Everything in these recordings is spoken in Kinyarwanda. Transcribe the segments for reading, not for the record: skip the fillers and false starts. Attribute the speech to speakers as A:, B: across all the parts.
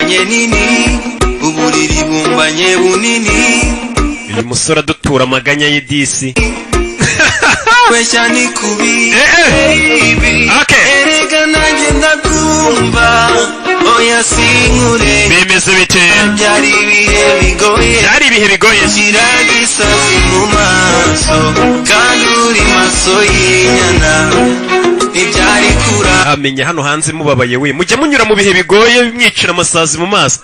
A: Nini, uburiri bumbanye bunini.
B: Uyu musore adutura amaganya y'idisi.
A: Kweshya ni kubi.
B: Eh, eh.
A: Baby.
B: Okay.
A: Erega nanjye ndakumva, oya sinkure.
B: Bimeze bite?
A: Byari ibihe bigoye.
B: Byari ibihe bigoye.
A: Shyira gisazi mu maso kandi uri maso y'inyana, ntibyari kura.
B: Amenya hano hanze mubabaye we, mujya munyura mu bihe bigoye mwicira amasazi mu maso.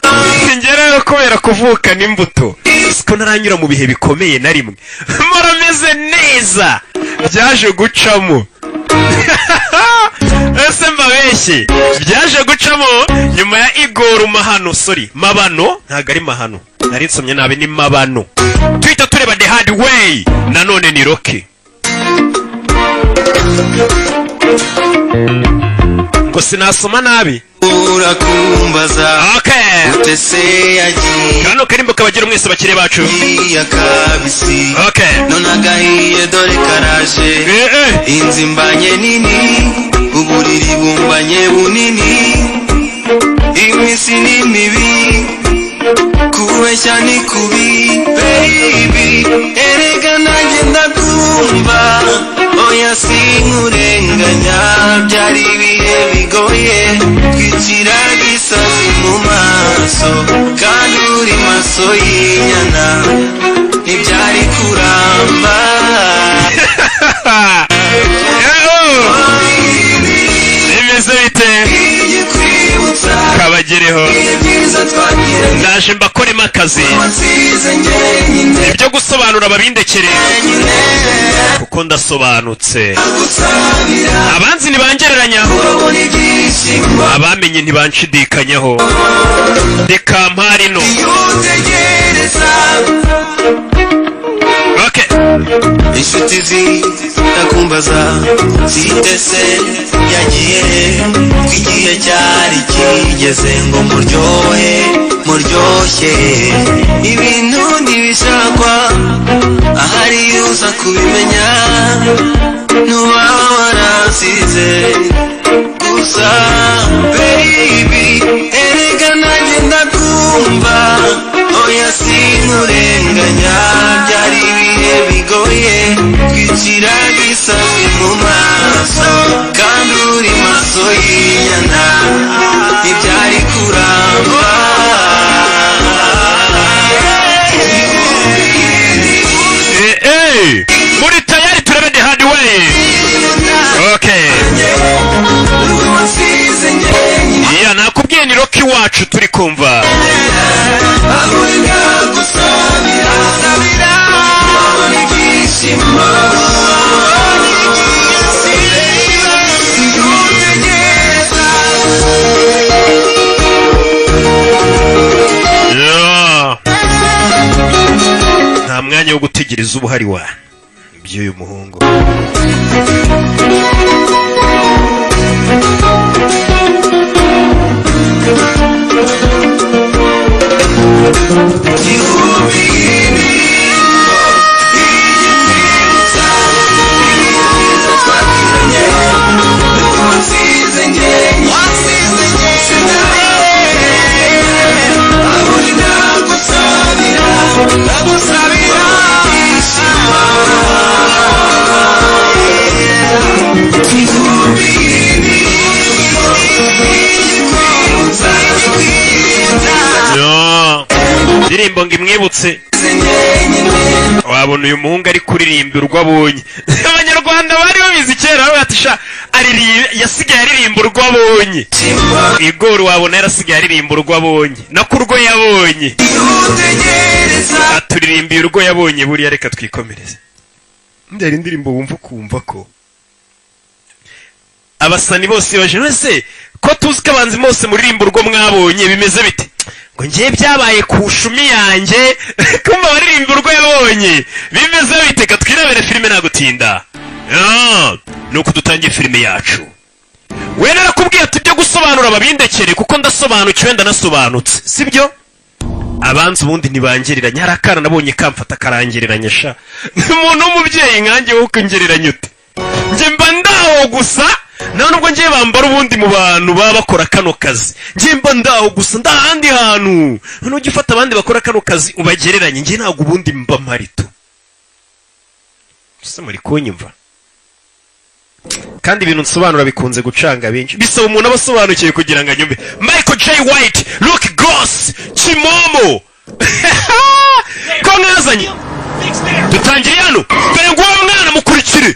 B: Njye rero kubera kuvukana imbuto, siko ntaranyura mu bihe bikomeye na rimwe, murameze neza. Byaje gucamo. Ese mbabeshye? Byaje gucamo nyuma ya Igor Mahano, sorry, Mabano, ntabwo ari Mahano, nari nsomye nabi, ni Mabano. Tuhita tureba The Hard Way, nanone ni Rocky. Ngo sinasoma nabi.
A: Urakumbaza.
B: Okay.
A: Utese yagiye.
B: Kano karimbo kabagira mwese bakire bacu.
A: Akabisi.
B: Okay.
A: None agahiye dore karaje.
B: Eh, eh.
A: Inzu imbanye nini, uburiri bumbanye bunini, iminsi ni mibi, kubeshya ni kubi. Baby, erega nanjye ndakumva, oya sinkurenganya. Byari ibihe bigoye, twicira gisazi mu maso kandi uri maso y'inyana, ntibyari kuramba.
B: Eh, oh. Bimeze bite?
A: Igikwibutsa.
B: Kabagereho.
A: Ibihe byiza twagiranye.
B: Ndaje mbakoremo akazi.
A: Wansize njyenyine.
B: Ibyo gusobanura babindekere.
A: Njyenyine.
B: Kuko ndasobanutse.
A: Gusabira.
B: Abanzi ntibangereranya.
A: Urabona ibyishimo.
B: Abamenye ntibanshidikanyaho, reka mparino.
A: Iyo utegereza.
B: Okay.
A: Inshuti zitakumbaza zitese yagiye, ko igihe cyari kigeze ngo muryohe muryoshye ibintu ntibishakwa. Ahari uza kubimenya ntuba waransize gusa. Baby, erega nanjye ndakumva, oya sinkurenganya. Byari ibihe bigoye, twicira gisazi mu maso kandi uri maso y'inyana, ntibyari kuramba.
B: Eh, eh. Muri tayari turebe The Hard Way? Okay.
A: Wansize njyenyine.
B: Yeah, nakubwiye ni Rocky wacu turi kumva.
A: Ahurira gusabira sabira ibyishimo. Utegereza.
B: Yeah. Nta mwanya wo gutegereza uba uhari wa by'uyu muhungu. Yeah. Indirimbo ngo imwibutse. Wabona uyu muhungu ari kuririmba urwo abonye. Abanyarwanda bari babizi kera, bavuga ati sha yasigaye aririmba urwo abonye. Igor wabona yarasigaye aririmba urwo abonye, nako urwo yabonye, aturirimbiye urwo yabonye. Buriya reka twikomereze. Ndari indirimbo wumva ukumva ko abasani bose baje wese ko tuzi ko abanzi bose muririmba urwo mwabonye. Bimeze bite? Ngo ngiye byabaye ku shumi yanjye kumva baririmba urwo yabonye. Bimeze bite? Ka twirebere filime nagutinda. Ah, nuko dutangiye filime yacu. We narakubwiye ati ibyo gusobanura babindekere kuko ndasobanukiwe, ndanasobanutse, sibyo? Abanzi ubundi ntibangereranya. Hari akana nabonye kamfata karangereranya sha. Umuntu w'umubyeyi nkanjye, wowe ukongereranya ute? Njye mba ndaho gusa. Nta nubwo ngiye bambara ubundi mu bantu baba bakora kano kazi. Ngiye mba ndaho gusa, ndahandi hantu. None ujya ufata abandi bakora kano kazi ubagereranye, ngiye ntabwo ubundi mba mpari tu. Ese muri kunyumva? Kandi ibintu nsobanura bikunze gucanga benshi, bisaba umuntu aba asobanukiwe kugira ngo anyumve. Michael J White, Luke Goss, Kimomo ko mwazanye. Dutangiriye hano. Dore nguwo mwana, mukurikire,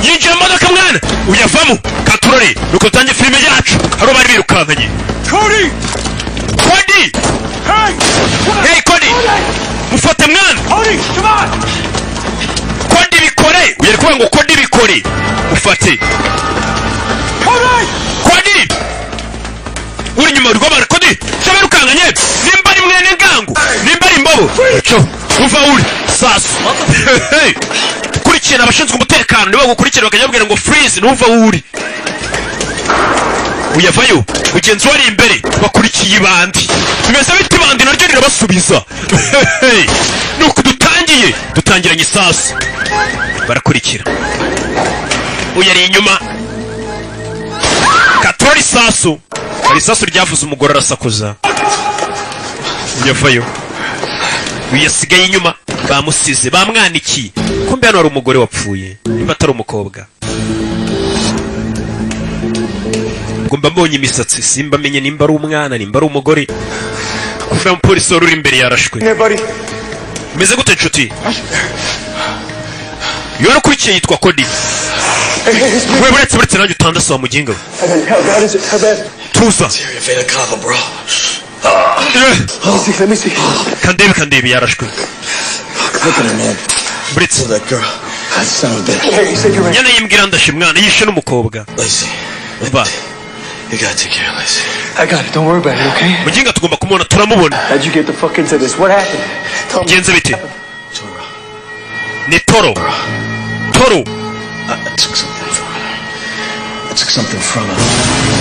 B: yinjiye mu modoka. Mwana uyavamo katurore. Nuko dutangiye filime yacu. Hari bari birukankanye.
C: Cody!
B: Cody!
C: Hey!
B: Hey Cody, mufate mwana.
C: Cody, come on!
B: Cody, bikore. Uyu ari kuvuga ngo Cody bikore, mufate.
C: Cody!
B: Cody uri inyuma rw'abantu. Cody cyo birukankanye, nimba ari mwene ngango, nimba ari imbobo cyo uva uri sasu. Hey! Kurikirana abashinzwe umutekano, nibo bagukurikira bakajya babwira ngo freeze, ntuva uri. Uyavayo, mugenzi we ari imbere, bakurikiye ibandi. Bimeze bite? Ibandi naryo rirabasubiza. Hey! Nuko dutangiye, dutangiranye isasu, barakurikira. Uyu ari inyuma, katora isasu. Hari isasu ryavuze, umugore arasakuza. Uyavayo, uyu yasigaye inyuma, bamusize bamwanikiye. Kumbe hano hari umugore wapfuye, niba atari umukobwa. Ubwo mba mbonye imisatsi, simba menye nimba ari umwana, nimba ari umugore. Kumbe umupolisi wari uri imbere yarashwe.
C: There, buddy.
B: Meze gute nshuti? Iyo wari ukurikiye yitwa Cody.
C: Hey, hey, it's me.
B: We, buretse, buretse nanjye utandase wa muginga we.
C: How bad is it? How bad?
B: Tuza.
A: Vena cava, bro.
B: Eh,
C: Let me see. Let me see.
B: Kandebe, kandebe, yarashwe.
A: Look at her, man.
B: Buretse.
A: That girl. That son of a bitch.
C: Hey, he said you're right.
B: Nyana yimbwira, ndashe mwana, yishe n'umukobwa.
A: Lacey.
B: Umva.
A: You gotta take care of Lacey.
C: I got it. Don't worry about it, okay?
B: Muginga, tugomba kumubona, turamubona.
C: How'd you get the fuck into this? What happened? Tell me.
B: Bigenze bite?
A: Toro.
B: Ni Toro, Toro.
A: I took something from her. I took something from her.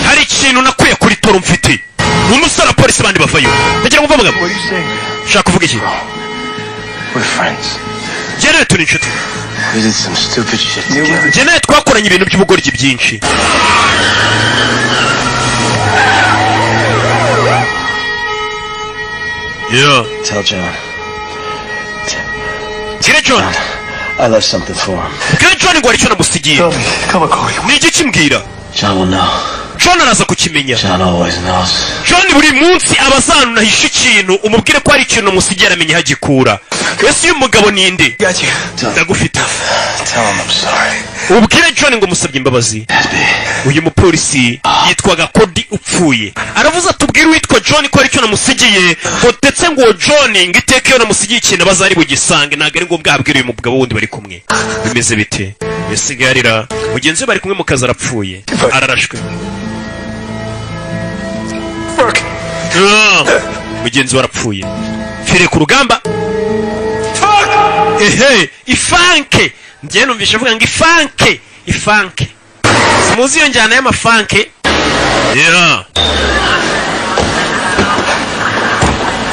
B: Hari ikintu nakuye kuri Toro mfite. Ni umusore wa polisi, bandi bavayo. Ndagira ngo mve amagambo.
C: What are you saying?
B: Ushaka kuvuga iki?
C: We're friends.
B: Njye nawe turi inshuti.
A: We did some stupid shit together.
B: Njye nawe twakoranye ibintu by'ubugoryi byinshi. Yeah.
A: Tell John.
B: Bwire John.
A: I left something for him.
B: Bwire John ngo hari icyo namusigiye.
C: Tell me. Come on, Cody.
B: Ni igiki? Mbwira.
A: John will know.
B: John araza kukimenya.
A: John always knows.
B: John buri munsi aba azanunahisha ikintu. Umubwire ko hari ikintu namusigiye, aramenya aho agikura. Ese uyu mugabo ni nde?
C: Got you.
B: Ndagufite.
A: Tell him I'm sorry.
B: Ubwire John ngo musabye imbabazi. Uyu mupolisi yitwaga Cody upfuye, aravuze ati ubwire uwitwa John ko hari icyo namusigiye, ngo ndetse ngo uwo John ngo iteka iyo namusigiye ikintu aba azari bugisange, ntabwo ari ngombwa ahabwire uyu mugabo wundi bari kumwe. Bimeze bite? Yasigaye arira. Mugenzi we bari kumwe mu kazi arapfuye, ararashwe.
C: Fuck.
B: Ah, mugenzi we arapfuye, fire ku rugamba. Ehe, ifanke. Njyewe numvishe avuga ngo ifanke, ifanke. Simuzi iyo njyana y'amafanke. Yeah.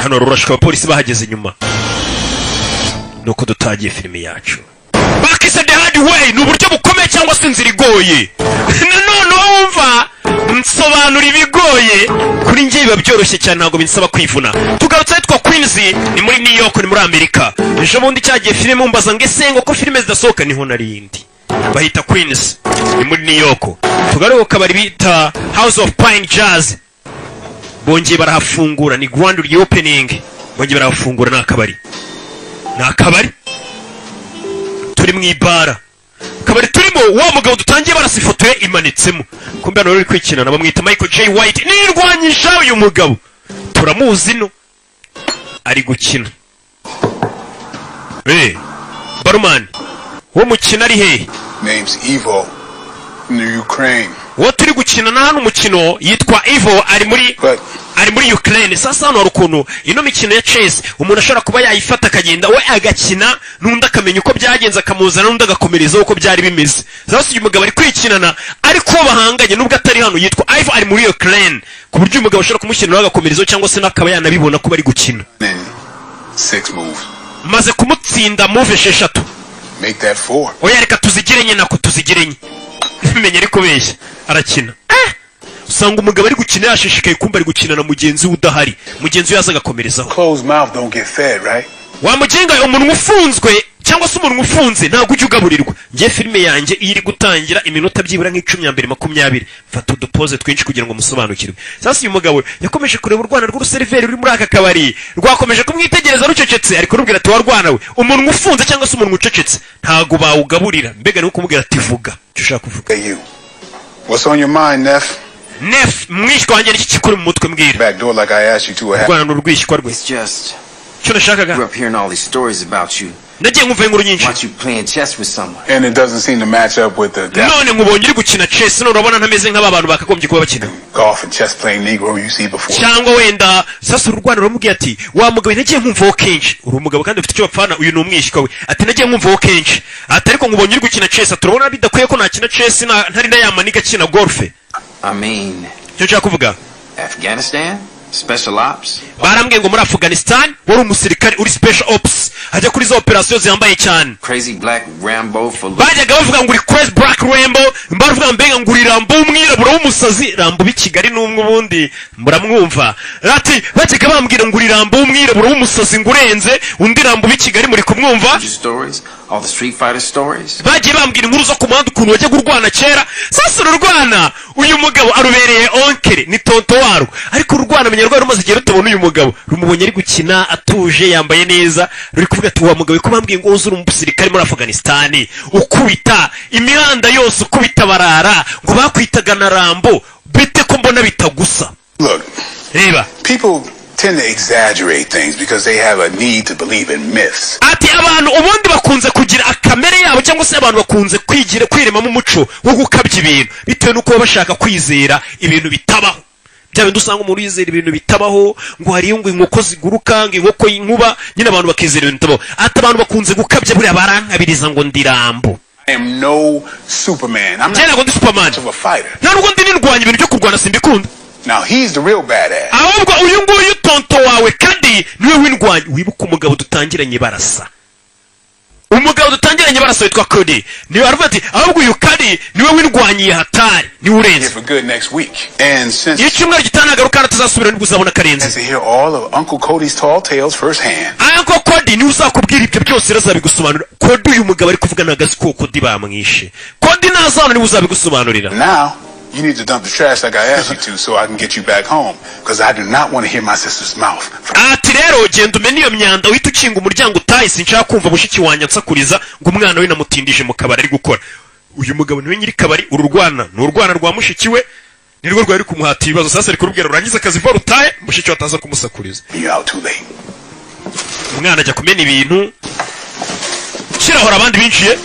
B: Hano rurashwe, abapolisi bahageze inyuma. Nuko dutangiye filime yacu, bakise The Hard Way, ni uburyo bukomeye cyangwa se inzira igoye. Nanone wumva nsobanura ibigoye, kuri njye biba byoroshye cyane, ntabwo binsaba kwivuna. Tugarutse ahitwa Queens, ni muri New York, ni muri Amerika. Ejo bundi cyagiye filime mumbaza ngo ese ngo ko filime zidasohoka, niho narindi. Bahita Queens, ni muri New York. Tugaruke ku kabari bita House of Pine Jazz, bongeye barahafungura, ni grand reopening, bongeye barahafungura. Ni akabari, ni akabari turi mu ibara, akabari turimo wa mugabo dutangiye barasa, ifoto ye imanitsemo. Kumbe hano uri kwikinana bamwita Michael J White, nirwanyisha. Uyu mugabo turamuzi, no ari gukina. Eh, barumani, uwo mukino ari hehe?
D: Name's Evo from the Ukraine.
B: Uwo turi gukina na hano umukino yitwa Ivo, ari muri
D: But
B: ari muri Ukraine. Sasa hano hari ukuntu ino mikino ya chess umuntu ashobora kuba yayifata akagenda we agakina n'undi akamenya uko byagenze, akamuzana n'undi agakomerezaho uko byari bimeze. Sasa uyu mugabo ari kwikinana, ariko uwo bahanganye nubwo atari hano yitwa Ivo, ari muri Ukraine, ku buryo uyu mugabo ashobora kumushyiriraho agakomerezaho cyangwa se n'akaba yanabibona ko bari gukina.
D: in six moves.
B: Maze kumutsinda move esheshatu.
D: Make that four.
B: Oya, reka tuzigire enye, nako tuzigire enye. Menya ari kubeshya, arakina. Usanga umugabo ari gukina yashishikaye, kumva ari gukina na mugenzi we udahari, mugenzi we yaza agakomerezaho.
D: Closed mouth don't get fed, right?
B: Wamugenga, umunwa ufunzwe cyangwa se umunwa ufunze ntabwo ujya ugaburirwa. Njye filime yanjye iyo iri gutangira, iminota byibura nk'icumi ya mbere, 20, mfata udupoze twinshi kugira ngo musobanukirwe. Sasa uyu mugabo yakomeje kureba urwana rw'uruseriveri ruri muri aka kabari, rwakomeje kumwitegereza rucecetse. Ari kurubwira ati: "Warwana we, umunwa ufunze cyangwa se umunwa ucecetse ntabwo bawugaburira." Mbega ni kumubwira ati: "Vuga icyo ushaka kuvuga."
D: Hey, you. What's on your mind, Neff?
B: Neff, mwishywa wanjye, niki kikuri mu mutwe? Mbwira.
D: Back door like I asked you to. A
B: Urwana ni urwishywa rwe.
A: It's just,
B: Icyo nashakaga,
A: grew up hearing all these stories about you.
B: nagiye nkumva inkuru nyinshi.
A: Watch you playing chess with someone.
D: And it doesn't seem to match up with the
B: None nkubonye uri gukina chess, none urabona ntameze nk'aba bantu bakagombye kuba bakina
D: golf and chess playing Negro you see before.
B: Cyangwa wenda sasa uru rwana ruramubwiye ati: "Wa mugabo, nagiye nkumvaho kenshi uri umugabo kandi ufite icyo bapfana." Uyu ni umwishywa we. Ati: "Nagiye nkumvaho kenshi." Ati: "Ariko nkubonye uri gukina chess." Ati: "Urabona bidakwiye ko nakina chess ntari na yamanika akina golf."
A: I mean,
B: Icyo nshaka kuvuga,
A: Afghanistan? Special ops?
B: barambwiye ngo muri Afghanistan wari umusirikare uri special ops, ajya kuri za operasiyo zihambaye cyane.
A: Crazy Black Rambo for
B: Bajyaga bavuga ngo uri crazy black Rambo, baravuga mbega ngo uri Rambo w'umwirabura w'umusazi. Rambo b'i Kigali n'umwe ubundi muramwumva. Ati: "Bajyaga bambwira ngo uri Rambo w'umwirabura w'umusazi, ngo urenze undi Rambo b'i Kigali." Muri kumwumva?
A: stories? All the Street Fighter stories?
B: Bagiye bambwira inkuru zo ku muhanda, ukuntu wajyaga urwana kera. Sasa ururwana uyu mugabo arubereye oncle, ni tonto warwo. Ariko ururwana menya rwari rumaze igihe rutabona uyu mugabo, rumubonye ari gukina atuje, yambaye neza, ruri kuvuga ati: "Wa mugabo, ko bambwiye ngo uzi uri umusirikare muri Afghanistan, ukubita imihanda yose, ukubita barara, ngo bakwitaga na Rambo, bite ko mbona bitagusa?"
D: Look,
B: Reba,
D: people tend to exaggerate things because they have a need to believe in myths.
B: Ati: "Abantu ubundi bakunze kugira akamere yabo, cyangwa se abantu bakunze kwigira kwiremamo umuco wo gukabya ibintu bitewe n'uko baba bashaka kwizera ibintu bitabaho." Bya bindi usanga umuntu yizera ibintu bitabaho, ngo hariyo ngo inkoko ziguruka, ngo inkoko y'inkuba, nyine abantu bakizera ibintu bitabaho. Ati: "Abantu bakunze gukabya, buriya barankabiriza ngo ndi Rambo."
D: I am no Superman. I'm
B: Njye
D: not
B: ntabwo ndi Superman.
D: much of a fighter.
B: Nta nubwo ndi nirwanya, ibintu byo kurwana simbikunda.
D: Now he's the real badass.
B: Ahubwo uyu nguyu tonto wawe kandi niwe w'indwanyi. Wibuke umugabo dutangiranye barasa, umugabo dutangiranye barasa witwa Cody, niwe aravuga ati: "Ahubwo uyu Cody niwe w'indwanyiye hatari, niwe
D: Here
B: urenze."
D: for good next week. And since
B: Iyo icyumweru gitaha nagaruka tuzasubira, nibwo uzabona karenze.
D: to hear all of Uncle Cody's tall tales firsthand.
B: Uncle Cody niwe uzakubwira ibyo byose rero, azabigusobanurira. Cody uyu mugabo ari kuvuga ntabwo azi ko Cody bamwishe. Cody ntazabona, niwe uzabigusobanurira.
D: Now, you need to dump the trash like I asked you to so I can get you back home. Because I do not want to hear my sister's mouth.
B: Ati: "Rero genda umene iyo myanda, uhite ukinga umuryango utahe. Sinshaka kumva mushiki wanjye ansakuriza ngo umwana we namutindije mu kabari ari gukora." Uyu mugabo niwe nyiri kabari. Uru rwana ni urwana rwa mushiki we, nirwo rwari kumuhata ibibazo. Sasa ari kurubwira rurangize akazi vuba rutahe, mushiki we ataza kumusakuriza.
D: You're out too late.
B: Umwana ajya kumena ibintu kirahora, abandi binjiye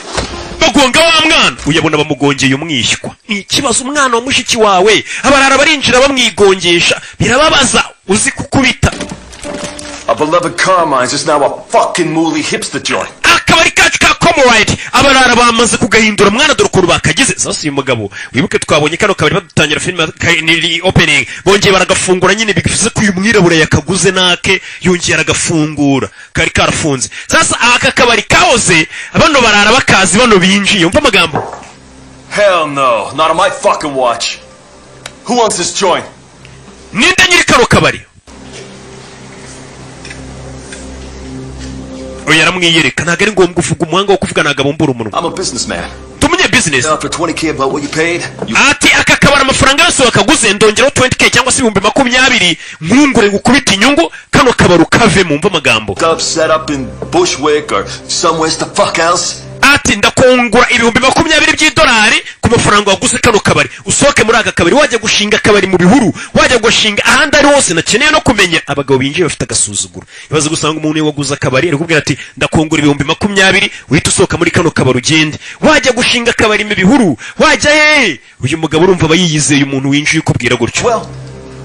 B: bagonga wa mwana. Uyabona bamugongeye umwishywa. Ni ikibazo, umwana wa mushiki wawe abarara barinjira bamwigongesha, birababaza, uzi kukubita.
C: A beloved Carmine's is now a fucking mooly hipster joint.
B: Akabari kacu ka Comoride abarara bamaze kugahindura mwana, dore ukuntu bakagize. Sasa uyu mugabo, wibuke twabonye kano kabari badutangira filime ni opening, bongeye baragafungura nyine, bivuze ko uyu mwirabura yakaguze nake, yongeye aragafungura, kari karafunze. Sasa aka kabari kahoze bano barara bakazi, bano binjiye, umva amagambo.
C: Hell no, not on my fucking watch. Who owns this joint?
B: Ninde nyiri kano kabari? Oya, aramwiyereka, ntabwo ari ngombwa uvuga, umuhanga wo kuvuga ntabwo abumbura umunwa.
C: I'm a businessman.
B: Tumenye business.
C: Now for 20K about what you paid, you
B: Ati: "Aka kabari amafaranga yose wakaguze, ndongeraho 20K cyangwa se 20,000, nkungure gukubita inyungu, kano kabari ukavemo." Umva amagambo.
C: up set up in Bushwick or somewhere the fuck else.
B: Ati: "Ndakungura 20,000 by'idolari ku mafaranga waguze kano kabari, usohoke muri aka kabari, wajya gushinga akabari mu bihuru, wajya gushinga ahandi ari hose nakeneye no kumenya." Abagabo binjiye bafite agasuzuguro. Ibaze gusanga umuntu waguze akabari ari kubwira ati: "Ndakungura 20,000, uhita usohoka muri kano kabari ugende, wajya gushinga akabari mu bihuru, wajya hehe." Uyu mugabo urumva aba yiyizeye, umuntu winjiye ukubwira gutyo.
C: Well,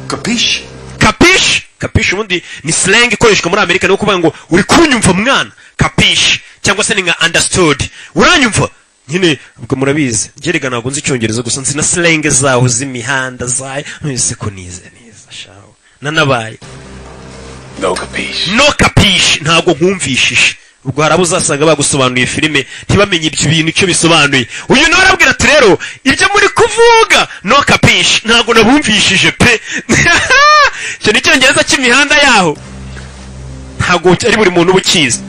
C: capiche?
B: Capiche? Capiche ubundi ni slang ikoreshwa muri Amerika, ni ukuvuga ngo "Uri kunyumva mwana?" Capiche cyangwa se ni nka "understood", uranyumva nyine. Ubwo murabizi, njye ntabwo nzi Icyongereza gusa, nzi na slang zaho z'imihanda zayo. Mwese ko nize neza shaho nanabaye.
D: No capiche.
B: No capiche, ntabwo nkumvishije. Ubwo hari abo uzasanga bagusobanuriye filime ntibamenye ibyo bintu icyo bisobanuye. Uyu nawe arabwira ati: "Rero ibyo muri kuvuga no capisce, ntabwo nabumvishije pe." Icyo ni Icyongereza cy'imihanda yaho, ntabwo ari buri muntu uba ukizi.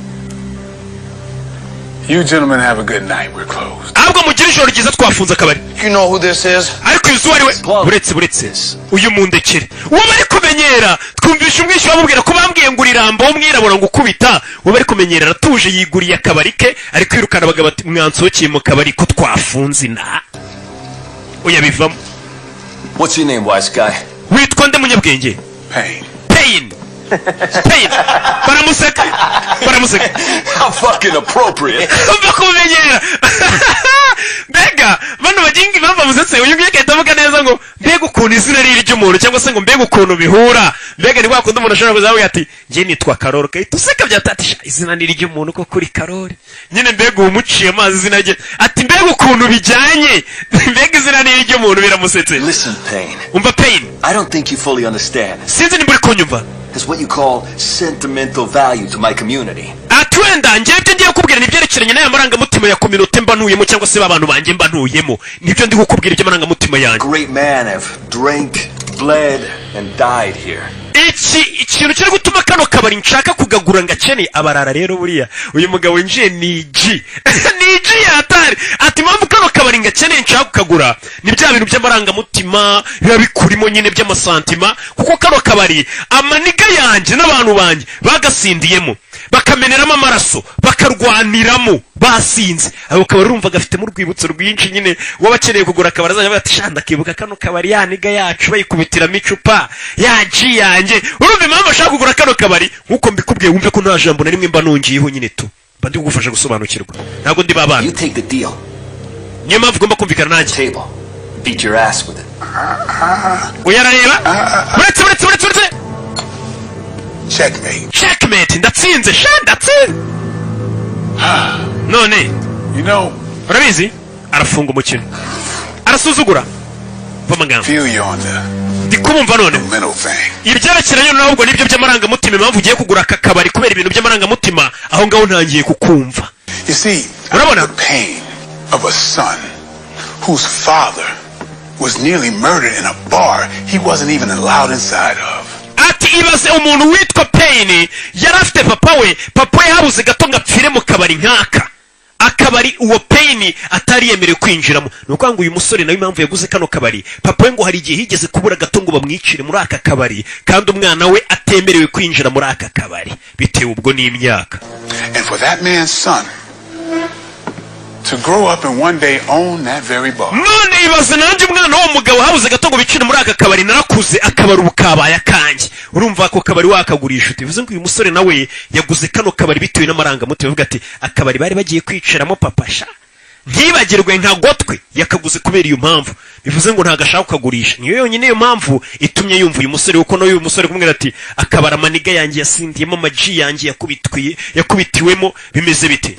D: You gentlemen have a good night. We're closed.
B: Ahubwo mugire ijoro ryiza, twafunze akabari.
A: You know who this is?
B: Ariko uyu uwo ari we? Buretse, buretse, uyu mundekere, uwo bari kumenyera. Twumvisha umwishywa bamubwira ko bambwiye ngo urirambo w'umwirabura ngo ukubita. Uwo bari kumenyera aratuje, yiguriye akabari ke, ari kwirukana abagabo ati: "Mwansohokeye mu kabari ko twafunze ina." Oya, bivamo.
C: What's your name, wise guy?
B: Witwa nde, munyabwenge?
D: Payne.
B: Payne, Payne. Baramuseka, baramuseka.
C: How fucking appropriate.
B: Umva kumenyera. Mbega bano baginga, impamvu bamusetse, uyu nguyu agahita avuga neza ngo mbega ukuntu izina ari iry'umuntu, cyangwa se ngo mbega ukuntu bihura. Mbega ni kwa kundi umuntu ashobora kuzavuga ati: "Njye nitwa Karori," ugahita useka byatatisha izina ni iry'umuntu ko kuri Karori nyine. Mbega uwo umuciye amazi izina rye, ati: "Mbega ukuntu bijyanye, mbega izina ni iry'umuntu." Biramusetse.
C: Listen, Payne.
B: Umva, Payne.
C: I don't think you fully understand.
B: Sinzi nimba uri kunyumva.
C: There's what you call sentimental value to my community.
B: Ati: "Wenda njyewe ibyo ngiye kukubwira ni ibyerekeranye n'aya marangamutima ya communauté mba ntuyemo, cyangwa se b'abantu banjye mba ntuyemo. Nibyo ndi kukubwira iby'amarangamutima yanjye."
C: Great man have drank, bled, and died here.
B: Iki ikintu kiri gutuma kano kabari nshaka kugagura ngakeneye abarara. Rero buriya uyu mugabo winjiye ni G, ni G yatari. Ati: "Impamvu kano kabari ngakeneye, nshaka kukagura, ni bya bintu by'amarangamutima biba bikurimo nyine, by'amasentiments, kuko kano kabari amanigga yanjye n'abantu banjye bagasindiyemo, bakameneramo amaraso, bakarwaniramo basinze. Ako kabari urumva gafitemo urwibutso rwinshi nyine. Waba akeneye kugura akabari azajya avuga ati: 'Sha, ndakibuka kano kabari, ya nigga yacu bayikubitiramo icupa, ya G yanjye.'" Urumva impamvu ashaka kugura kano kabari. Nk'uko mbikubwiye, wumve ko nta jambo na rimwe mba nongeyeho nyine tu, mba ndi kugufasha gusobanukirwa, ntabwo ndi babana.
C: You take the deal.
B: Niyo mpamvu ugomba kumvikana nanjye.
C: Table. Beat your ass with it.
B: Uyu arareba. Buretse, buretse, buretse, buretse.
D: Checkmate.
B: Checkmate, ndatsinze sha, ndatsinze none.
D: You know,
B: Urabizi, arafunga umukino, arasuzugura. Va amagambo.
D: feel you on the
B: Ndi kubumva noneho.
D: mental thing.
B: Ibyerekeranye nubwo nibyo by'amarangamutima, impamvu ugiye kugura aka kabari kubera ibintu by'amarangamutima, aho ngaho ntangiye kukumva.
D: You see,
B: Urabona?
D: the pain of a son whose father was nearly murdered in a bar he wasn't even allowed inside of.
B: Ati: "Ibaze umuntu witwa Payne yari afite papa we, papa we habuze gato ngo apfire mu kabari nk'aka, akabari uwo Payne atari yemerewe kwinjiramo." Ni ukuvuga ngo uyu musore nawe impamvu yaguze kano kabari, papa we ngo hari igihe higeze kubura gato ngo bamwicire muri aka kabari, kandi umwana we atemerewe kwinjira muri aka kabari bitewe ubwo n'imyaka.
D: And for that man's son to grow up and one day own that very bar.
B: None ibaze nanjye umwana w'uwo mugabo habuze gato ngo bicire muri aka kabari, narakuze, akabari ubu kabaye akanjye. Urumva ako kabari wakagurisha ute? Bivuze ngo uyu musore nawe yaguze kano kabari bitewe n'amarangamutima, avuga ati: "Akabari bari bagiye kwicaramo papa sha, ntibagirwe nka gotwe." Yakaguze kubera iyo mpamvu, bivuze ngo ntabwo ashaka kukagurisha. Niyo yonyine iyo mpamvu itumye yumva uyu musore, kuko nawe uyu musore kumubwira ati: "Akabari amanigga yanjye yasindiyemo, amaji yanjye yakubitwiye, yakubitiwemo." Bimeze bite?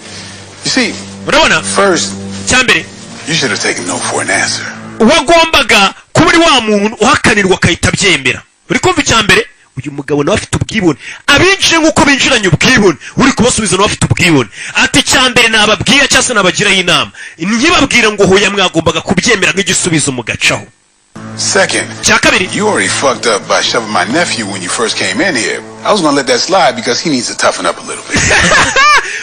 D: You see,
B: Urabona,
D: first,
B: cyambere,
D: you should have taken no for an answer.
B: wagombaga kuba uri wa muntu uhakanirwa akahita abyemera. Uri kumva? Icya mbere, uyu mugabo nawe afite ubwibone. Abinjiye nk'uko binjiranye ubwibone, uri kubasubiza nawe afite ubwibone. Ati: "Icya mbere nababwira cyangwa se nabagiraho inama, nkibabwira ngo hoya, mwagombaga kubyemera nk'igisubizo mugacaho."
D: Second,
B: Cya kabiri,
D: you already fucked up by shoving my nephew when you first came in here. I was gonna let that slide because he needs to toughen up a little bit.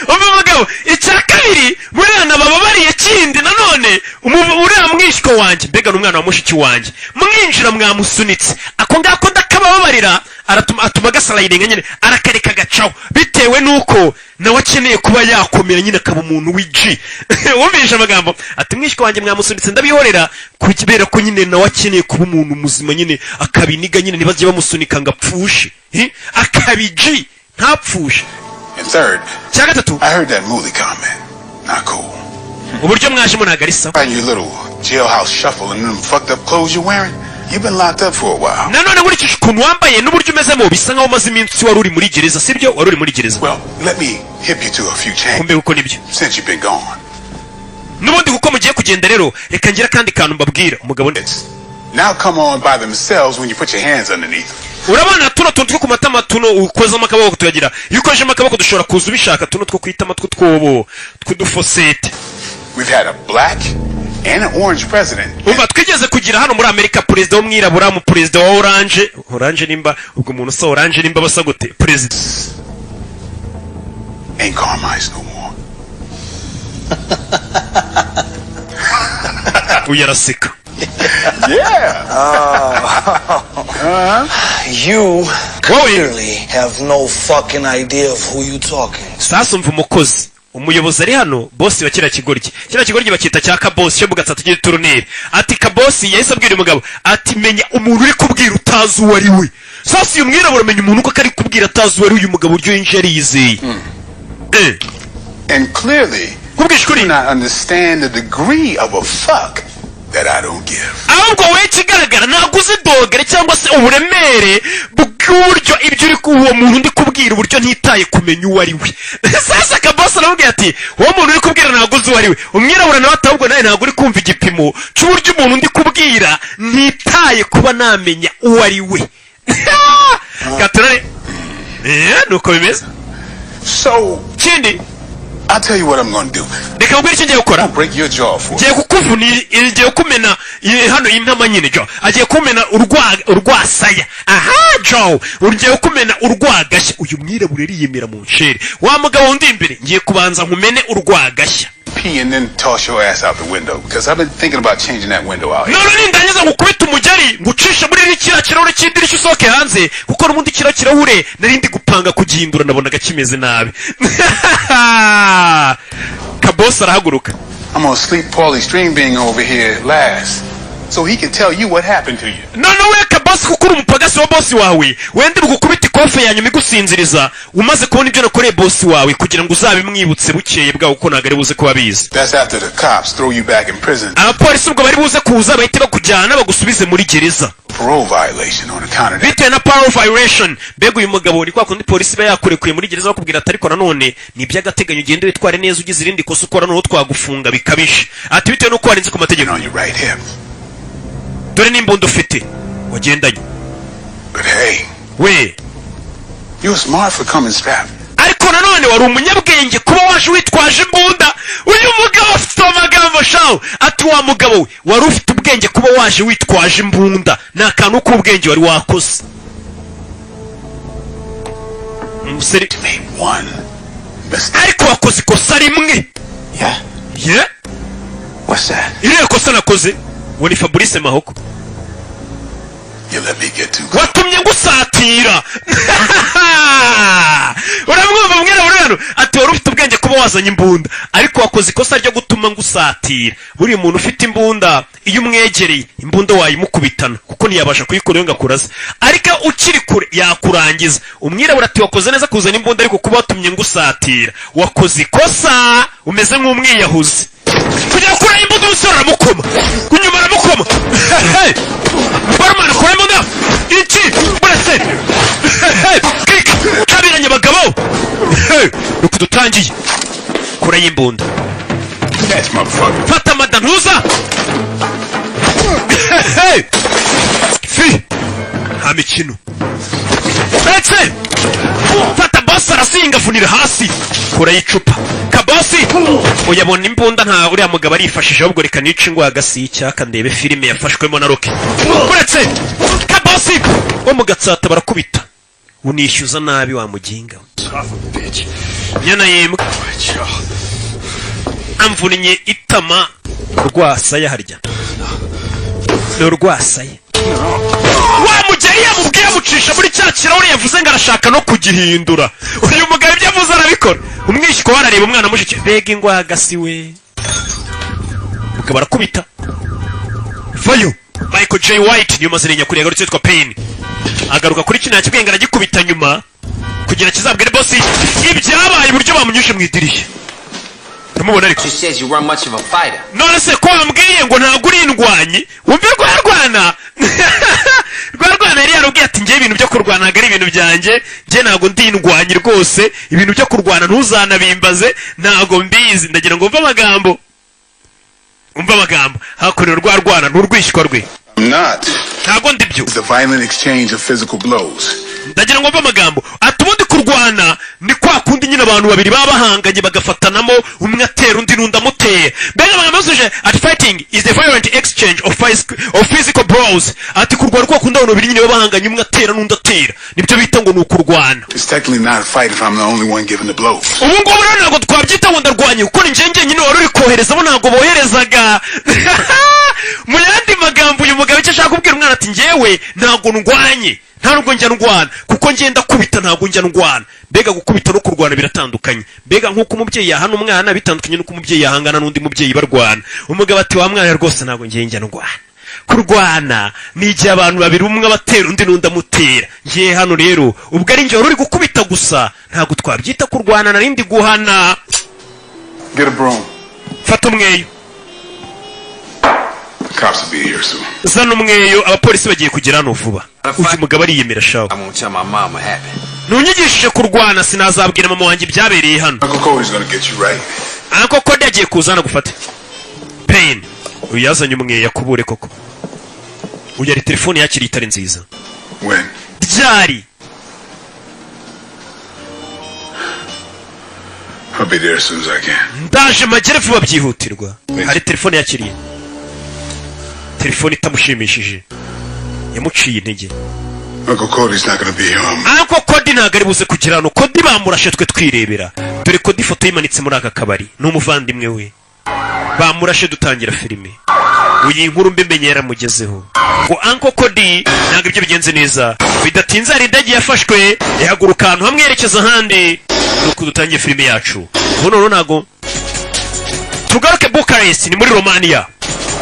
B: Umva mugabo, icya kabiri, buriya nabababariye. Kindi nanone, uriya mwishywa wanjye, mbega ni umwana wa mushiki wanjye, mwinjira mwamusunitse. Ako ngako ndakabababarira, aratuma atuma agaslidinga nyine, arakareka agacaho, bitewe n'uko nawe akeneye kuba yakomera nyine, akaba umuntu w'G. Wumvishe amagambo? Ati: "Mwishywa wanjye mwamusunitse, ndabihorera kubera ko nyine nawe akeneye kuba umuntu muzima nyine, akabiniga nyine, ntibajye bamusunika ngo apfushe." Akaba G, ntapfushe.
D: And third,
B: Cya gatatu,
D: I heard that Mooley comment. Not cool.
B: uburyo mwajemo ntabwo ari sawa.
D: And your little jailhouse shuffle and them fucked up clothes you're wearing, you've been locked up for a while.
B: Nanone nkurikije ukuntu wambaye n'uburyo umezemo, bisa nkaho umaze iminsi wari uri muri gereza, sibyo? Wari uri muri gereza.
D: Well, let me hip you to a few changes
B: Kumbe kuko nibyo
D: since you've been gone.
B: N'ubundi kuko mugiye kugenda rero, reka ngire akandi kantu mbabwira. Umugabo
D: It's Now come on by themselves when you put your hands underneath.
B: Urabona tuno tuntu two ku matama, tuno ukozamo akaboko tuyagira, iyo ukozemo akaboko dushobora kuza ubishaka, tuno two ku itama tw'utwobo tw'udufosete.
D: We've had a black and an orange president.
B: Umva, twigeze kugira hano muri Amerika perezida w'umwirabura, mu perezida wa orange, orange nimba ubwo umuntu usa orange nimba basa gute perezida.
D: Ain't Carmine's no more.
B: Uyu araseka.
D: Yeah.
A: You
B: Wowe
A: clearly have no fucking idea of who you talking to.
B: Sasa umva, umukozi, umuyobozi ari hano, bosi wa kiriya kigoryi, kiriya kigoryi bakita cya kabosi cyo mu Gatsata cy'ituruneri. Ati kabosi yahise abwira umugabo ati: "Menya umuntu uri kubwira utazi uwo ari we." Sasa uyu mwirabura amenya umuntu uko ari kubwira atazi uwo ari we. Uyu mugabo uburyo yinjiye yariyizeye.
D: And clearly,
B: Kubwisha ukuri,
D: you do not understand the degree of a fuck that I don't give.
B: Ahubwo wowe ikigaragara ntabwo uzi degré cyangwa se uburemere bw'uburyo ibyo uri uwo muntu ndi kubwira, uburyo ntitaye kumenya uwo ari we. Sasa kabosi aramubwira ati: "Uwo muntu uri kubwira ntabwo uzi uwo ari we." Umwirabura nawe ati: "Ahubwo nawe ntabwo uri kumva igipimo cy'uburyo umuntu ndi kubwira ntitaye kuba namenya uwo ari we." Gaturare, nuko bimeze.
D: So,
B: Ikindi,
D: I'll tell you what I'm gonna do.
B: reka nkubwire icyo ngiye gukora.
D: I'll break your jaw for
B: Ngiye kukuvuna, ngiye kumena hano intama nyine. Jo agiye kumena urwasaya. Aha jo ugiye kumena urwagashya. Uyu mwirabura ariyemera mu ncere. Wa mugabo wundi imbere, ngiye kubanza nkumene urwagashya.
D: Pee and then toss your ass out the window because I've been thinking about changing that window out here.
B: None nindangiza ngukubita umugeri, ngucishe muri kiriya kirahure cy'idirishya, usohoke hanze, kuko n'ubundi kiriya kirahure nari ndi gupanga kugihindura, nabonaga kimeze nabi. Kabosi arahaguruka.
D: I'm gonna sleep Paulie Stringbean over here last so he can tell you what happened to you.
B: None we kabosi, kuko uri umupagasi wa bosi wawe, wenda bugukubita ikofe ya nyuma igusinziriza umaze kubona ibyo nakoreye bosi wawe, kugira ngo uzabimwibutse bukeye bwawe, kuko ntabwo ari buze kuba abizi.
D: That's after the cops throw you back in prison.
B: Abapolisi ubwo bari buze kuza bahite bakujyana bagusubize muri gereza.
D: Parole violation on account of that.
B: Bitewe na parole violation. Mbega uyu mugabo ni kwa kundi polisi iba yakurekuye muri gereza bakubwira ati: "Ariko nanone ni iby'agateganyo, ugende witware neza, ugize irindi kosa ukora noneho twagufunga bikabije." Ati bitewe n'uko warenze ku mategeko.
D: On your right hip.
B: Dore n'imbunda ufite wagendanye.
D: But hey,
B: We
D: you're smart for coming strapped.
B: Ariko nanone wari umunyabwenge kuba waje witwaje imbunda. Uyu mugabo afite amagambo shawo. Ati: "Wa mugabo we, wari ufite ubwenge kuba waje witwaje imbunda, ni akantu k'ubwenge wari wakoze." Umusore
D: You made one mistake.
B: Ariko wakoze ikosa rimwe.
A: Yeah?
B: Ye.
A: What's that?
B: Iriya kosa nakoze ngo ni Fabrice Mahoko.
D: You let me get too close.
B: Watumye ngusatira. Uramwumva mwirabura hano ati: "Wari ufite ubwenge kuba wazanye imbunda, ariko wakoze ikosa ryo gutuma ngusatira." Buriya umuntu ufite imbunda, iyo umwegereye imbunda wayimukubitana, kuko ntiyabasha kuyikora ngo akuraze, ariko ukiri kure yakurangiza. Umwirabura ati: "Wakoze neza kuzana imbunda, ariko kuba watumye ngusatira wakoze ikosa, umeze nk'umwiyahuzi." Kujya gukura imbunda, umusore aramukoma kunyuma, aramukoma. Barumana, kura imbunda iki buretse kika kabiranye abagabo. Nuko dutangiye kura y'imbunda.
D: Catch, motherfucker.
B: Fata mada ntuza fi, nta mikino ndetse fata. Bosi arasinga, avunira hasi, kura y'icupa. Kabosi uyabona imbunda nta uriya mugabo arifashije, ahubwo reka nice ingwagasi y'icyaka ndebe filime yafashwemo na Rocky. Uretse kabosi wo mu Gatsata barakubita, unishyuza nabi wa muginga we. Nyana y'imbwa amvunnye itama. Rwasaya harya ni urwasaya. Wa mugeri yamubwiye amucisha muri cya kirahure yavuze ngo arashaka no kugihindura. Uyu mugabo ibyo avuze arabikora. Umwishywa we arareba umwana mushiki, mbega ingwagasi we. Mugabo arakubita vayo. Michael J White niyo mazina nyakuri yagarutse yitwa Payne, agaruka kuri kino yakibwiye ngo aragikubita nyuma kugira kizabwire bosi ibyabaye, uburyo bamunyuje mu idirishya. Uramubona ariko.
E: She says you weren't much of a fighter.
B: None se ko wambwiye ngo ntabwo uri indwanyi? Wumve rwarwana rwarwana yari yarubwiye ati: "Ngewe ibintu byo kurwana ntabwo ari ibintu byanjye, njye ntabwo ndi indwanyi rwose, ibintu byo kurwana ntuzanabimbaze, ntabwo mbizi." Ndagira ngo umve amagambo, umve amagambo hakorewe rwarwana n'urwishywa rwe.
D: Not
B: Ntabwo ndibyo.
D: the violent exchange of physical blows.
B: Ndagira ngo mve amagambo ati ubundi kurwana ni kwa kundi nyine abantu babiri baba bahanganye, bagafatanamo, umwe atera undi n'undi amuteye. Mbega amagambo yasuje ati: "Fighting is the violent exchange of physical blows." Ati kurwana kwa kundi abantu babiri nyine baba bahanganye, umwe atera n'undi atera, nibyo bita ngo ni ukurwana.
D: It's technically not a fight if I'm the only one giving the blows.
B: Ubu ngubu rero ntabwo twabyita ngo ndarwanye, kuko ni njye njyenyine wari uri kohereza, bo ntabwo boherezaga. Mu yandi magambo, uyu mugabo icyo ashaka kubwira umwana ati: "Njyewe ntabwo ndwanye, nta nubwo njya ndwana, kuko ngenda kubita, ntabwo njya ndwana." Mbega gukubita no kurwana biratandukanye. Mbega nk'uko umubyeyi yahana umwana bitandukanye n'uko umubyeyi yahangana n'undi mubyeyi barwana. Umugabo ati: "Wa mwana, rwose ntabwo ngiye njya ndwana. Kurwana ni igihe abantu babiri, umwe abatera undi n'undi amutera. Ngiye hano rero, ubwo ari njye wari uri gukubita gusa, ntabwo twabyita kurwana, narindi guhana."
D: Get a broom.
B: Fata umweyo.
D: The cops will be here soon.
B: Zana umweyo, abapolisi bagiye kugera hano vuba. Uyu mugabo ariyemera shawe.
A: I won't tell my mama what happened.
B: Ntunyigishije kurwana, sinazabwira mama wanjye ibyabereye hano.
D: Uncle Cody's gonna get you right.
B: Uncle Cody agiye kuza hano gufate Payne. Uyu yazanye umweyo akubure koko. Uyu ari telefone yakiriye itari nziza.
D: When?
B: Ryari?
D: I'll be there as soon as I can.
B: Ndaje magere vuba byihutirwa. Hari telefone yakiriye, telefone itamushimishije, yamuciye intege.
D: Uncle Cody's not gonna be here.
B: Uncle Cody ntabwo ari buze kugera hano. Cody bamurashe twe twirebera. Dore Cody, ifoto yimanitse muri aka kabari, ni umuvandimwe we bamurashe. Dutangira filime, uyu inkuru mbimenye yaramugezeho ngo Uncle Cody ntabwo ibyo bigenze neza. Bidatinze hari indege yafashwe, ihaguruka ahantu hamwe yerekeza ahandi. Nuko dutangiye filime yacu ubu noneho ntabwo tugaruke Bukarest, ni muri Romania,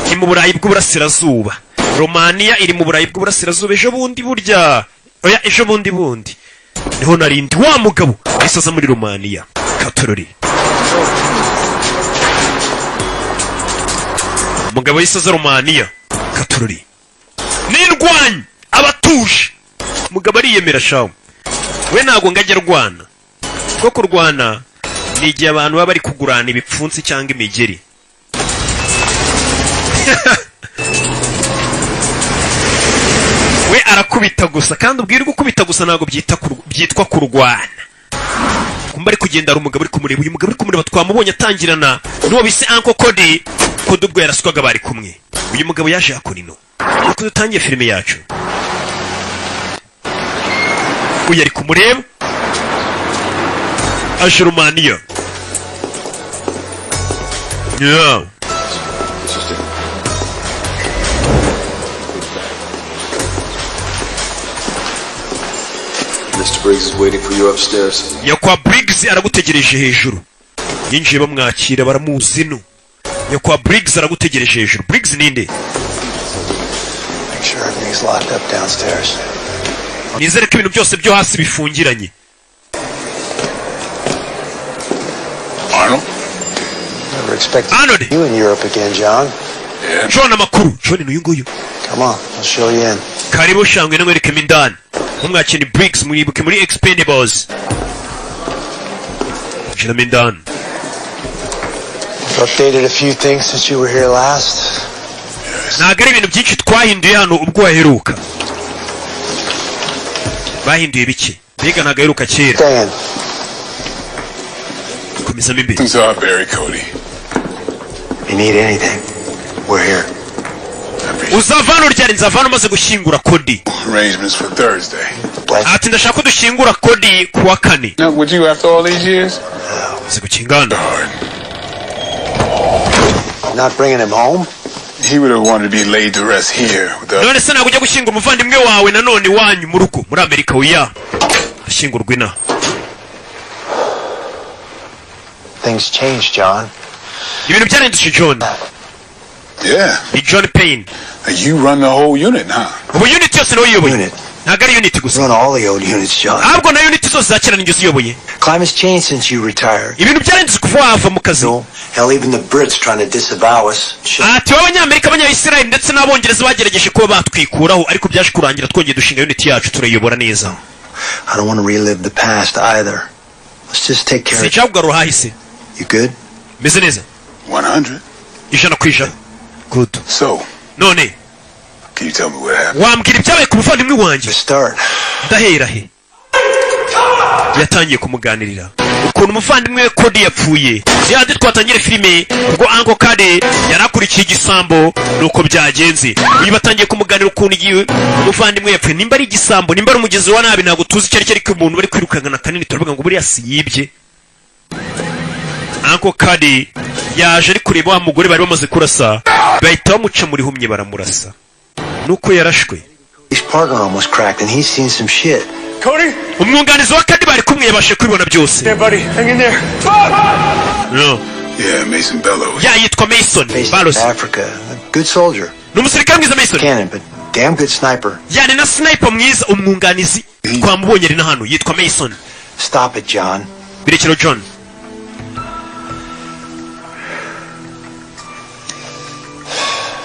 B: ni mu Burayi bw'Uburasirazuba. Romania iri mu Burayi bw'Uburasirazuba. Ejo bundi burya, oya, ejo bundi bundi niho narindi. Wa mugabo yahise aza muri Romania katorori. Umugabo yahise aza Romania katorori n'indwanyi abatuje. Umugabo ariyemera shawo, we ntabwo ngo ajya arwana, kuko kurwana ni igihe abantu baba bari kugurana ibipfunsi cyangwa imigeri. We arakubita gusa, kandi ubwira gukubita gusa ntabwo byitwa kurwana. Kumba ari kugenda, hari umugabo uri kumureba. Uyu mugabo uri kumureba twamubonye atangirana n'uwo bise Uncle Cody. Cody ubwo yaraswaga bari kumwe. Uyu mugabo yaje hakora ino nuko dutangiye filime yacu. Uyu ari kumureba, aje Romaniya, yeah.
C: It's just a Mr. Briggs is waiting for you upstairs.
B: Nyakwa Briggs aragutegereje hejuru. Yinjiye bamwakira, baramuzi ino. Nyakwa Briggs aragutegereje hejuru. Briggs ninde?
A: Make sure everything's locked up downstairs.
B: Nizere ko ibintu byose byo hasi bifungiranye.
D: Arnold?
A: Never expected
B: Arnold.
A: you in Europe again, John.
D: Yeah.
B: John, amakuru John ni uyu nguyu.
A: Come on, I'll show you in.
B: Karibu shangwe, namwerekemo indani. Ntumwakire, ni Briggs, mwibuke muri Expendables. Shyiramo indani.
A: We've updated a few things since you were here last.
B: Ntabwo ari ibintu byinshi twahinduye hano ubwo waheruka, bahinduye bike. Mbega ntabwo aheruka kera.
A: Dan,
B: Komezamo imbere.
D: Things are Barry Cody.
A: if you need anything, we're here.
B: Uzava hano ryari? Nzava hano umaze gushyingura Cody.
D: Arrangements for Thursday.
A: Blank.
B: Ati ndashaka ko dushyingura Cody ku wa kane.
D: Now, would you after all these years?
B: Umaze gukingana.
D: Hard.
A: Not bringing him home?
D: He would have wanted to be laid to rest here with the
B: None se ntabwo ujya gushyingura umuvandimwe wawe nanone iwanyu mu rugo muri Amerika? Oya, ashyingurwa inaha.
A: Things changed, John.
B: Ibintu byarahindutse, John.
D: Yeah.
B: Ni John Payne.
D: You run the whole unit, huh?
B: Ubu unit yose niwe uyiyoboye.
A: Unit.
B: Ntabwo ari unit gusa.
A: Run all the old units, John.
B: Ahubwo na unit zose za kera ninjye uziyoboye.
A: Climate's changed since you retired.
B: Ibintu byarahindutse kuva wava mu kazi.
A: No, hell, even the Brits trying to disavow us. Shit.
B: Ati b'Abanyamerika, Abanyayisirayeli ndetse n'Abongereza bagerageje kuba batwikuraho, ariko byaje kurangira twongeye dushinga unit yacu, turayiyobora neza.
A: I don't want to relive the past either. Let's just take care of
B: Sinshaka kugarura ahahise.
A: You good?
B: Meze neza.
D: 100.
B: 100%, good.
D: So,
B: None
D: Can you tell me what happened?
B: Wambwira ibyabaye ku muvandimwe wanjye?
A: To start.
B: Ndahera he? Yatangiye kumuganirira ukuntu umuvandimwe we Cody yapfuye. Yandi twatangire filime ubwo Uncle Cody yari akurikiye igisambo, nuko byagenze. Uyu batangiye kumuganira ukuntu igihe umuvandimwe yapfuye, nimba ari igisambo, nimba ari umugizi wa nabi, ntabwo tuzi icyo ari cyo, ariko umuntu bari kwirukankana kanini turavuga ngo buriya si yibye. Uncle Cody yaje ari kureba wa mugore bari bamaze kurasa, bahita bamuca muri humye baramurasa, nuko yarashwe.
A: His partner almost cracked, and he's seen some shit.
C: Cody?
B: Umwunganizi wa Cody bari kumwe yabashe kubibona byose.
C: There, buddy. Hang in there.
B: No.
D: Yeah, Mason Bellows.
B: Ya, yitwa Mason
A: Based in
B: Baros.
A: Africa. A good soldier.
B: Ni umusirikare mwiza Mason.
A: Cannon, but damn good sniper.
B: Yani na sniper mwiza. Umwunganizi twamubonye ari na hano, yitwa Mason.
A: Stop it, John.
B: Birekero, John.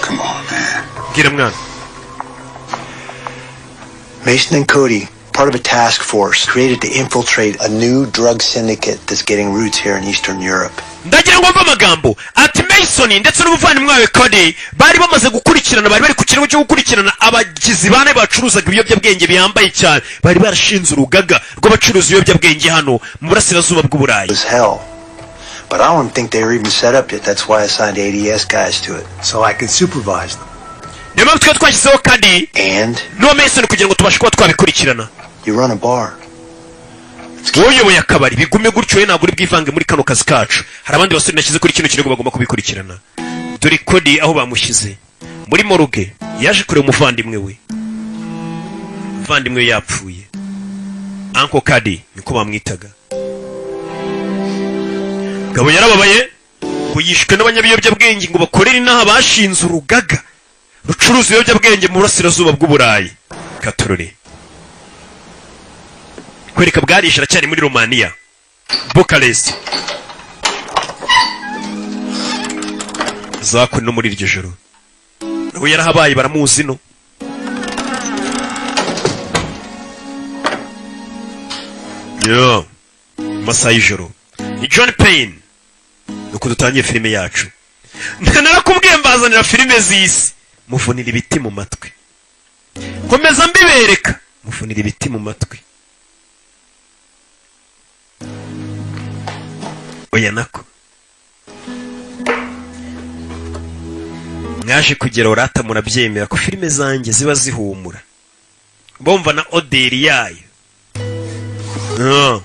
D: Come on, man.
B: Bwira mwana.
A: Mason and Cody, part of a task force created to infiltrate a new drug syndicate that's getting roots here in Eastern Europe.
B: Ndagira ngo mve amagambo ati Mason ndetse n'umuvandimwe wawe Cody bari bamaze gukurikirana, bari bari ku kirego cyo gukurikirana abagizi ba nabi bacuruzaga ibiyobyabwenge bihambaye cyane. Bari barashinze urugaga rw'abacuruza ibiyobyabwenge hano mu burasirazuba bw'Uburayi.
A: It was hell. But I don't think they were even set up yet. That's why I signed ADS guys to it.
E: So I can supervise them.
B: Niyo mpamvu twari twashyizeho Cody
A: And
B: n'uwa Mason kugira ngo tubashe kuba twabikurikirana.
A: you run a bar.
B: Wowe uyoboye akabari, bigume gutyo, we ntabwo uri bwivange muri kano kazi kacu. Hari abandi basore nashyize kuri kino kirego bagomba kubikurikirana. Dore Cody aho bamushyize muri morgue, yaje kureba umuvandimwe we. Umuvandimwe we yapfuye. Uncle Cody niko bamwitaga. Gabo yarababaye ngo yishwe n'abanyabiyobyabwenge ngo bakorere inaha, bashinze urugaga rucuruza ibiyobyabwenge mu burasirazuba bw'Uburayi. Katurore kwereka bwarishe, aracyari muri Romaniya, Bukarest. Zakuri no muri iryo joro nawe yarahabaye, baramuzi no yo mu masaha y'ijoro. Ni John Payne. Nuko dutangiye filime yacu. Narakubwiye mbazanira filime z'isi, muvunira ibiti mu matwi, komeza mbibereka, muvunira ibiti mu matwi. Oya, nako mwaje kugera urata murabyemera ko filime zanjye ziba zihumura, bumva na odeur yayo. Ah.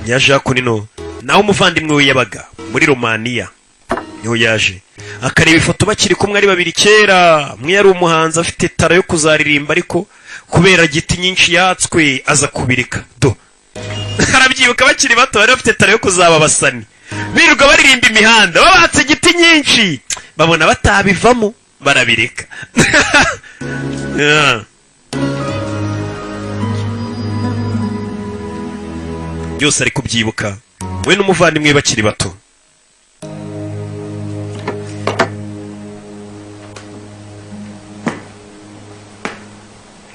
B: Yaje hakuno naho umuvandimwe we yabaga muri Romaniya, niho yaje akareba ifoto bakiri kumwe ari babiri kera. Umwe yari umuhanzi afite talent yo kuzaririmba, ariko kubera giti nyinshi yatswe aza kubireka. Do arabyibuka, bakiri bato bari bafite talent yo kuzaba abasani, birirwa baririmba imihanda, babatse igiti nyinshi, babona batabivamo barabireka. Yeah. Byose ari kubyibuka, we n'umuvandimwe we bakiri bato.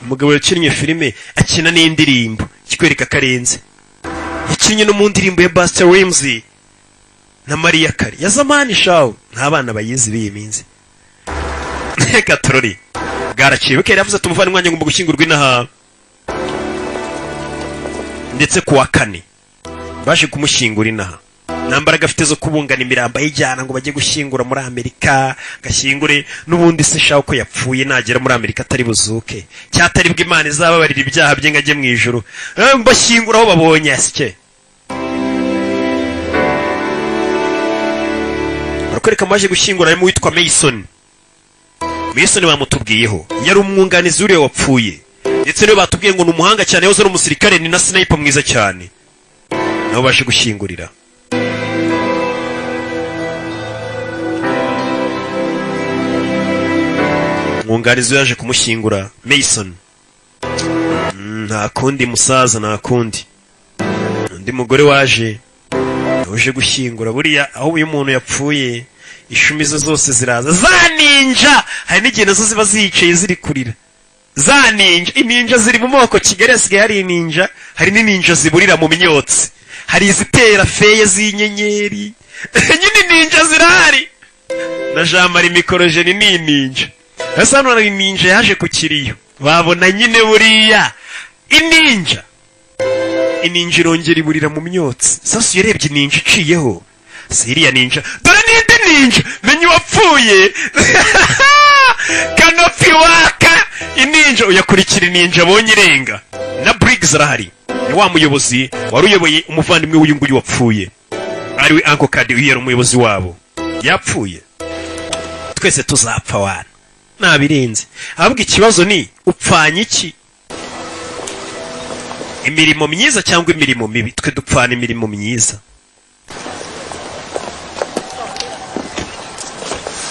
B: Umugabo yakinnye filime, akina n'indirimbo, kikwereka ko arenze. Yakinnye no mu ndirimbo ya Busta Rhymes na Mariah Carey ya zamani shawu, nta bana bayizi b'iyi minsi. Reka turori bwaraciye bukera. Yavuze ati umuvandimwe wanjye ngomba gushyingurwa inaha. Ndetse ku wa kane baje kumushyingura inaha. Nta mbaraga afite zo kubungana imirambo ayijyana ngo bajye gushyingura muri Amerika, gashyingure n'ubundi se shaho ko yapfuye, nagera muri Amerika atari buzuke, cyatari bwo Imana izababarira ibyaha bye ngo ajye mu ijuru. Bashyingura aho babonye asike. Barakwereka mu baje gushyingura harimo uwitwa Mason. Mason bamutubwiyeho, yari umwunganizi w'uriya wapfuye, ndetse niwe batubwiye ngo ni umuhanga cyane, yahoze ari umusirikare, ni na sniper mwiza cyane. Nabo baje gushyingurira. Umwunganizi we yaje kumushyingura, Mason. Nta kundi musaza, nta kundi. Undi mugore waje uje gushyingura, buriya aho uyu muntu yapfuye ishumi ze zose ziraza, za ninja. Hari n'igihe nazo ziba ziyicaye ziri kurira, za ninja. Ininja ziri mu moko. Kigali hasigaye hari ininja, hari n'ininja ziburira mu myotsi, hari izitera feye z'inyenyeri. Nyine ininja zirahari. Na Jean Marie Mikorojeni ni ininja. Ese hano hari ninja yaje ku kiriyo, babona nyine buriya ininja, ininja irongera iburira mu myotsi. Sasu yarebye ininja iciyeho, si iriya ninja, dore n'indi ninja, menya uwapfuye canopy waka. Ininja uyakurikira, ininja abonye irenga. Na Briggs arahari, ni wa muyobozi wari uyoboye umuvandimwe w'uyu nguyu wapfuye, ariwe Uncle Cody. Uyu yari umuyobozi wabo, yapfuye. Twese tuzapfa wana, nabirenze. Ahubwo ikibazo ni upfanye iki, imirimo myiza cyangwa imirimo mibi? Twe dupfana imirimo myiza.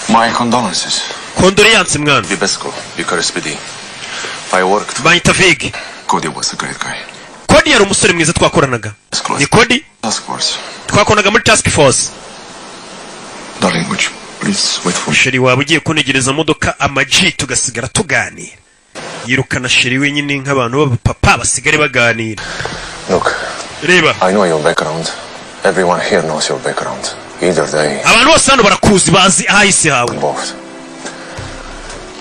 E: My condolences.
B: Condoléances, mwana.
E: Vibesco, Bucharest PD. I worked.
B: Banyita Vig.
E: Cody was a great guy.
B: Cody yari umusore mwiza twakoranaga. Ni Cody.
E: Task force.
B: Twakoranaga muri task force.
E: Darling, would you please wait for me?
B: Chérie, waba ugiye kunegereza modoka amaji tugasigara tuganira? Yirukana chérie wenyine nk'abantu b'abapapa basigare baganira.
E: Look,
B: Reba.
E: I know your background. Everyone here knows your background. Either they,
B: Abantu bose hano barakuzi, bazi ahahise hawe.
E: both.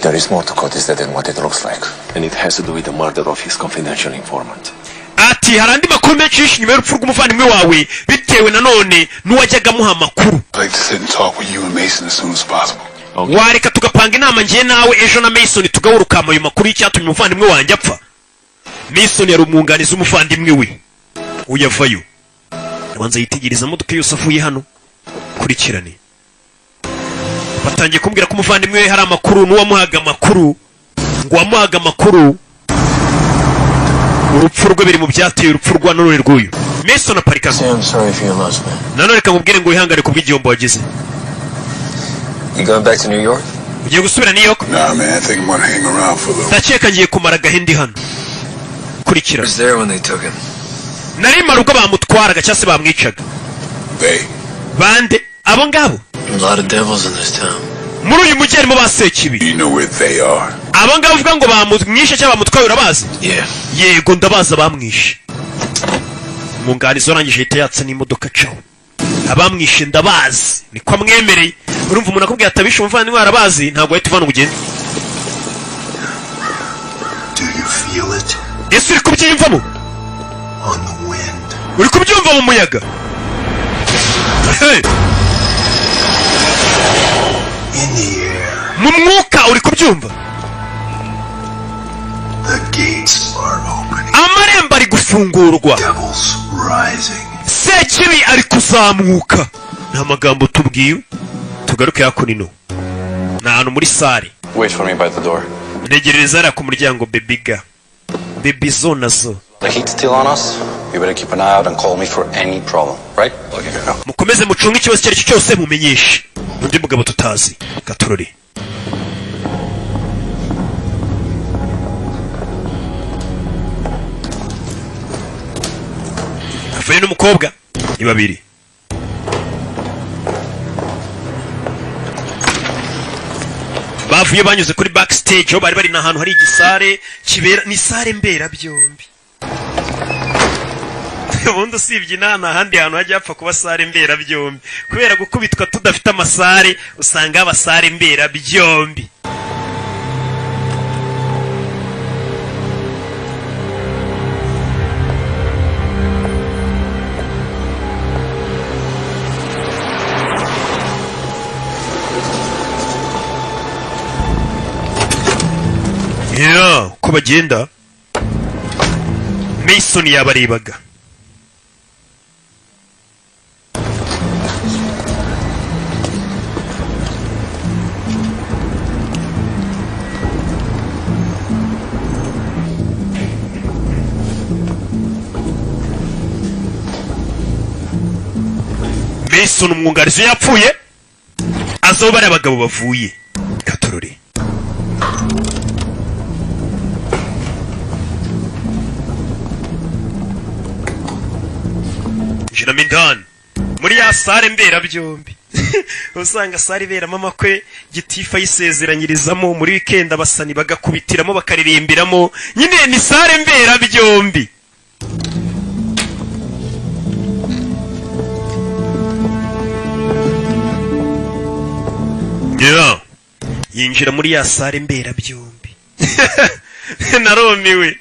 E: There is more to Cody's death than what it looks like. And it has to do with the murder of his confidential informant.
B: Ati hari andi makuru menshi yishe inyuma y'urupfu rw'umuvandimwe wawe, bitewe nanone n'uwajyaga amuha amakuru.
D: I'd like to sit and talk with you and Mason as soon as possible.
B: Wareka tugapanga inama ngiye nawe ejo na Mason, tugahurukama ayo makuru y'icyatumye umuvandimwe wanjye apfa. Mason yari umwunganizi w'umuvandimwe we. Uyavayo, abanza yitegereza imodoka yose avuye hano. Kurikirane, batangiye kumbwira ko umuvandimwe we hari amakuru n'uwamuhaga amakuru, ngo uwamuhaga amakuru urupfu rwe biri mu byateye urupfu rwa none rw'uyu Mason. Aparika.
A: I'm sorry for your loss, man.
B: Nanone reka nkubwire ngo wihangane ku bw'igihombo wagize.
A: You going back to New York?
B: Ugiye gusubira New York?
D: Nah, man, I think I'm gonna hang around for a little.
B: Ndakeka ngiye kumara agahindi hano. Kurikira.
A: Was there when they took him.
B: Nari mara ubwo bamutwaraga cyangwa se bamwicaga.
D: They.
B: Bande abo ngabo?
A: A lot of devils in this town.
B: Muri uyu mujyi harimo ba sekibi.
D: You know where they are.
B: Abo ngabo uvuga ngo bamwishe cyangwa bamutwaye, urabazi?
A: Yeah.
B: Yego, ndabazi abamwishe. Umwunganizi warangije ahita yatsa n'imodoka caho. Abamwishe ndabazi, niko amwemereye. Urumva umuntu akubwira ati abishe umuvandimwe arabazi, ntabwo wahita uvana ugende.
A: Do you feel it?
B: Ese uri kubyiyumvamo?
A: On the wind.
B: Uri kubyumva mu muyaga? Hey!
A: In the air.
B: Mu mwuka, uri kubyumva?
A: The gates are opening.
B: Amarembo ari gufungurwa.
A: Devils rising.
B: Sekibi ari kuzamuka. Ni amagambo tubwiwe. Tugaruke hakuno, ni ahantu muri salle.
E: Wait for me by the door.
B: Ntegerereza hariya ku muryango. Bebiga bebi zo nazo.
F: The heat's still on us. You better keep an eye out and call me for any problem, right? Okay, go.
B: Mukomeze mucunge, ikibazo icyo ari cyo cyose mumenyeshe. Undi mugabo tutazi gatorori avuye n'umukobwa, ni babiri bavuye, banyuze kuri backstage aho bari bari. Ni ahantu hari igisalle kibera, ni salle mberabyombi. Ubundi usibye inaha nta handi hantu hajya hapfa kuba salle mberabyombi. Kubera gukubitwa tudafite amasalle, usanga haba salle mberabyombi. Yeah, uko bagenda Mason yabarebaga. Mason umwunganizi yapfuye, azi aho bariya bagabo bavuye. Katorore jinamo indani muri ya salle mberabyombi. Usanga salle iberamo amakwe, gitifu ayisezeranyirizamo, muri weekend abasani bagakubitiramo, bakaririmbiramo. Nyine ni salle mberabyombi. Yeah. Yinjira muri ya salle mberabyombi. Narumiwe.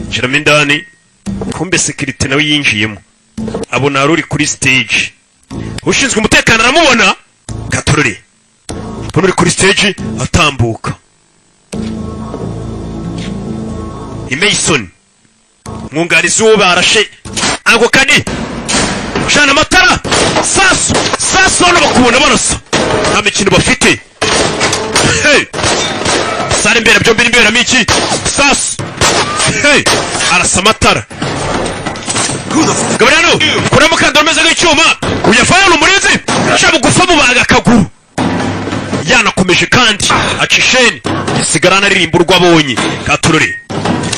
B: Yinjiramo indani, kumbe sécurité nawe yinjiyemo, abona hari uri kuri stage. Ushinzwe umutekano aramubona. Katorore, mbona uri kuri stage atambuka ni Mason, mwunganizi w'uwo barashe. Ako kani cana amatara, sasu sasu. Hano bakubona barasa, nta mikino bafite. Hey! Salle mberabyombi n'imberamo iki? Sasu, hey! Arasa amatara. Gabriel, kuramo umukandara umeze nk'icyuma, uyafana ni umurinzi. Ca bugufi, amubaga akaguru. Yanakomeje kandi aca isheni, gisigara anaririmba urwo abonye. Katurore,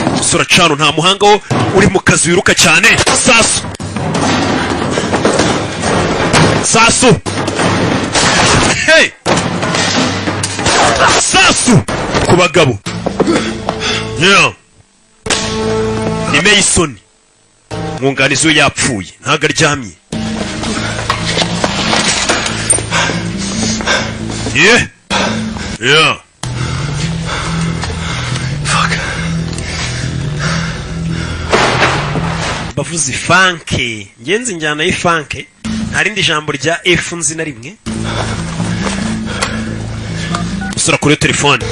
B: umusore acana. Nta muhanga wo uri mu kazi wiruka cyane. Sasu sasu, hey! Sasu ku bagabo. Yeah. Ni Mason, mwunganizi we yapfuye, ntabwo aryamye. Yeah.
C: Fuck.
B: Bavuze fuck. Ngenzi njyana y'ifuck, nta rindi jambo rya F nzi na rimwe. Umusore kuri telefone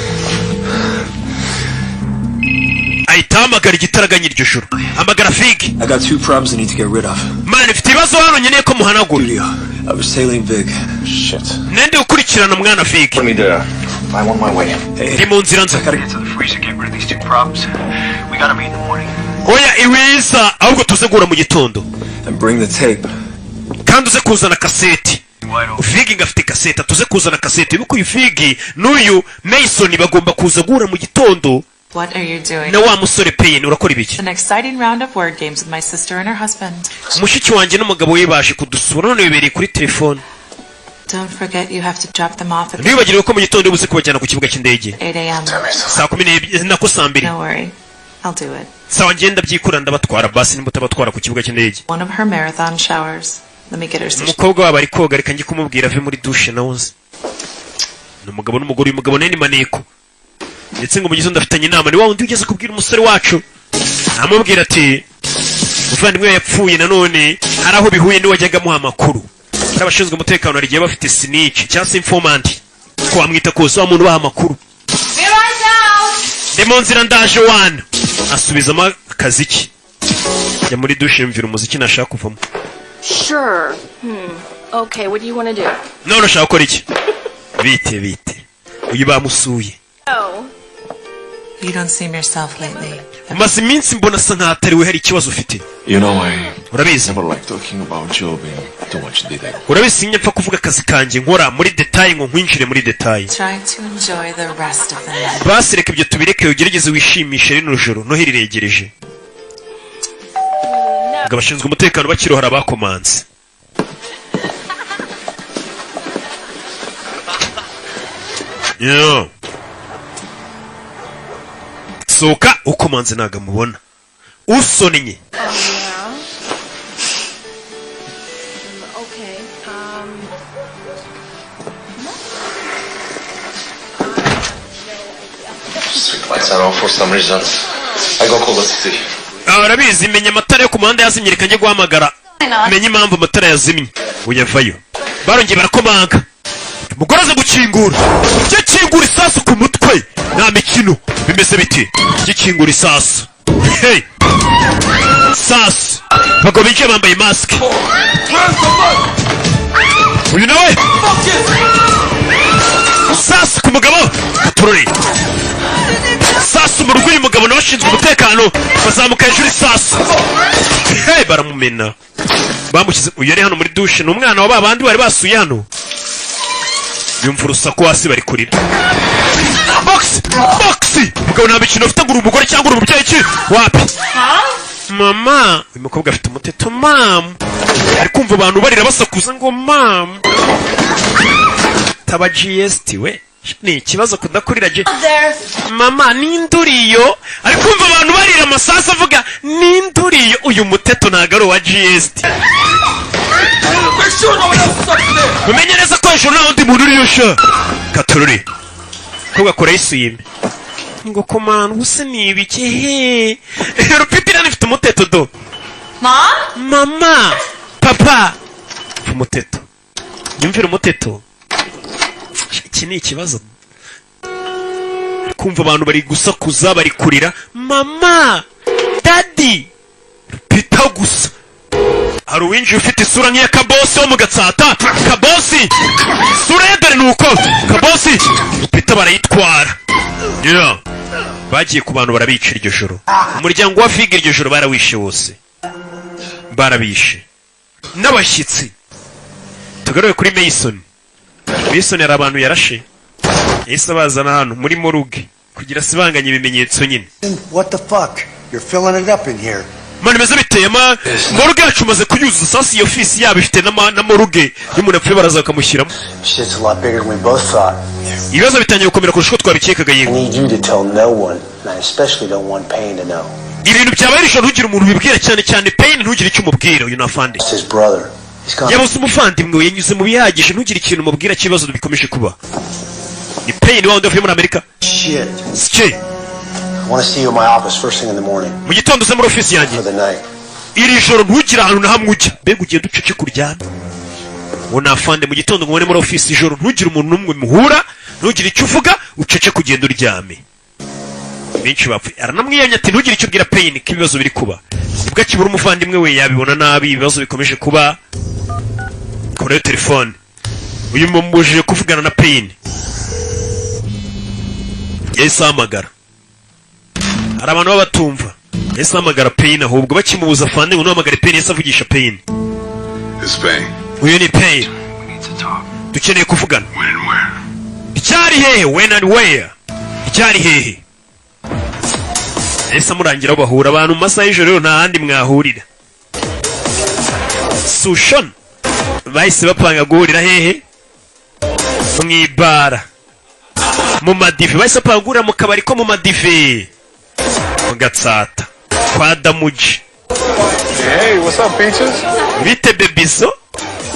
B: ahita ahamagara igitaraganya iryo joro, hamagara Fig.
C: I got two problems I need to get rid of.
B: Man, mfite ibibazo hano nkeneye ko muhanagura.
C: Studio. I was tailing Vig.
E: Shit.
B: Nende ukurikirana mwana Fig.
E: Put me there. I'm on my way.
C: Hey,
B: Ndi mu nzira nza.
C: I gotta get to the freezer, get rid of these two problems. We gotta meet in the morning.
B: Oya, iwiza, ahubwo tuze guhura mu gitondo.
C: And bring the tape.
B: Kandi uze kuzana kaseti. Fig ngo afite kaseti, tuze kuzana kaseti. Wibuke uyu Fig n'uyu Mason bagomba kuza guhura mu gitondo.
G: What are you doing?
B: Na wa musore Payne, urakora ibiki?
G: An exciting round of word games with my sister and her husband.
B: Mushiki wanjye n'umugabo we baje kudusura, none bibereye kuri telefone.
G: Don't forget you have to drop them off at
B: Ntiwibagirwe ko mu gitondo buze kubajyana ku kibuga cy'indege.
G: 8 a.m.
B: Saa 12, nako saa 2.
G: No worry. I'll do it.
B: Sawa, ngenda byikura, ndabatwara. Basi nimba utabatwara ku kibuga cy'indege.
G: One of her marathon showers. Let me get her so she
B: Umukobwa wabo ari koga, reka njye kumubwira ave muri douche. Nawe uzi ni umugabo n'umugore. Uyu mugabo nawe ni maneko, ndetse ngo mu gitondo afitanye inama. Ni wa wundi ugeze kubwira umusore wacu, amubwira ati umuvandimwe we yapfuye. Nanone hari aho bihuye n'uwajyaga amuha amakuru. Hari abashinzwe umutekano, hari igihe bafite snitch cyangwa se informant, ko wamwita kose, wa muntu ubaha amakuru. Ndi mu nzira, ndaje wana. Asubizamo akazi ke, jya muri douche, yumvira umuziki, nashaka kuvamo.
H: Sure. Okay, what do you want to do?
B: None ushaka gukora iki? Bite bite, uyu bamusuye.
H: Oh.
G: You don't seem yourself lately.
B: Umaze iminsi mbona asa nkaho atari we, hari ikibazo ufite.
E: You know, I
B: Urabizi,
E: never like talking about job in too much detail.
B: urabizi sinjya mpfa kuvuga akazi kanjye nkora muri détail, ngo nkwinjire muri détail.
G: Try to enjoy the rest of the night.
B: Basi reka ibyo tubireke, ugerageze wishimishe rino joro, Noheli iregereje. Ngo abashinzwe umutekano bakirohora bakomanze. Yo. Sohoka, ukomanze ntabwo amubona usonnye.
H: Oh, yeah? Okay.
F: Street lights are off for some reason. I go call the city.
B: Ah, urabizi, menya amatara yo ku muhanda yazimye, reka njye guhamagara menye impamvu amatara yazimye. Uyavayo, barongeye barakomanga, umugore aza gukingura. Gikingura, isasu ku mutwe, nta mikino. Bimeze biti? Gikingura, isasu. Hey! Sasu. Abagabo binjiye bambaye masike. Uyu nawe sasu ku mugabo, katurore, sasu mu rugo. Uyu mugabo nawe ashinzwe umutekano, bazamuka hejuru, isasu. Hey, baramumena, bamushyize. Uyu yari hano muri douche, ni umwana wa ba bandi bari basuye hano. Yumva urusaku hasi, bari kurira. Box box, mugabo nta mikino ufite ngo uri umugore cyangwa uri umubyeyi ki? Wapi mama, uyu mukobwa afite umuteto. Mama, ari kumva abantu barira basakuza ngo mama. Taba GST we, ni ikibazo kudakurira G. Mama, ninduriyo. Ari kumva abantu barira, amasasu avuga, ninduriyo. Iyo uyu muteto ntabwo ari uwa GST.
C: Make sure no one else is up there.
B: Umenye neza ko hejuru nta wundi muntu uriyo sha. Katururi ko gakora yisuyime ngo komana ubuse ni ibiki he? Rupita irani ifite umuteto do.
G: Mom?
B: Mama, papa, umuteto, nyumvira umuteto. Iki ni ikibazo kumva abantu bari gusakuza, bari kurira, mama, daddy. Rupita gusa hari uwinjiye ufite isura nk'iya Kabosi wo mu Gatsata. Kabosi isura ye dore ni uko Kabosi. Rupita barayitwara. Yeah. Bagiye ku bantu barabica iryo joro. Umuryango wa Figa iryo joro barawishe wose, barabishe n'abashyitsi. Tugaruke kuri Mason. Mason hari abantu yarashe, yahise abazana hano muri morgue kugira asibanganye ibimenyetso nyine.
A: What the fuck? You're filling it up in here.
B: Mani bimeze biteye ma morgue yacu umaze kuyuzuza. Sasa iyo ofisi yabo ifite na morgue, iyo umuntu apfuye baraza bakamushyiramo.
A: Shit's a lot bigger than we both thought.
B: Ibibazo bitangiye gukomera kurusha uko twabikekaga.
A: I
B: Yego.
A: need you to tell no one, and I especially don't want Payne to know.
B: Ibintu byabaye iri joro ntugire umuntu ubibwira, cyane cyane Payne, ntugire icyo umubwira. Uyu ni afande.
A: It's his brother. He's gone.
B: Yabuze umuvandimwe we, yanyuze mu bihagije. Ntugire ikintu umubwira cy'ibibazo bikomeje kuba. Ni Payne wa wundi wavuye muri Amerika.
A: Shit.
B: Sike.
A: I want to see you in my office first thing in the morning.
B: Mu gitondo uze muri ofisi yanjye.
A: For the night.
B: Iri joro ntugire ahantu na hamwe ujya. Mbega ugiye ducece kuryama uwo ni afande. Mu gitondo ngo ubone muri ofisi. Ijoro ntugire umuntu n'umwe muhura, ntugire icyo uvuga, ucece kugenda uryame. Benshi bapfuye. Aranamwiyamye ati ntugire icyo ubwira Payne ko ibibazo biri kuba. Nibwo akibura umuvandimwe we yabibona nabi. Ibibazo bikomeje kuba. Korayo telefone, uyu mumubujije kuvugana na Payne. Yahise ahamagara. Hari abantu baba batumva. Yahise ahamagara Payne, ahubwo bakimubuza afande ngo ntuhamagare Payne, yahise avugisha Payne.
D: It's Payne.
B: Uyu ni Payne, dukeneye kuvugana. Ryari, hehe? When and where? Ryari, hehe? Yahise amurangira aho bahura. Abantu mu masaha y'ijoro rero nta handi mwahurira. Sushon bahise bapanga guhurira hehe? Mu ibara, mu madive. Bahise bapanga guhurira mu kabari ko mu madive mu Gatsata kwa Damuji.
D: Hey, what's up, Peaches?
B: Bite bebiso?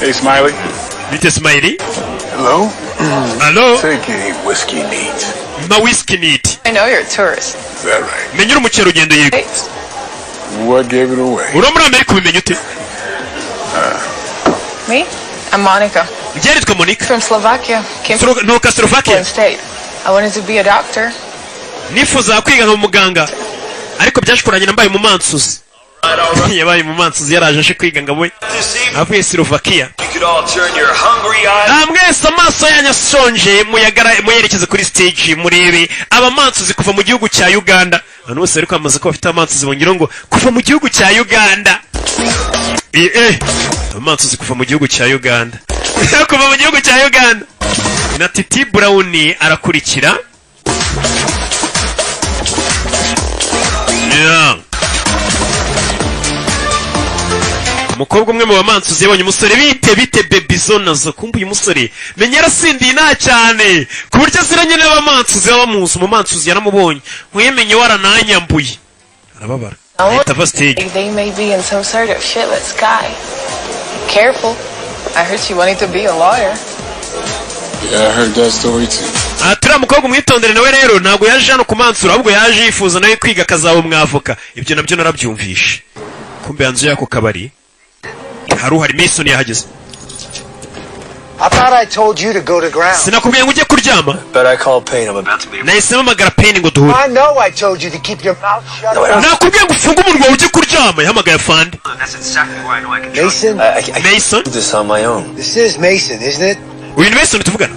D: Hey, Smiley.
B: Bite Smiley?
D: Hello?
B: Hello?
D: Take a whiskey neat.
B: Ma whisky neat.
G: I know you're a tourist.
D: Is that right?
B: Menya uri umukerarugendo. Yego.
D: What gave it away?
B: Uri muri Amerika, ubimenya ute?
G: Me? I'm Monica.
B: Njye nitwa Monica.
G: From Slovakia. Came from
B: Nturuka Slovakia.
G: Portland State. I wanted to be a doctor.
B: Nifuzaga kwiga nka muganga, ariko byaje kurangira mbaye umumansuzi. Yabaye umumansuzi, yaraje aje kwiga ngo abe avuye Slovakia.
C: You could all turn your hungry eyes.
B: Ah, mwese amaso yanyu asonje muyagara muyerekeze kuri stage, murebe abamansuzi kuva mu gihugu cya Uganda. Abantu bose bari kwamamaza ko bafite abamansuzi, bongeraho ngo kuva mu gihugu cya Uganda. Abamansuzi kuva mu gihugu cya Uganda, kuva mu gihugu cya Uganda. Na Titi Brown arakurikira. Yeah. Umukobwa umwe mu bamansuzi yabonye umusore. Bite bite bebizo nazo? Kumva uyu musore menya yarasindiye nta cyane ku buryo aziranye n'abamansuzi baba bamuzi. Umumansuzi yaramubonye, nkuyemenye warananyambuye, arababara, ahita ava stage.
G: They may be in some sort of shitless sky. Careful. I heard she wanted to be a lawyer.
D: Yeah, I heard that story too.
B: Aha turiya mukobwa umwitondere nawe rero, ntabwo yaje hano kumansura, ahubwo yaje yifuza nawe kwiga akazaba umwavoka. Ibyo nabyo narabyumvishe. Kumbe hanze y'ako kabari hari uhari. Mason yahageze.
A: I thought I told you to go to ground.
B: Sinakubwiye ngo ujye kuryama?
E: But I called Payne. I'm about to meet him.
B: Nahise mpamagara Payne ngo duhure.
A: I know I told you to keep your mouth shut.
B: Nakubwiye ngo ufunge umunwa ujye kuryama. Yahamagaye afande.
E: That's exactly why I know I can trust
A: Mason,
E: I
B: Mason.
E: do this on my own.
A: This is Mason, isn't it?
B: Uyu ni Mason tuvugana?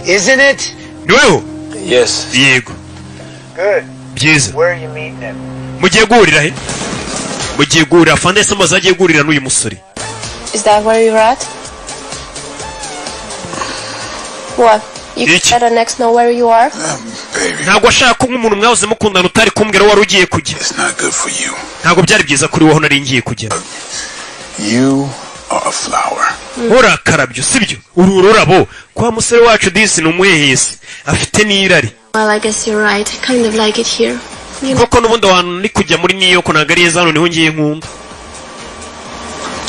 A: Isn't it?
B: Ni weho?
E: Yes.
B: Yego.
A: Good.
B: Byiza.
A: Where are you meeting him?
B: Mugiye guhurira he? Mugiye guhurira? Afande yahise amaze agiye guhurira n'uyu musore.
H: Is that where you're at? What? You
B: Iki.
H: let an ex know where you are?
D: Baby,
B: Ntabwo ashaka ko nk'umuntu mwahoze mukundana utari kumbwira aho wari ugiye kujya.
D: It's not good for you.
B: Ntabwo byari byiza kuri wowe aho nari ngiye kujya.
D: You are a flower.
B: Urakarabyo sibyo? Uru ururabo kwa musore wacu disi ni umuhehesi, afite n'irari.
H: Well, I guess you're right. I kind of like it here.
B: Koko n'ubundi ahantu ni kujya muri New York ntabwo ari heza, hano niho ngiye nkunda.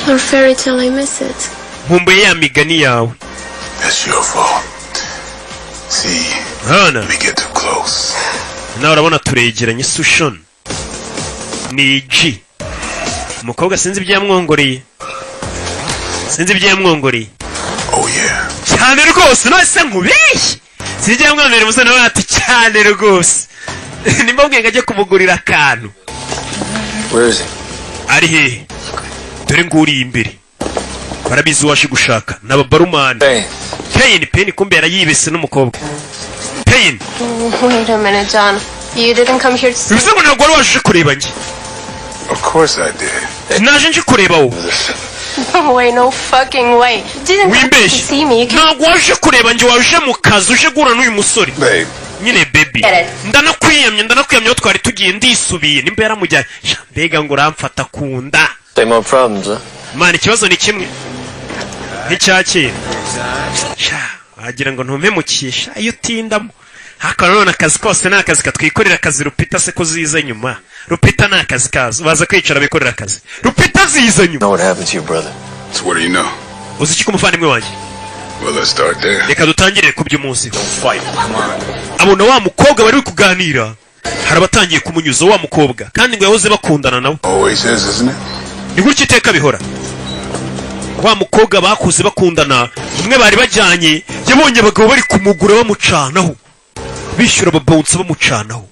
H: Your fairy tale, I miss it.
B: Nkumbuye ya migani yawe.
D: That's your fault. See,
B: Hana
D: we get too close.
B: Nawe urabona turegeranye. Sushon ni G, umukobwa sinzi ibyo yamwongoreye, sinzi ibyo yamwongoreye.
D: Oh yeah.
B: Cyane rwose, none se nkubeshye? Sinzi ibyo yamwongoreye. Umusore nawe ati cyane rwose, nimba mbwiye ngo ajye kumugurira akantu.
F: Where is he?
B: Ari hehe? Dore nguriye imbere, barabizi uwaje gushaka ni ababarumani.
F: Hey.
B: Payne, Payne, kumbe yarayibese n'umukobwa Payne.
H: Wait a minute, John. You didn't come here to see.
B: Bivuze ngo ntabwo wari waje kureba njye?
D: Of course I did.
B: Naje nje kureba wowe.
H: No way, no fucking way. You didn't come to
B: Wimbeshye.
H: see me. You came.
B: Ntabwo waje kureba njye, waje mu kazi, uje guhura n'uyu musore.
D: Babe,
B: Nyine baby.
H: Get it.
B: Ndanakwiyamye, ndanakwiyamye, aho twari tugiye ndisubiye nimba yaramujyanye. Sha, mbega ngo uramfata ku nda.
F: Same old problems, huh?
B: Mana, ikibazo ni kimwe nk'icya kera. Sha, wagira ngo ntumemukisha iyo utindamo. Ariko nanone akazi kose ni akazi, katwikorera akazi. Rupita se ko ziza nyuma? Rupita ni akazi kazo, baza kwicara bikorera akazi, Rupita ziza nyuma.
F: Know what happened to your brother?
D: So what do you know?
B: Uzi iki ku muvandimwe wanjye?
D: Well, let's start there.
B: Reka dutangire ku by'umunsi. Abona wa mukobwa bari kuganira, hari abatangiye kumunyuza wa mukobwa, kandi ngo yahoze bakundana nawe.
D: Always is, isn't it?
B: Ni gutya iteka bihora. Wa mukobwa bakuze bakundana, umwe bari bajyanye, yabonye abagabo bari kumugura bamucanaho, bishyura ababonsa bamucanaho.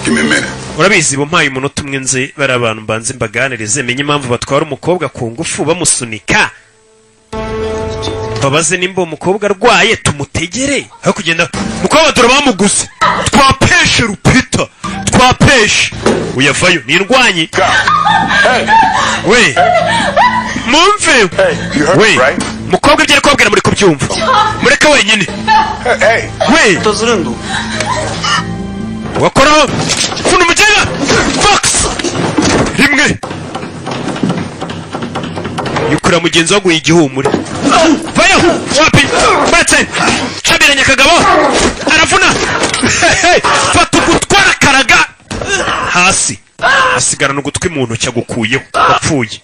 D: Give me a minute.
B: Urabizi, bumpaye umunota umwe nze bari abantu mbanze mbaganirize, menye impamvu batwara umukobwa ku ngufu bamusunika, babaze nimba uwo mukobwa arwaye tumutegere aho kugenda. Mukobwa dore bamuguze, twapeshe Rupita, twapeshe. Uyavayo ni indwanyi we, mumve we. Mukobwa ibyo ari kubabwira muri kubyumva? Mureke wenyine we. Wakoraho funa umugenda fox rimwe yukura mugenzi waguye igihumure. Vayo wapi baretse cabiranye akagabo aravuna. Fata ugutwi arakaraga hasi, asigarana ugutwi mu ntoki agukuyeho, wapfuye.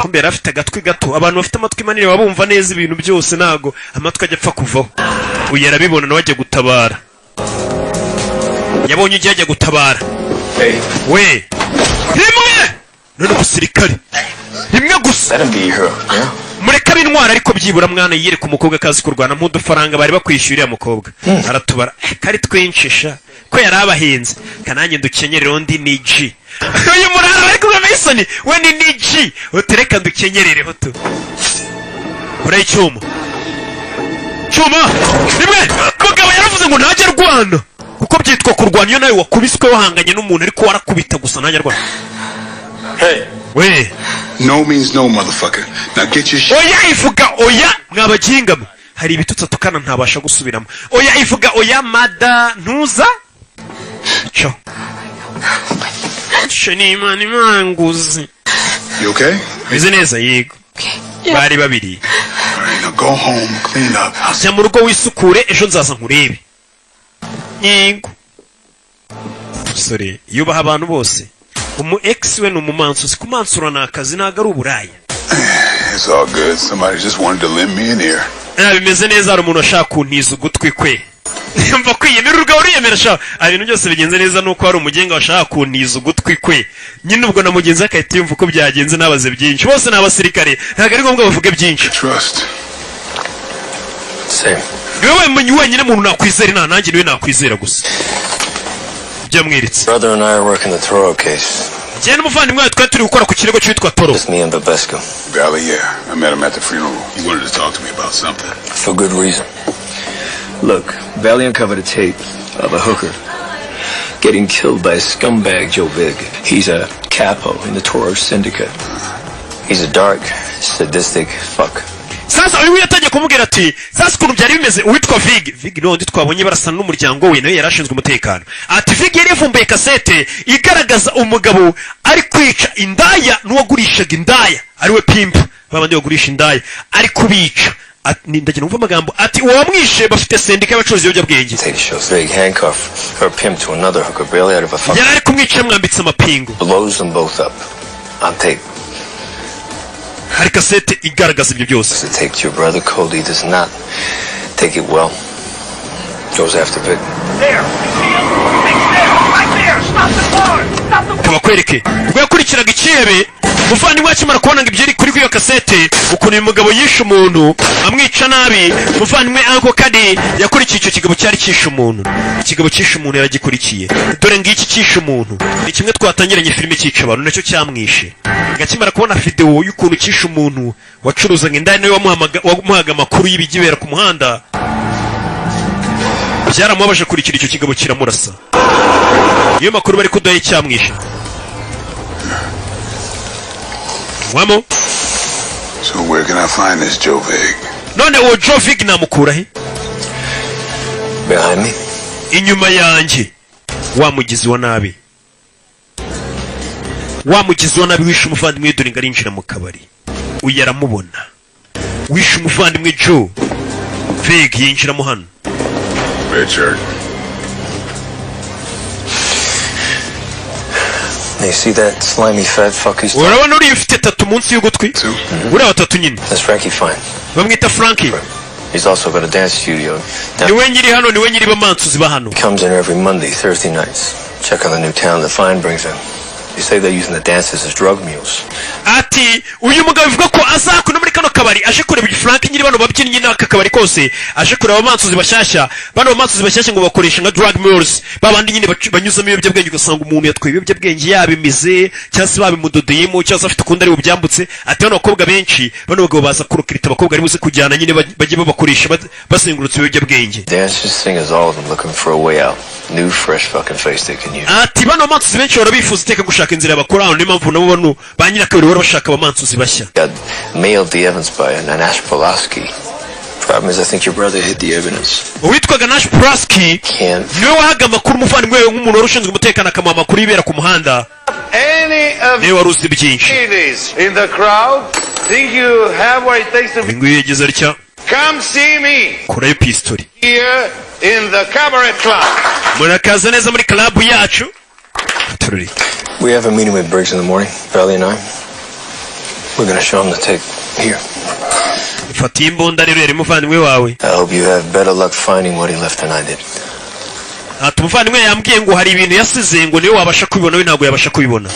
B: Kumbe yari afite agatwi gato. Abantu bafite amatwi manini baba bumva neza ibintu byose, ntago amatwi ajya apfa kuvaho. Uyu arabibona, nawe ajya gutabara. Yabonye ugiye ajya gutabara we rimwe. None umusirikare rimwe gusa. Mureke ab'intwara, ariko byibura mwana yiyereka umukobwa akazi kurwana nk'udufaranga bari bakwishyura. Uriya mukobwa aratubara. Kari twinshisha ko yari abahinze kanange dukenyerere undi ni G. Uyu murara bari kumwe Mason we ni G, utereka dukenyerereho tu. Kora icyuma, cyuma rimwe. Mugabo yaravuze ngo ntajya arwana, kuko byitwa kurwana iyo nawe wakubiswe wahanganye n'umuntu, ariko warakubita gusa, ntajya arwana we.
D: No means no, motherfucker. Now get your shit.
B: Oya ivuga oya, mwabaginga mwe. Hari ibitutsi atukana ntabasha gusubiramo. Oya ivuga oya, mada ntuza cyo ni Imana imanguzi.
D: You okay?
B: Meze neza, yego. Bari babiri.
D: All right, now go home, clean up.
B: Jya mu rugo wisukure, ejo nzaza nkurebe. Yego musore yubaha abantu bose. Umu ex we ni umumansuzi, kumansura ni akazi, ntabwo ari uburaya.
D: It's all good. Somebody just wanted to lend me an ear.
B: Ah, bimeze neza, hari umuntu washaka kuntiza ugutwi kwe. Mva kwiyemera urwawe uriyemera sha. Ah, ibintu byose bigenze neza, nuko hari umugenga washaka kuntiza ugutwi kwe nyine. Ubwo na mugenzi we agahita yumva uko byagenze, nabaze byinshi. Bose ni abasirikare, ntabwo ari ngombwa bavuge byinshi.
D: Trust.
F: Same.
B: Niwe wenyine wenyine muntu nakwizera nta nanjye niwe nakwizera gusa byamwiritse.
F: Brother and I are working the Toro case.
B: Njyewe n'umuvandimwe wawe twari turi gukora ku kirego cyitwa Toro.
F: Just me and Babesco.
D: Valley, yeah. I met him at the funeral. He wanted to talk to me about something.
F: For good reason.
I: Look, Valley uncovered a tape of a hooker getting killed by a scumbag, Joe Vig. He's a capo in the Toro Syndicate.
F: He's a dark, sadistic fuck.
B: Sasa uyu yatangiye kumubwira ati sasa ukuntu byari bimeze, uwitwa Vig, Vig ni wundi twabonye barasana n'umuryango we, nawe yari ashinzwe umutekano. Ati Vig yari yavumbuye kasete igaragaza umugabo ari kwica indaya n'uwagurishaga indaya, ariwe pimp, babandi bagurisha indaya, ari kubica. Ndagira numva amagambo ati uwamwishe bafite sendika y'abacuruzi ibiyobyabwenge.
I: Tape shows Vig handcuff her pimp to another hooker barely out of a fucking
B: Yari ari kumwica yamwambitse amapingu.
I: Blows them both up. On tape.
B: Hari kasete igaragaza ibyo byose.
I: The tape to your brother. Cody does not take it well. Goes after Vic.
J: There! You see him? Vic's there! Right there! Stop the car! Stop the
B: Kabakwereke ubwo yakurikiraga ikihebe muvandimwe akimara kubona ngo ibyo kuri iyo kasete, ukuntu uyu mugabo yishe umuntu amwica nabi. Muvandimwe Uncle Cody yakurikiye icyo kigabo cyari cyishe umuntu. Ikigabo cyishe umuntu yaragikurikiye. Dore ngiki cyishe umuntu, ni kimwe twatangiranye filime cyica abantu, nacyo cyamwishe. Akimara kubona videwo y'ukuntu cyishe umuntu wacuruzaga indaya, niwe wamuhaga amakuru y'ibigibera ku muhanda. Byaramubabaje kurikira icyo kigabo kiramurasa. Niyo makuru bari kudaha icyamwishe wamo.
D: So where can I find this Joe Vig?
B: None uwo Joe Vig namukura he?
I: Behind me?
B: Inyuma yanjye. Wa mugizi wa nabi, wa mugizi wa nabi wishe umuvandimwe, dore ngo arinjira mu kabari. Uyu aramubona, wishe umuvandimwe Joe Vig yinjiramo hano.
D: Richard.
I: You see that slimy fat fuck he's
B: Urabona uriya ufite tattoo munsi y'ugutwi, uriya watatu nyine?
I: That's Frankie Fine.
B: Bamwita Frankie.
I: He's also got a dance studio.
B: Niwe nyiri hano, niwe nyiri bamansuzi ba hano.
I: He comes in every Monday, Thursday nights. Check on the new town that Fine brings in. They say they're using the dancers as drug mules.
B: Ati uyu mugabo bivuga ko azakuna muri kano kabari aje kureba Frank nyiri bano babyinnyi n'aka kabari kose, aje kureba abamansuzi bashyashya. Bano bamansuzi bashyashya ngo bakoresha nka drug mules, babandi nyine banyuzamo ibiyobyabwenge, ugasanga umuntu yatwaye ibiyobyabwenge yabimize cyangwa se babimudodeyemo cyangwa se afite ukundi ari bubyambutse. Ati bano bakobwa benshi, bano bagabo baza kurokirita abakobwa ari buze kujyana nyine bajye babakoresha bazengurutse ibiyobyabwenge.
I: Dancers, singers, all of them looking for a way out. New, fresh fucking face they can use.
B: Ati bano bamansuzi benshi bahora bifuza iteka gushaka inzira bakora hano, niyo mpamvu nabo bano ba nyirakabiri bahora bashaka abamansuzi bashya.
I: Got mailed the evidence by an Nash Pulaski. Problem is, I think your brother hid the evidence.
B: Uwitwaga Nash Pulaski
I: Can't.
B: niwe wahaga amakuru umuvandimwe we, nk'umuntu wari ushinzwe umutekano akamuha amakuru y'ibera ku muhanda.
K: Any of
B: Niwe wari uzi byinshi.
K: ladies in the crowd think you have what it takes to
B: Uyu nguyu yagize atya,
K: come see me
B: kurayo pistori.
K: here in the cabaret club.
B: Murakaza neza muri club yacu, tururi.
I: We have a meeting with Briggs in the morning, Valley and I. We're gonna show him the tape. Here.
B: Fata iyi mbunda rero, yari umuvandimwe wawe.
I: I hope you have better luck finding what he left than I did.
B: Ati umuvandimwe yambwiye ngo hari ibintu yasize, ngo niwe wabasha kubibona, we ntabwo yabasha kubibona.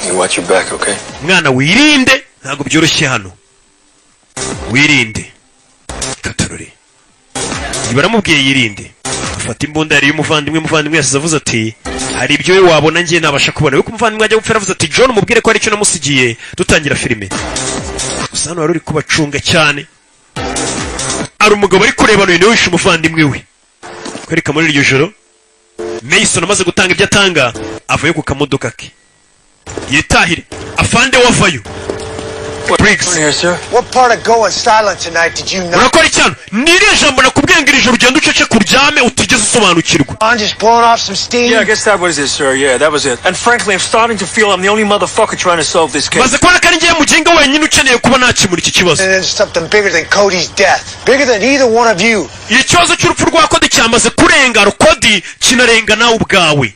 I: You watch your back, okay?
B: Mwana, wirinde, ntabwo byoroshye hano, wirinde. Katururi baramubwiye yirinde. Afata imbunda yari y'umuvandimwe. Umuvandimwe yasize avuze ati hari ibyo we wabona njye nabasha kubona. Yuko umuvandimwe ajya gupfa aravuze ati John umubwire ko hari icyo namusigiye. Dutangira filime gusa, hano wari uri kubacunga cyane ari umugabo ari kurebana, uyu niwe wishe umuvandimwe we. Kwereka muri iryo joro, Mason amaze gutanga ibyo atanga, avayo ku kamodoka ke yitahire. Afande wavayo Briggs.
A: What part of going silent tonight did you not?
B: Urakora icyano? Ni iriya jambo nakubwiye ngo iri joro ugenda ucece kuryame utigeze usobanukirwa?
A: I'm just blowing off some steam.
C: Yeah, I guess that was it, sir. Yeah, that was it. And frankly, I'm starting to feel I'm the only motherfucker trying to solve this case.
B: Maze kubona ko ari ngewe mugenga wenyine ukeneye kuba nakemura iki kibazo.
A: And then something bigger than Cody's death. Bigger than either one of you.
B: Ikibazo cy'urupfu rwa Cody cyamaze kurenga Cody, kinarenga nawe ubwawe.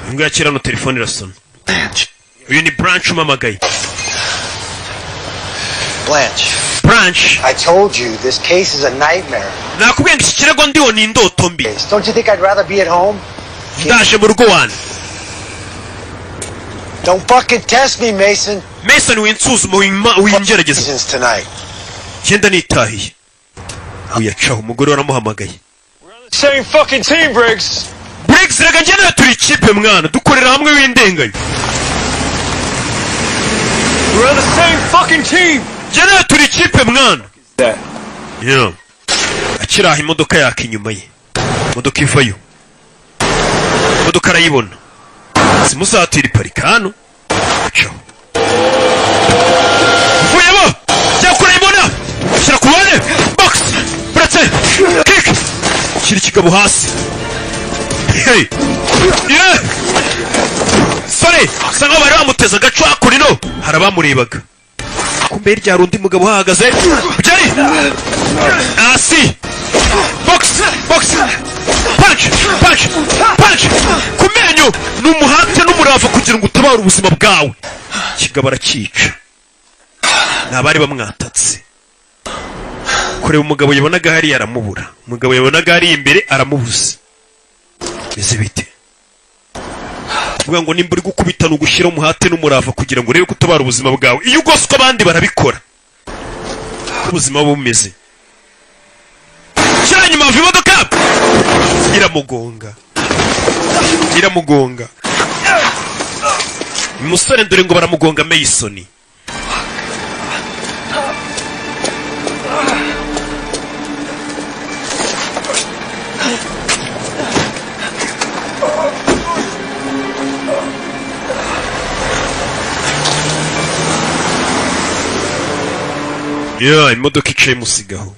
B: Imbwa yakira hano, telefone irasona. Uyu ni Blanche umamagaye.
A: Blanche.
B: Blanche.
A: I told you this case is a nightmare.
B: Nakubwiye ngo iki kirego ndiho ni indoto mbi.
A: Don't you think I'd rather be at home?
B: Ndaje mu rugo wanjye.
A: Don't fucking test me, Mason.
B: Mason, winsuzuma, wingerageza.
A: Seasons tonight.
B: Genda nitahiye. Uyacaho, umugore waramuhamagaye.
C: Same fucking team, Briggs.
B: Briggs, reka njye nawe turi ikipe mwana, dukorera hamwe, w'indenganya.
C: We're on the same fucking team.
B: Njye nawe turi ikipe mwana.
C: That.
B: Yeah. Akiri aho, imodoka yaka inyuma ye, imodoka ivayo, imodoka arayibona, simusatira, iparika hano. Acaho, uvuyemo jya kurayibona, shyira ku ruhande, box buretse kick, shyira ikigabo hasi. Hey! Yeah! Sore, bisa nkaho bari bamuteze agaco hakurino, hari abamurebaga. Kumbe Kumbe hirya hari undi mugabo uhahagaze. Byari hasi. Box, box, punch, punch, punch ku menyo. Ni umuhate n'umurava kugira ngo utabare ubuzima bwawe. Kigabo aracyica. Ni abari bamwatatse. Kureba umugabo yabonaga hariya aramubura, umugabo yabonaga hariya imbere aramubuze. Bimeze bite? Kuvuga ngo nimba uri gukubita ni ugushyira umuhate n'umurava kugira ngo urebe ko utabara ubuzima bwawe. Iyo ugoswe abandi barabikora, uko ubuzima buba bumeze. Shyira inyuma, hava imodoka iramugonga, iramugonga umusore. Dore ngo baramugonga. Mason ya imodoka iciye musigaho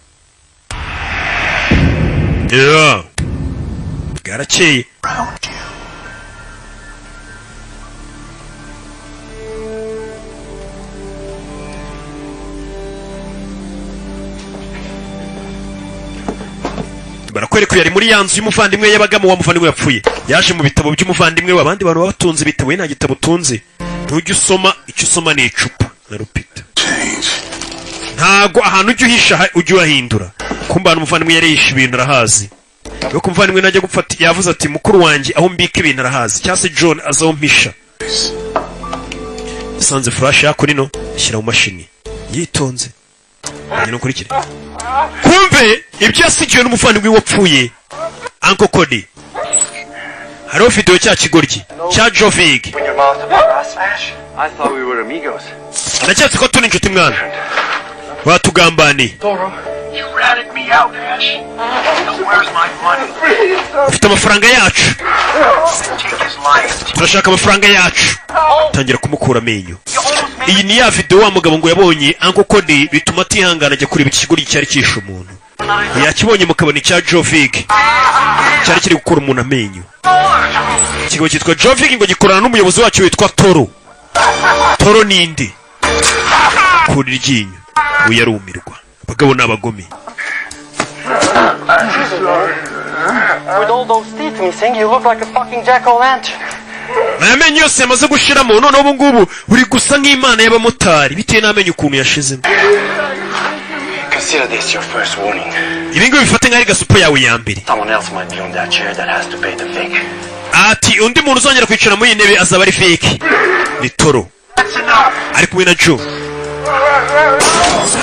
B: ya bwarakeye. Barakwereka yari muri ya nzu y'umuvandimwe yabagamo. Wa muvandimwe yapfuye yaje mu bitabo by'umuvandimwe we. Abandi bantu baba batunze ibitabo, we nta gitabo utunze, ntujya usoma. Icyo usoma ni icupa na rupita. Ntago ahantu ujya uhisha ujya uhahindura. Kumba ahantu umuvandimwe yari yishe ibintu arahazi. Nuko umuvandimwe najya gupfa yavuze ati: "Mukuru wanjye aho mbika ibintu arahazi," cyangwa se John azi aho mpisha. Yasanze flash yako nino, ashyira mu mashini yitonze. Ngena ukurikire. Kumve ibyo yasigiwe n'umuvandimwe wapfuye, Uncle Cody. Hariho video cya kigoryi cya Joe Vig.
L: Your mouth about us, Ash? I thought we were amigos.
B: Ndaketse ko turi inshuti mwana. Batugambaniye.
L: Toro.
J: You ratted me out, Ash. Now where's my money?
B: Ufite amafaranga yacu.
J: Take his life.
B: Turashaka amafaranga yacu. Tangira kumukura amenyo. Iyi ni ya video wa mugabo ngo yabonye Uncle Cody, bituma atihangana ajya kureba ikigoryi cyari cyishe umuntu. Yakibonye mukabona icya Joe Vig cyari kiri gukura umuntu amenyo. Ikigo cyitwa Joe Vig ngo gikorana n'umuyobozi wacyo witwa Toro. Toro ninde? Kura iryinyo, uyu arumirwa. Abagabo ni abagome.
L: With all those teeth missing, you look like a fucking jack-o'-lantern.
B: Aya menyo yose yamaze gushiramo, noneho ubu ngubu uri gusa nk'imana y'abamotari bitewe n'amenyo ukuntu yashizemo.
L: Consider this your first warning.
B: Ibi ngibi bifate nk'ari gasupo yawe ya mbere.
L: Someone else might be on that chair that has to pay the fake.
B: Ati undi muntu uzongera kwicara muri iyi ntebe azaba ari fake. Ni Toro ari kumwe na Joe.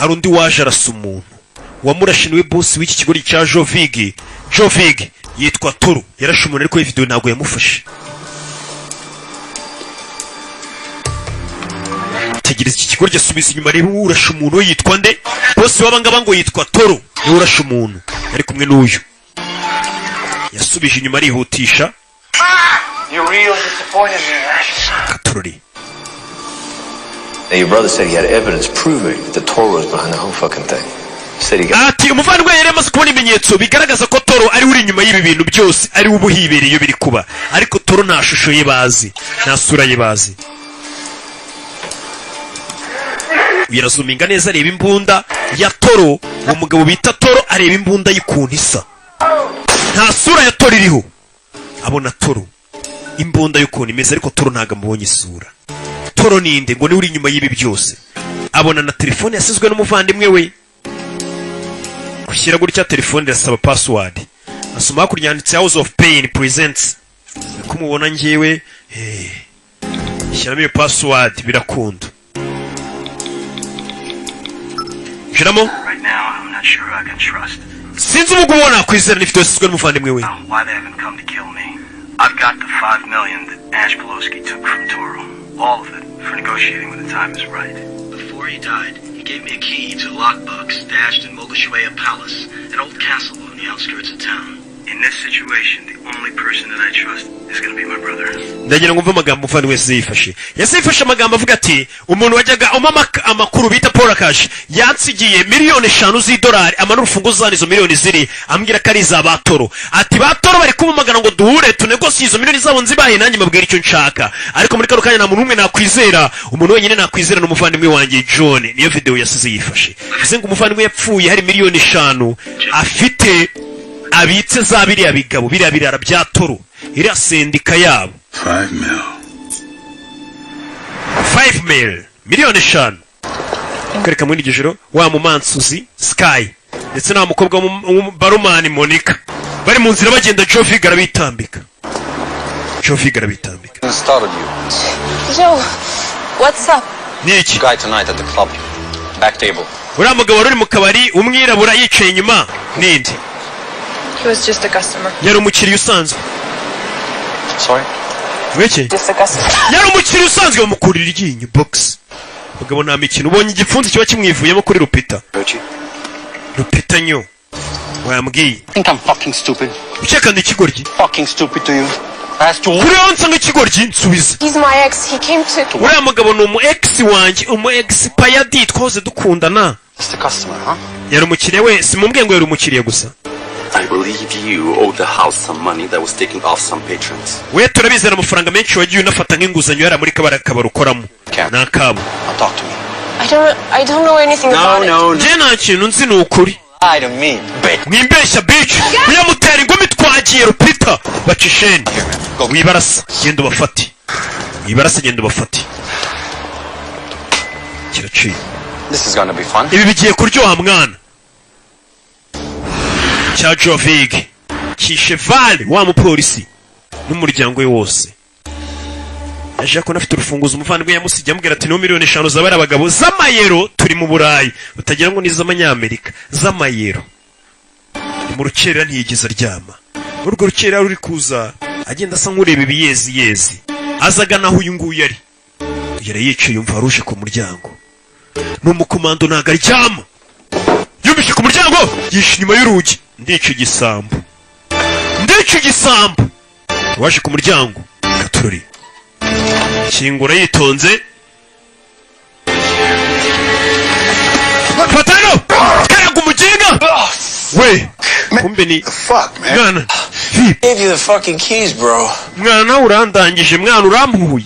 B: Hari undi waje arasa umuntu. Wamurashe niwe bosi w'iki kigo cya Jovig. Jovig yitwa Toro. Yarashe umuntu ariko iyi video ntabwo yamufashe. Tegereza, iki kigo asubiza inyuma reba urashe umuntu we yitwa nde. Bosi w'abangaba ngo yitwa Toro, niwe urashe umuntu ari kumwe n'uyu. Yasubije inyuma arihutisha.
L: You really disappointed me, Ash.
B: Katurori.
I: Now, your brother said he had evidence proving that Toro was behind the whole fucking thing. Said he got
B: Ati umuvandimwe yari amaze kubona ibimenyetso bigaragaza ko Toro ari we uri inyuma y'ibi bintu byose, ari we ubuhibereye iyo biri kuba, ariko Toro nta shusho ye bazi, nta sura ye bazi. Uyu arazuminga neza areba imbunda ya Toro. Uwo mugabo bita Toro areba imbunda y'ukuntu isa, nta sura ya Toro iriho. Abona Toro imbunda y'ukuntu imeze, ariko Toro ntabwo amubonye isura. Toro ninde ngo niwe uri inyuma y'ibi byose? Abona na telefone yasizwe n'umuvandimwe we. Gushyira gutya telefone irasaba password. Asoma hakurya yanditse House of Pain presents. Ko mubona njyewe, shyiramo iyo password birakunda. Shyiramo.
L: Right now, I'm not sure I can trust.
B: Sinzi ubwo ubona kwizera n'ifite yasizwe n'umuvandimwe we.
L: Why they haven't come to kill me. I've got the 5 million that Ash Pelosi took from Toro. All of it for negotiating when the time is right. Before he died, he gave me a key to a lockbox stashed in Mogashuea Palace, an old castle on the outskirts of town. In this situation, the only person that I trust is gonna be my brother.
B: Ndagira ngo mve amagambo umuvandimwe wese yifashe. Yase yifashe amagambo avuga ati umuntu wajyaga umpa amakuru bita Paul Cash yansigiye 5 miliyoni z'idolari, amanura urufunguzo zane izo miliyoni ziri, ambwira ko ari iza Batoro. Ati Batoro bari kumumagana ngo duhure tunegosiye izo miliyoni zabo, nzibahe nanjye mbabwira icyo nshaka, ariko muri kano kanya nta muntu n'umwe nakwizera. Umuntu wenyine nakwizera ni umuvandimwe wanjye John. Niyo video yasize yifashe. Bivuze ngo umuvandimwe yapfuye hari 5 miliyoni afite abitse za biriya bigabo, biriya birara bya Toro, iriya sendika yabo.
D: 5 mil.
B: 5 mil, 5 miliyoni. Kwereka muri iryo joro wa mumansuzi Sky ndetse na mukobwa w'umubarumani Monica bari mu nzira bagenda, Joe Vig arabitambika. Joe Vig arabitambika.
F: Startled you.
G: Joe, what's up?
B: Ni iki?
F: Guy tonight at the club. Back table.
B: Uriya mugabo wari uri mu kabari, umwirabura yicaye inyuma, ninde?
G: He was just a customer.
B: Yari umukiriya usanzwe.
F: Sorry?
B: Weke?
G: Just a customer.
B: Yari umukiriya usanzwe. Bamukurira iryinyo box. Mugabo nta mikino, ubonye igipfunsi kiba kimwivuyemo kuri Rupita.
F: Richie?
B: Rupita nyo wambwiye.
F: Think I'm fucking stupid?
B: Ukeka ndi ikigoryi?
F: Fucking stupid to you? I asked you.
B: Kuri wowe nsa nk'ikigoryi? Nsubiza.
G: He's my ex. He came to.
B: Uriya mugabo ni umu ex wanjye, umu ex payadi, twahoze dukundana.
F: Just a customer, huh?
B: Yari umukiriya we, simubwiye ngo yari umukiriya gusa.
M: I believe you owe the house some money that was taken off some patrons.
B: We turabizana amafaranga menshi wagiye unafata nk'inguzanyo yari muri kabari, akabari ukoramo ni akabo.
F: Now talk to me.
G: I don't know anything about it.
F: No, no.
B: Njye nta kintu nzi, ni ukuri.
F: Lie to me, bitch.
B: Mwimbeshya bitch. Uyamutera ingumi. Twagiye Rupita, baca isheni. Wibarasa, genda ubafate. Wibarasa, genda ubafate. Kiraciye.
F: This is gonna be fun.
B: Ibi bigiye kuryoha mwana. Cya Jovig kishe Vale wa mupolisi n'umuryango we wose. Yaje ko afite urufunguzo umuvandimwe yamusigiye, amubwira ati niho 5 miliyoni z'abari abagabo z'amayero, turi mu Burayi utagira ngo ni iz'amanyamerika, z'amayero. Ni mu rukerera, ntiyigeze aryama. Muri urwo rukerera ruri kuza agenda asa nk'ureba ibiyezi yezi, aza agana aho uyu nguyu ari. Yari yicaye, yumva waruje ku muryango. Ni umukomando, ntabwo aryama. Yumvise ku muryango, yishe inyuma y'urugi. Ndica igisambo, ndica igisambo. Waje ku muryango gatururi, kingura yitonze. Fatano karaga umuginga we, kumbe ni mwana.
I: Gave you the fucking keys, bro.
B: Mwana, nawe urandangije mwana, urampuye.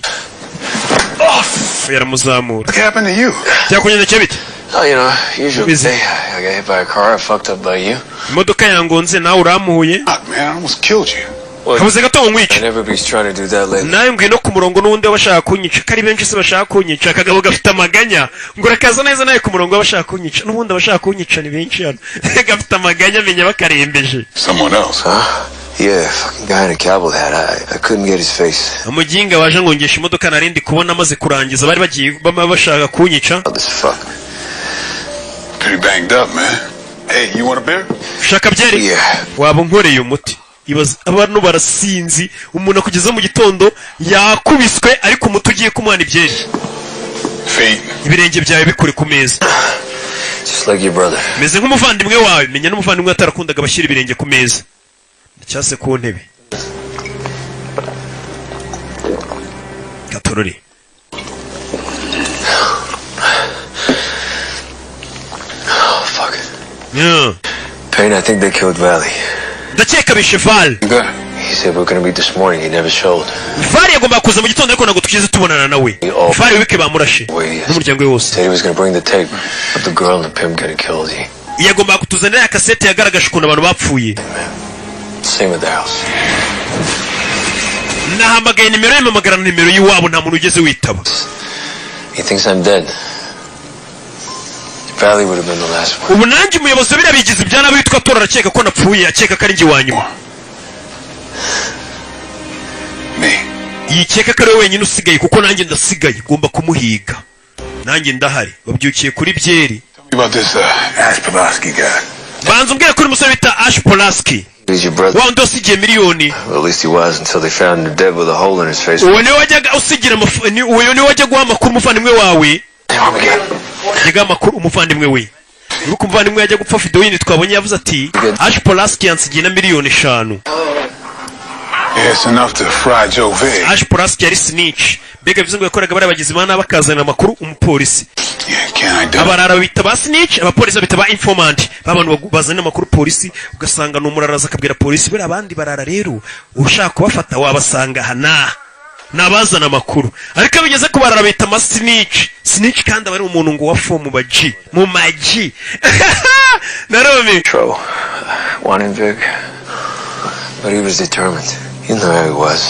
B: Yaramuzamura.
D: What happened to you?
B: Byakugendekeye bite?
I: Oh, usual
B: Busy.
I: day. I got hit by a car. I fucked up by you.
B: Imodoka yangonze, nawe urampuye.
D: Fuck, man, I almost killed you.
B: Kabuze gato ngo nkwice.
I: And everybody's trying to do that lately.
B: Nawe ngwino ku murongo n'ubundi w'abashaka kunyica, ko ari benshi se bashaka kunyica. Akagabo gafite amaganya ngo urakaza neza nawe ku murongo w'abashaka kunyica, n'ubundi abashaka kunyica ni benshi hano. Gafite amaganya, amenya bakarembeje.
D: Someone else.
I: Huh? Yeah, fucking guy in a cowboy hat. I couldn't get his face.
B: Umuginga waje ngongesha imodoka narindi kubona amaze kurangiza, bari bagiye bama bashaka kunyica.
I: Oh, this fuck.
D: Pretty banged up, man. Hey, you want a beer?
B: Ushaka byeri? Waba unkoreye umuti. Ibaze, abantu barasinzi, umuntu akugeza mu gitondo yakubiswe, ariko umuti ugiye kumuhana ibyeri.
D: Feet.
B: Ibirenge byawe bikure ku meza.
I: Just like your brother.
B: Meze nk'umuvandimwe wawe. Menya n'umuvandimwe atarakundaga abashyira ibirenge ku meza cyangwa se ku ntebe. Gatorore.
I: Oh, fuck.
B: Yeah.
I: Payne, I think they killed Valley.
B: Ndakeka bishe Val.
I: He said we are gonna meet this morning. He never showed.
B: Val yagombaga kuza mu gitondo, ariko ntabwo twigeze tubonana nawe. Val wike bamurashe n'umuryango we wose.
I: Said he was gonna bring the tape of the girl and the pimp getting killed. He
B: Yagombaga kutuzanira ya kasete yagaragaje ukuntu abantu bapfuye.
I: Same at the house.
B: Nahamagaye nimero ye, mpamagara na nimero y'iwabo, nta muntu ugeze witaba.
I: He thinks I'm dead. Valley would have been the last one.
B: Ubu nanjye umuyobozi wa biriya bigizi bya nabi witwa Tora arakeka ko napfuye, akeka ko ari njye wa nyuma. Yikeka ko ari we wenyine usigaye, kuko nanjye ndasigaye, ngomba kumuhiga, nanjye ndahari. Babyukiye kuri byeri.
D: Tell me about this Ash Pulaski guy.
B: Banza umbwire kuri umusore bita Ash Polaski.
I: He's your brother.
B: Wa wundi wasigiye miliyoni.
I: Well, at least he was until they found him dead with a hole in his face.
B: Uwo niwe wajyaga usigira uwo niwe wajya guha amakuru umuvandimwe wawe, yajyaga amakuru umuvandimwe we. Uri kumva, nimwe yajya gupfa, video yindi twabonye yavuze ati Ash Polaski yansigiye na miliyoni 5.
D: Yeah, it's enough to fry Joe Vig.
B: Ash Polaski yari snitch, mbega bivuze ngo yakoraga bariya bagizi ba nabi akazanira amakuru umupolisi. Abarara bita ba snitch, abapolisi bita ba informant, babantu bazanira amakuru polisi. Ugasanga ni umuraraza akabwira polisi buriya abandi barara rero ushaka kubafata wabasanga aha n'aha, ni abazana amakuru. Ariko iyo bigeze ku barara bita ama snitch. Snitch kandi aba ari umuntu ngo wa fo mu baji, mu maji narome.
I: Tro wanted Vic, but he was determined. You know how he was.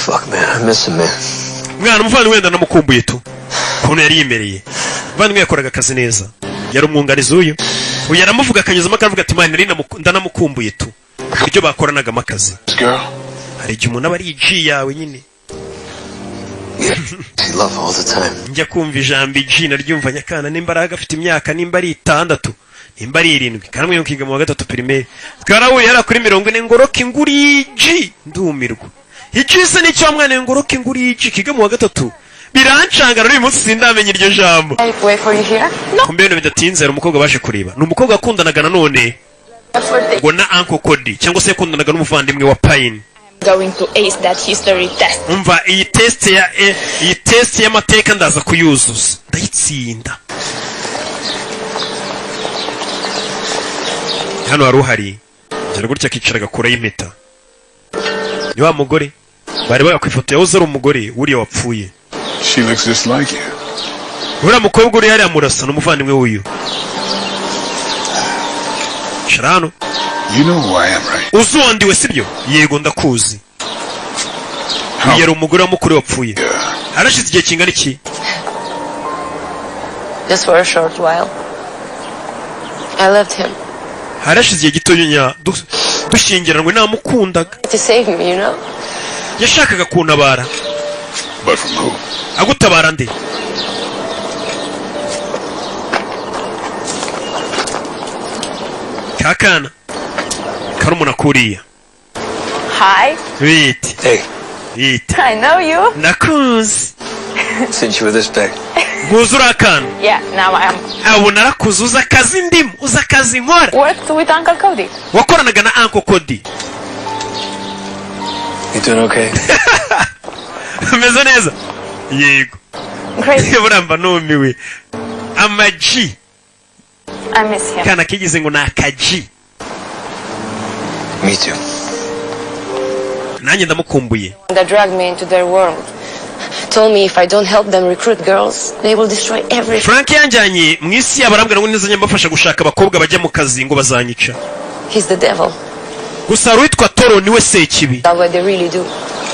I: Fuck, man, I miss him, man.
B: Mwana, umuvandimwe wenda namukumbuye tu, ukuntu yari yimereye. Umuvandimwe yakoraga akazi neza, yari umwunganizi w'uyu. Uyu aramuvuga akanyuzamo akavuga ati: "Man, nari ndanamukumbuye tu", uburyo bakoranagamo akazi.
D: Girl.
B: Hari igihe umuntu aba ari iji yawe nyine.
I: He love all the time.
B: Njya kumva ijambo iji naryumva nyakana, nimba ari agafite imyaka, nimba ari 6, nimba ari 7, kandi mwe kiga mu wa gatatu primaire, twarahuye yari kuri 40 ngo roke nguri iji, ndumirwa. Iji se nicyo wa mwana? Ngo roke nguri iji kiga mu wa gatatu, birancanga. Uyu munsi sindamenya iryo jambo.
G: I wait for you here? No.
B: Kumbe ibintu bidatinze, hari umukobwa baje kureba, ni umukobwa wakundanaga nanone ngo na Uncle Cody, cyangwa se yakundanaga n'umuvandimwe wa Pine.
H: Going to ace that history test.
B: Umva, iyi test y'amateka ndaza kuyuzuza, ndayitsinda. Hano hari uhari gira gutya akicara agakuraho impeta. Ni wa mugore bari bari ku ifoto, yahoze ari umugore wuriya wapfuye.
D: She looks just like you.
B: Uriya mukobwa uri hariya murasa n'umuvandimwe w'uyu. Cara hano.
D: You know who I am, right?
B: Uzi uwandiwe, sibyo? Yego, ndakuzi. Uyu yari umugore wa mukuru wapfuye. Harashize igihe kingana iki?
G: Just for a short while. I loved him.
B: Harashize igihe gito dushyingiranwe, namukundaga.
G: To save me, you know?
B: Yashakaga kuntabara.
D: But from who?
B: Agutabara nde? Kakana karumuna kuriya.
H: Hi.
B: Bite?
I: Hey.
B: Bite?
H: I know you.
B: Ndakuzi.
I: Since you were this big.
B: Nkuzi uri akana.
H: Yeah, now I am.
B: Ubu narakuze. Uzi akazi ndimo? Uzi akazi nkora?
G: Worked with Uncle Cody.
B: Wakoranaga na Uncle Cody.
I: You doing okay?
B: Umeze neza? Yego.
G: Great.
B: Buramba numiwe amaji.
H: I miss him.
B: Kana kigize ngo ni akaji.
I: Me too.
B: Nanjye ndamukumbuye.
G: That dragged me into their world. Told me if I don't help them recruit girls, they will destroy everything.
B: Frank yanjyanye mu isi yabo, arambwira ngo nizajya mbafasha gushaka abakobwa bajya mu kazi ngo bazanyica.
G: He's the devil.
B: Gusa hari uwitwa Toro, niwe sekibi.
G: That's what they really do.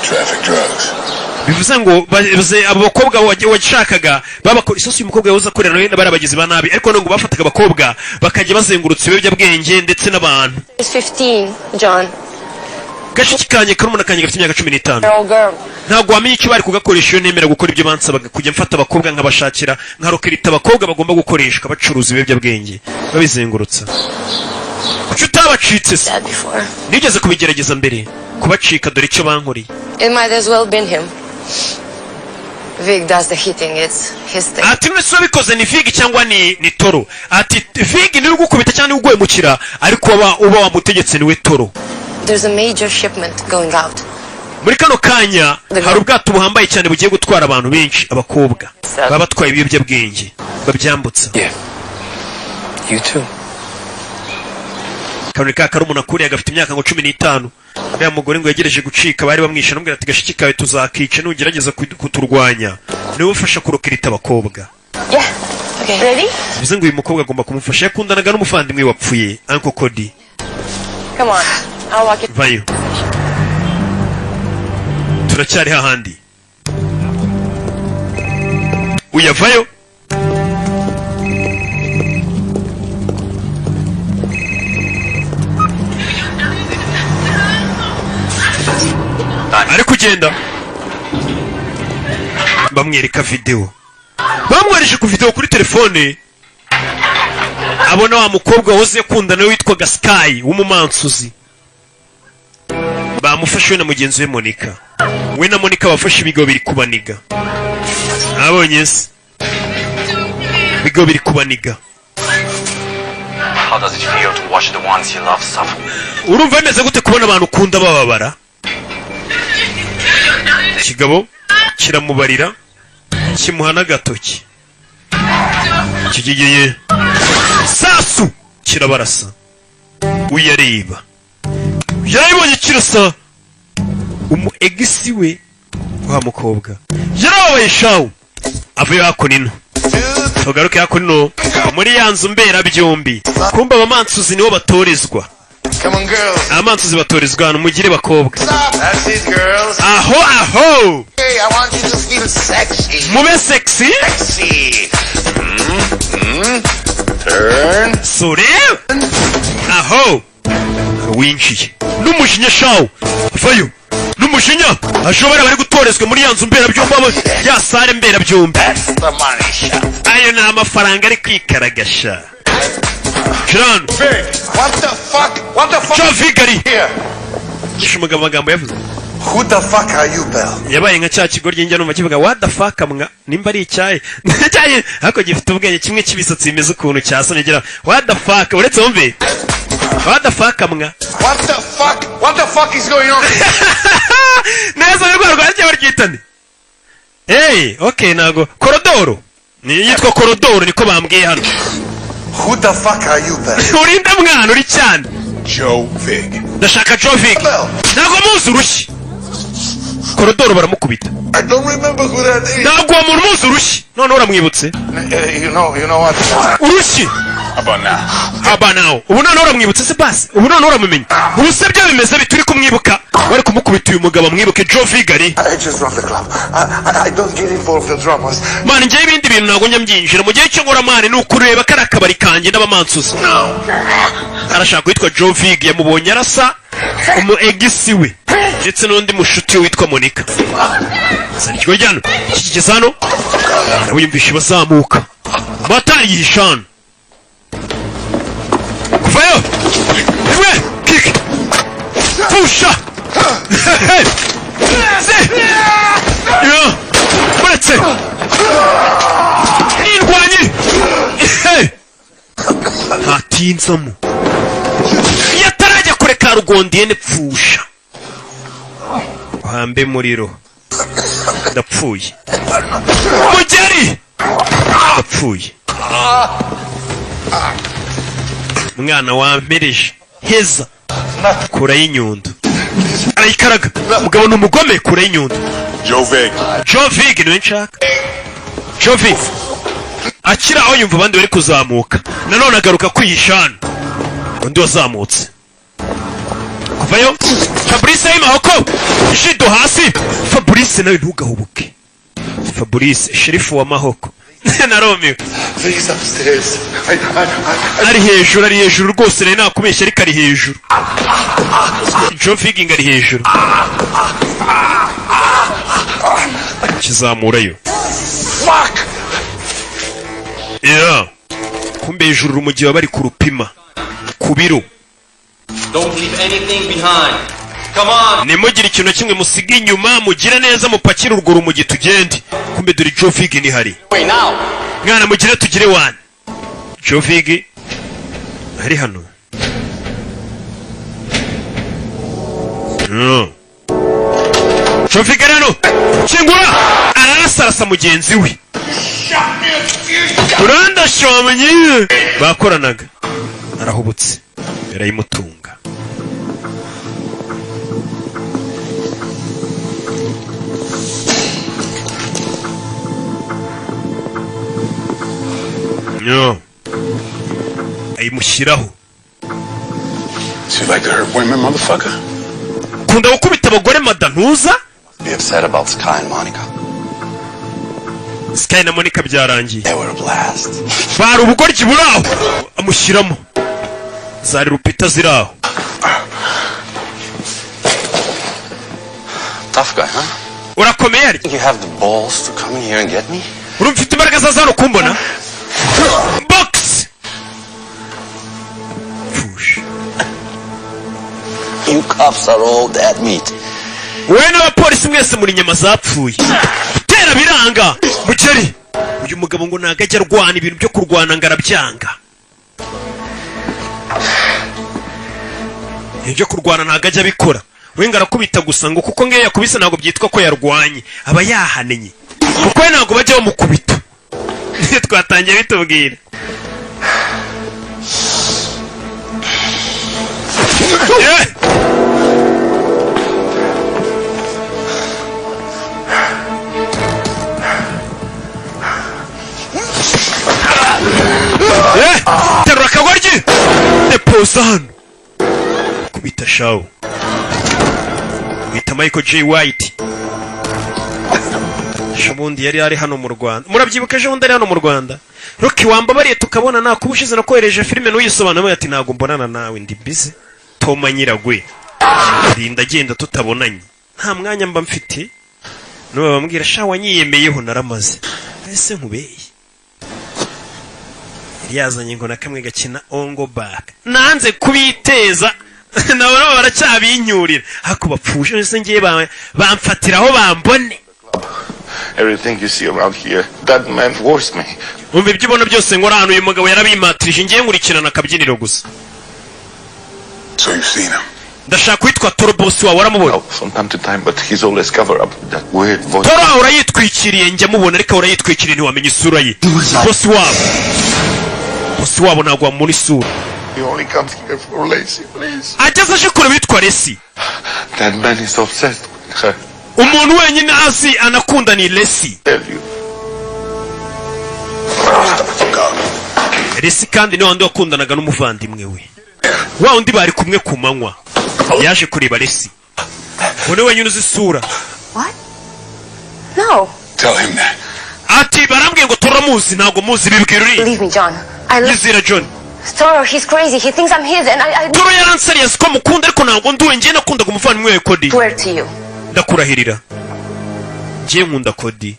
D: Traffic drugs.
B: Bivuze ngo abo bakobwa washakaga babakora isosi. Uyu mukobwa yahoze akorera nawe bari abagizi ba nabi, ariko none ngo bafataga abakobwa bakajya bazengurutsa ibiyobyabwenge ndetse n'abantu.
G: He's 15, John.
B: Gashiki kanjye, karumuna kanjye gafite imyaka 15.
G: Year old girl.
B: Ntabwo wamenya icyo bari kugakoresha iyo nemera gukora ibyo bansabaga, kujya mfata abakobwa nkabashakira, nkarokirita abakobwa bagomba gukoreshwa bacuruza ibiyobyabwenge babizengurutsa. Kuki utabacitse se?
G: That before.
B: Nigeze kubigerageza mbere kubacika, dore icyo bankoreye.
G: It might as well been him. Vic does the hitting. It's his thing.
B: Ati: "None se wabikoze ni Vig cyangwa ni Toro?" Ati: "Vig niwe ugukubita cyangwa niwe uguhemukira, ariko uba wamutegetse niwe Toro."
G: There's a major shipment going out.
B: Muri kano kanya hari ubwato buhambaye cyane bugiye gutwara abantu benshi, abakobwa baba batwaye ibiyobyabwenge babyambutsa.
I: Yeah. You too.
B: Kanoni ka karumuna kuriya gafite imyaka ngo 15. Uriya mugore ngo yegereje gucika, bari bamwishe, anamubwira ati: "Gashiki kawe tuzakica nugerageza kuturwanya." Niwe ufasha kurokirita abakobwa.
G: Yeah. Okay.
H: Ready?
B: Bivuze ngo uyu mukobwa agomba kumufasha, yakundanaga n'umuvandimwe wapfuye, Uncle Cody.
G: Come on. I'll walk you.
B: Vayo, turacyari hahandi uyavayo. Ari kugenda bamwereka videwo, bamwohereje ku videwo kuri telefone, abona wa mukobwa wahoze akundana we witwaga Sky w'umumansuzi bamufashe we na mugenzi we Monica. We na Monica bafashe ibigo biri kubaniga, abonye se. Bigo biri kubaniga.
F: How does it feel to watch the ones you love suffer?
B: Urumva bimeze gute kubona abantu ukunda bababara? Ikigabo kiramubarira, kimuha n'agatoki kigiye sasu kirabarasa. Uyareba yarabibonye, kirasa umu ex we wa mukobwa, yarababaye shawu. Avuye hakuno ino, tugaruke hakuno muri ya nzu mberabyombi. Kumva abamansuzi nibo batorezwa.
K: Come on, girls.
B: Abamansuzi batorezwa hano. Mugire bakobwa.
K: Stop. That's it, girls.
B: Aho aho.
K: Hey, I want you to feel sexy.
B: Mube sexy.
K: Sexy. Turn.
B: Sore aho winjiye n'umujinya shawu, vayo n'umujinya. Ashobora bari gutorezwa muri ya nzu mberabyombi, ya salle mberabyombi.
K: That's the money shot.
B: Ayo ni amafaranga ari kwikaragasha Jean.
K: Vig. What the fuck? What the fuck?
B: Joe Vigari.
K: Here.
B: Yishe umugabo amagambo yavuze.
A: Who the fuck are you, Bell?
B: Yabaye nka cya kigoryi njya numva kivuga "What the fuck" mwa, nimba ari icyayi icyayi ariko gifite ubwenge, kimwe cy'ibisatsi bimeze ukuntu cyasomye gira "What the fuck". Uretse wumve "What the fuck" mwa.
K: What the fuck? What the fuck is going on?
B: Neza rwa rwajya baryitane. Hey, okay, ntago korodoro ni yitwa korodoro, niko bambwiye hano.
A: Who the fuck are you, Bell?
B: Urinde mwana uri cyane.
D: Joe Vig.
B: Ndashaka Joe Vig. Ntabwo muzi urushyi. Korodoro baramukubita.
K: I don't remember who that is.
B: Ntabwo uwo muntu muzi urushyi, none uramwibutse.
K: You know what?
B: Urushyi.
D: How about now?
B: Aba nawe ubu noneho uramwibutse se? Basi ubu noneho uramumenya. Ubu se byo bimeze bite? Uri kumwibuka? Bari kumukubita uyu mugabo amwibuke. Joe Vigari.
K: I just run the club. I don't get involved in dramas.
B: Man, njyewe ibindi bintu ntabwo njya mbyinjira mu gihe cyo nkora, man, ni ukureba kari akabari kanjye n'abamansuzi. Arashaka witwa Joe Vig, yamubonye arasa umu ex we ndetse n'undi mushuti we witwa Monica. Zana ikigo hano, kikigeze hano nawe yumvishe bazamuka amatari yihisha hano. Kuvayo rimwe kiki pfusha se yo uretse indwanyi ntatinzamo iyo atarajya kure ka rugondiyene pfusha uhambe muriro. Ndapfuye mugeri, ndapfuye mwana wampereje heza. Kurayo inyundo arayikaraga. Umugabo ni umugome. Kurayo inyundo.
D: Joe Vig.
B: Joe Vig niwe nshaka. Joe Vig akiri aho yumva abandi bari kuzamuka, nanone agaruka kwihisha hano. Undi wazamutse kuvayo, Fabrice y'amahoko jido hasi. Fabrice nawe ntugahubuke. Fabrice sherifu wa mahoko narumiwe.
K: Please, upstairs. I
B: Ari hejuru, ari hejuru rwose. Rero nakubeshya ariko ari hejuru. Joe Vig ari hejuru kizamurayo.
K: Fuck!
B: Yeah. Kumbe hejuru urumogi baba bari kurupima ku biro.
M: Don't leave anything behind. Come on.
B: Nimugire ikintu na kimwe musiga inyuma, mugire neza mupakire urwo rumogi tugende. Kumbe dore Joe Vig nihari.
F: Wait now.
B: Mwana mugire tugire wani. Joe Vig ari hano. Joe Vig ari hano, kingura. Ararasarasa mugenzi we urandashomye bakoranaga, arahubutse yarayimutunga. No. Ayimushyiraho.
D: So you like to hurt women, motherfucker?
B: Kunda gukubita abagore mada ntuza.
F: Be upset about Sky and Monica.
B: Sky na Monica byarangiye.
F: They were a blast.
B: Bari ubugoryi buri aho. Amushyiramo zari rupita ziri aho.
F: Tough guy, huh?
B: Urakomeye arya.
F: Think you have the balls to come in here and get me?
B: Urumva ufite imbaraga zaza hano kumbona? Box. Pfusha.
F: You cops are all dead meat.
B: Wowe n'abapolisi mwese muri inyama zapfuye. Tera biranga mugeri. Uyu mugabo ngo ntabwo ajya arwana, ibintu byo kurwana ngo arabyanga. Ibintu byo kurwana ntabwo ajya abikora we, ngo arakubita gusa, ngo kuko ngiyo yakubise ntabwo byitwa ko yarwanye, aba yahanenye, kuko we ntabwo bajya bamukubita. Twatangiye bitubwira. Yeah! Eh, terura akagoryi, depoza hano, kubita shawu bita Michael J White. Ejo bundi yari ari hano mu Rwanda, murabyibuka? Ejo bundi ari hano mu Rwanda. Rocky, wambabariye tukabona, nakuba ushize nakohereje filime ntuyisobanuremo. Ati ntabwo mbonana nawe, ndi busy. Toma nyiragwe rinda agenda tutabonanye, nta mwanya mba mfite. Nubu bambwira sha wanyiyemeyeho naramaze. Ese nkubeye yari yazanye ngo na kamwe gakina ongo back, nanze kubiteza nabo nabo baracyabinyurira, ariko bapfushe. Ese ngiye bamfatira aho bambone.
N: Everything you see around here, that man forced me.
B: Umva, ibyo ubona byose nkora hano, uyu mugabo yarabimatirije. Ngiye nkurikirana akabyiniro gusa.
D: So you've seen him.
B: Ndashaka witwa Toro, boss wawe, waramubona?
N: From time to time, but he's always covered up with that weird voice.
B: Toro ahora yitwikiriye, njya mubona ariko ahora yitwikiriye, ntiwamenya isura ye. Boss wabo, boss wabo ntabwo wamubona isura.
N: He only comes here for Lacey, please.
B: Ageze aje kureba witwa Lacey.
N: That man is obsessed with her.
B: Umuntu wenyine azi anakunda ni Lacey.
N: Tell you.
B: Lacey kandi ni wa wundi wakundanaga n'umuvandimwe we, wa wundi bari kumwe ku manywa. Yaje kureba Lacey, uwo ni wenyine uzi isura.
H: What? No.
D: Tell him that.
B: Ati barambwiye ngo turamuzi, ntabwo muzi, bibwira uriya.
H: Believe me, John. I love
B: Yizira John.
H: Toro. He's crazy. He thinks I'm his, and I
B: Toro yaransariye, azi ko mukunda, ariko ntabwo nduwe. Njye nakundaga umuvandimwe we Cody.
H: Swear to you.
B: Ndakurahirira, njye nkunda Cody,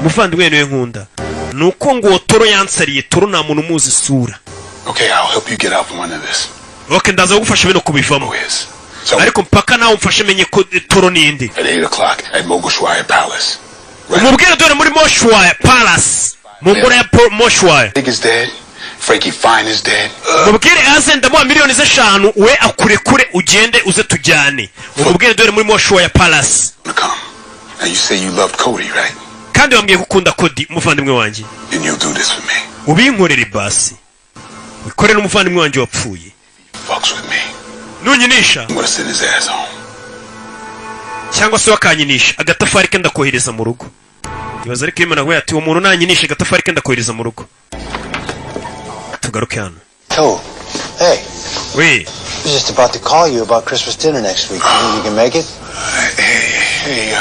B: umuvandimwe we niwe nkunda. Ni uko ngo uwo Toro yansariye. Toro nta muntu umuzi isura.
D: Okay, I'll help you get out from under this.
B: Ok, ndaza kugufasha bino kubivamo, ariko mpaka nawe umfashe menye ko Toro ninde.
D: At 8 o'clock at Mogushwaya Palace.
B: Umubwire dore muri Moshwaya Palace, mu ngoro ya Moshwaya.
D: Big is dead. Frankie Fine is dead.
B: Mubwire aze, ndamuha miliyoni z'eshanu, we akurekure ugende, uze tujyane. Umubwire dore muri Moshwaya Palace.
D: Now you say you loved Cody, right?
B: Kandi wambwiye ko ukunda Cody, umuvandimwe wanjye.
D: Then you'll do this for me.
B: Ubinkorere basi, wikorere umuvandimwe wanjye wapfuye.
D: Fucks with me.
B: Nunyinisha
D: I'm gonna send his ass home.
B: cyangwa se wakanyinisha, agatafari ke ndakohereza mu rugo. Ibaza ariko iyo umuntu ati uwo muntu nanyinisha agatafari ke ndakohereza mu rugo. Tugaruke hano.
A: Oh, hey.
B: We.
A: I was just about to call you about Christmas dinner next week. You think you can make it?
D: Hey,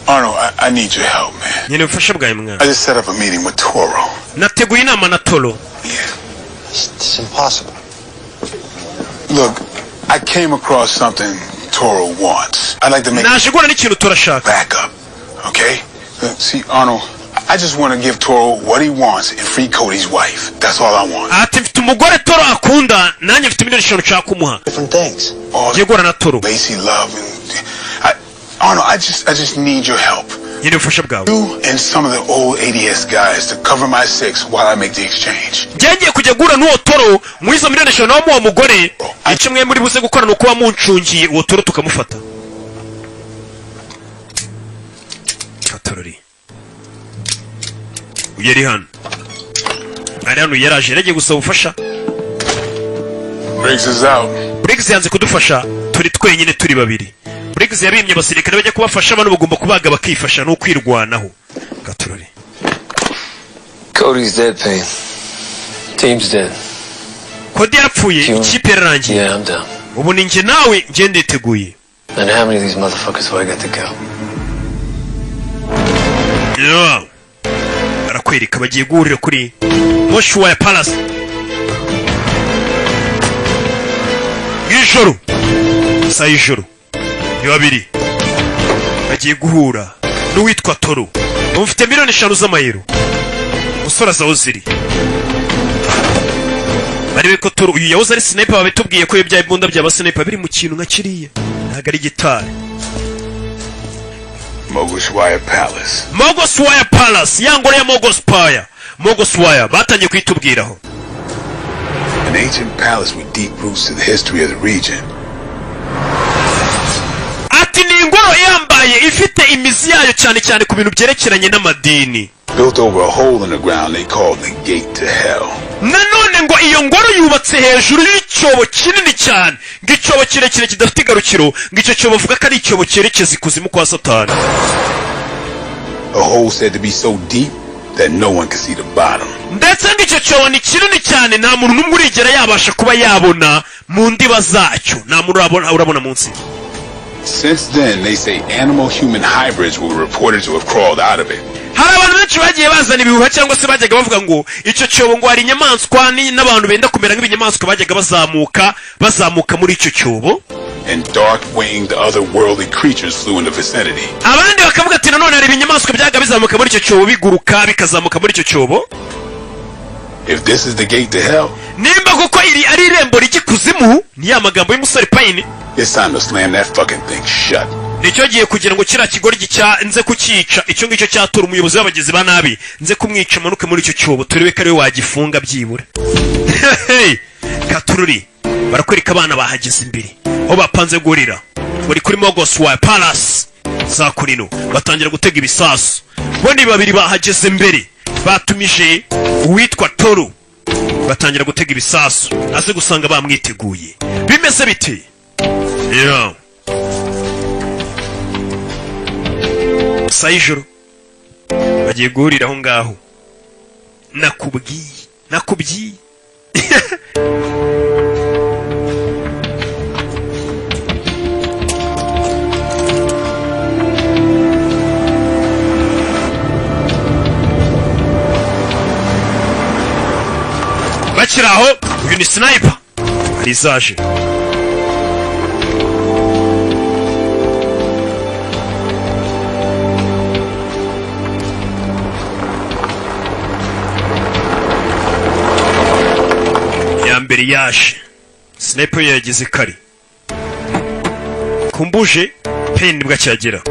D: Arnold, I need your help, man.
B: Nyine ubufasha bwawe mwana.
D: I just set up a meeting with Toro.
B: Nateguye inama na Toro.
A: It's impossible.
D: Look, I came across something Toro wants. I'd like to make
B: Naje guhura n'ikintu turashaka.
D: backup, okay? Look, see, Arnold, I just want to give Toro what he wants and free Cody's wife. That's all I want.
B: Ati mfite umugore Toro akunda, nanjye mfite miliyoni 5 nshaka kumuha.
A: Different things.
B: Ngiye guhura na Toro.
D: Lacey love and Arnold, I just need your help.
B: Nyine ubufasha bwawe.
D: You and some of the old ADS guys to cover my six while I make the exchange.
B: Njye ngiye kujya guhura n'uwo Toro muri izo miliyoni 5 nawe muwo mugore. Icyo mwe muri buze gukora ni ukuba muncungiye uwo Toro tukamufata. Katorori uyu ari hano, ari hano, yaraje, yaragiye gusaba ubufasha.
D: Briggs is out.
B: Briggs yanze kudufasha, turi twenyine, turi babiri. Briggs yabimye abasirikare bajya kubafasha. Bano bagomba kubaga bakifasha, ni ukwirwanaho. Katorori.
I: Cody's dead, Payne. Team's dead.
B: Cody yarapfuye, ikipe yararangiye.
I: Yeah, I'm down.
B: Ubu ni njye nawe, njye nditeguye.
I: And how many of these motherfuckers do I got to kill?
B: Yeah. Barakwereka bagiye guhurira kuri Moshuwaya Palace mw'ijoro, saa y'ijoro ni babiri bagiye guhura n'uwitwa Toro umufite miliyoni 5 z'amayero. Umusore aza aho ziri, barebe ko Toro uyu yahoze ari sniper. Babitubwiye ko iyo bya imbunda byaba sniper biri mu kintu nka kiriya, ntabwo ari gitari.
D: Mogushwaya Palace.
B: Mogoswaya Palace, ya ngoro ya Mogospire, Mogoswaya batangiye kuyitubwiraho.
D: An ancient palace with deep roots to the history of the region.
B: Ati ni ingoro yambaye ifite imizi yayo cyane cyane ku bintu byerekeranye n'amadini.
D: Built over a hole in the ground they called the Gate to Hell.
B: Nanone ngo iyo ngoro yubatse hejuru y'icyobo kinini cyane, ngo icyobo kirekire kidafite igarukiro, ngo icyo cyobo bavuga ko ari icyobo cyerekeza ikuzimu kwa Satani.
D: A hole said to be so deep that no one could see the bottom.
B: Ndetse ngo icyo cyobo ni kinini cyane, nta muntu n'umwe urigera yabasha kuba yabona mu ndiba zacyo, nta muntu urabona munsi.
D: Since then, they say animal human hybrids were reported to have crawled out of it.
B: Hari abantu benshi bagiye bazana ibihuha cyangwa se bajyaga bavuga ngo icyo cyobo ngo hari inyamaswa n'abantu benda kumera nk'ibinyamaswa bajyaga bazamuka muri icyo cyobo.
D: And dark winged otherworldly creatures flew in the vicinity.
B: Abandi bakavuga ati nanone hari ibinyamaswa byaga bizamuka muri icyo cyobo, biguruka bikazamuka muri icyo cyobo.
D: If this is the gate to hell,
B: Nimba kuko iri ari irembo rijya ikuzimu, ni ya magambo y'umusore Payne,
D: it's time to slam that fucking thing shut.
B: Nicyo gihe kugira ngo kiriya kigoryi cya nze kucyica, icyo ngicyo cyatura umuyobozi w'abagizi ba nabi, nze kumwica amanuke muri icyo cyobo, turebe ko ariwe wagifunga byibura. Hey! Katururi barakwereka abana bahageze imbere aho bapanze guhurira, bari kuri Mogoswaya Palace za kurino, batangira gutega ibisasu. Bo ni babiri bahageze mbere, batumije uwitwa Toro, batangira gutega ibisasu, aze gusanga bamwiteguye. Bimeze bite? Yeah. Saa y'ijoro bagiye guhurira aho ngaho. Nakubwiye. Bakiri aho, uyu ni sniper hari izaje. Ya mbere yaje, sniper yo yageze kare kumbuje Payne nibwo akihagera.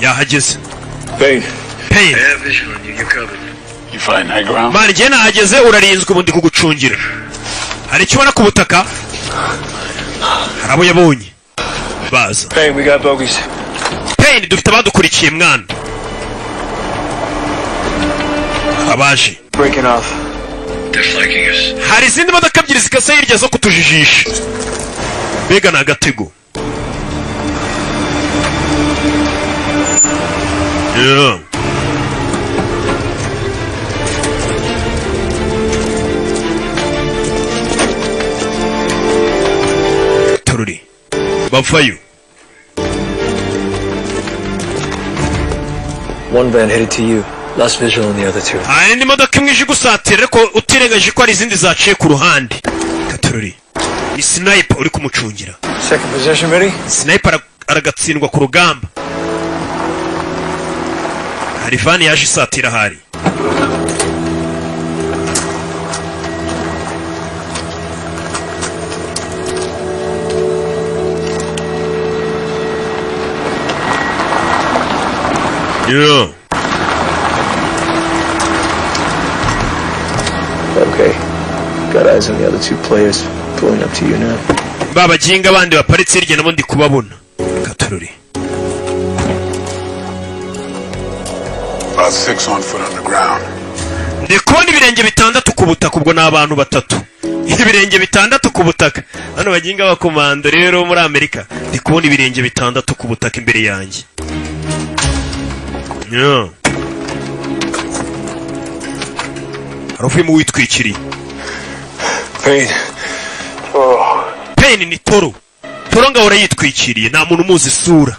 B: Yahageze.
I: Payne.
B: Payne.
L: I have vision on you. You're covered.
D: You find high ground?
B: Mani, njye nahageze, urarinzwe, ubu ndi kugucungira. Hari icyo ubona ku butaka? Hari abo yabonye baza.
I: Payne, we got bogeys.
B: Payne, dufite abadukurikiye mwana, abaje.
I: Breaking off.
L: They're flanking us.
B: Hari izindi modoka ebyiri zikase hirya zo kutujijisha, mbega ni agatego. Yeah. Tururi bavayo.
I: One van headed to you. Lost visual on the other two.
B: Hari indi modoka imwe ije igusatira, ariko utirengagije ko hari izindi zaciye ku ruhande. Katururi ni sniper uri kumucungira.
I: Second position ready?
B: Sniper aragatsindwa ku rugamba. Hari van yaje isatira ahari. Yeah.
I: Okay. Got eyes on the other two players. Pulling up to you now.
B: Ba baginga bandi baparitse hirya nabo ndi kubabona. Katururi.
D: About six on foot on the ground.
B: Ndi kubona ibirenge bitandatu ku butaka, ubwo ni abantu batatu. Ibirenge bitandatu ku butaka, hano baginga abakomando rero muri Amerika. Ndi kubona ibirenge bitandatu ku butaka imbere yanjye. Yeah. Hari uvuyemo witwikiriye.
I: Payne.
B: Payne, ni Toro. Toro ngahora yitwikiriye, nta muntu umuzi isura,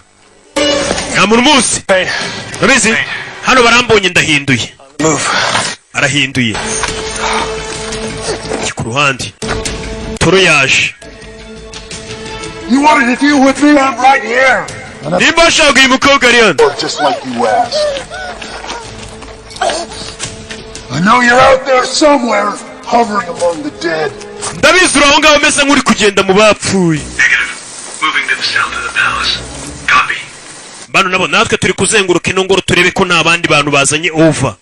B: nta muntu umuzi.
I: Payne.
B: Urabizi hano barambonye, ndahinduye.
I: Move.
B: Arahinduye. Njye ku ruhande, Toro yaje.
J: You wanted to deal with me? I'm right here.
B: Nimba washaka uyu mukobwa ari hano.
J: Just like you asked. I know you're out there somewhere, hovering among the dead.
B: Ndabizi, uri aho ngaho umeze nk'uri kugenda mu bapfuye.
L: Moving to the south of the palace. Copy.
B: Bano nabo natwe turi kuzenguruka ino ngoro, turebe ko nta bandi bantu bazanye over,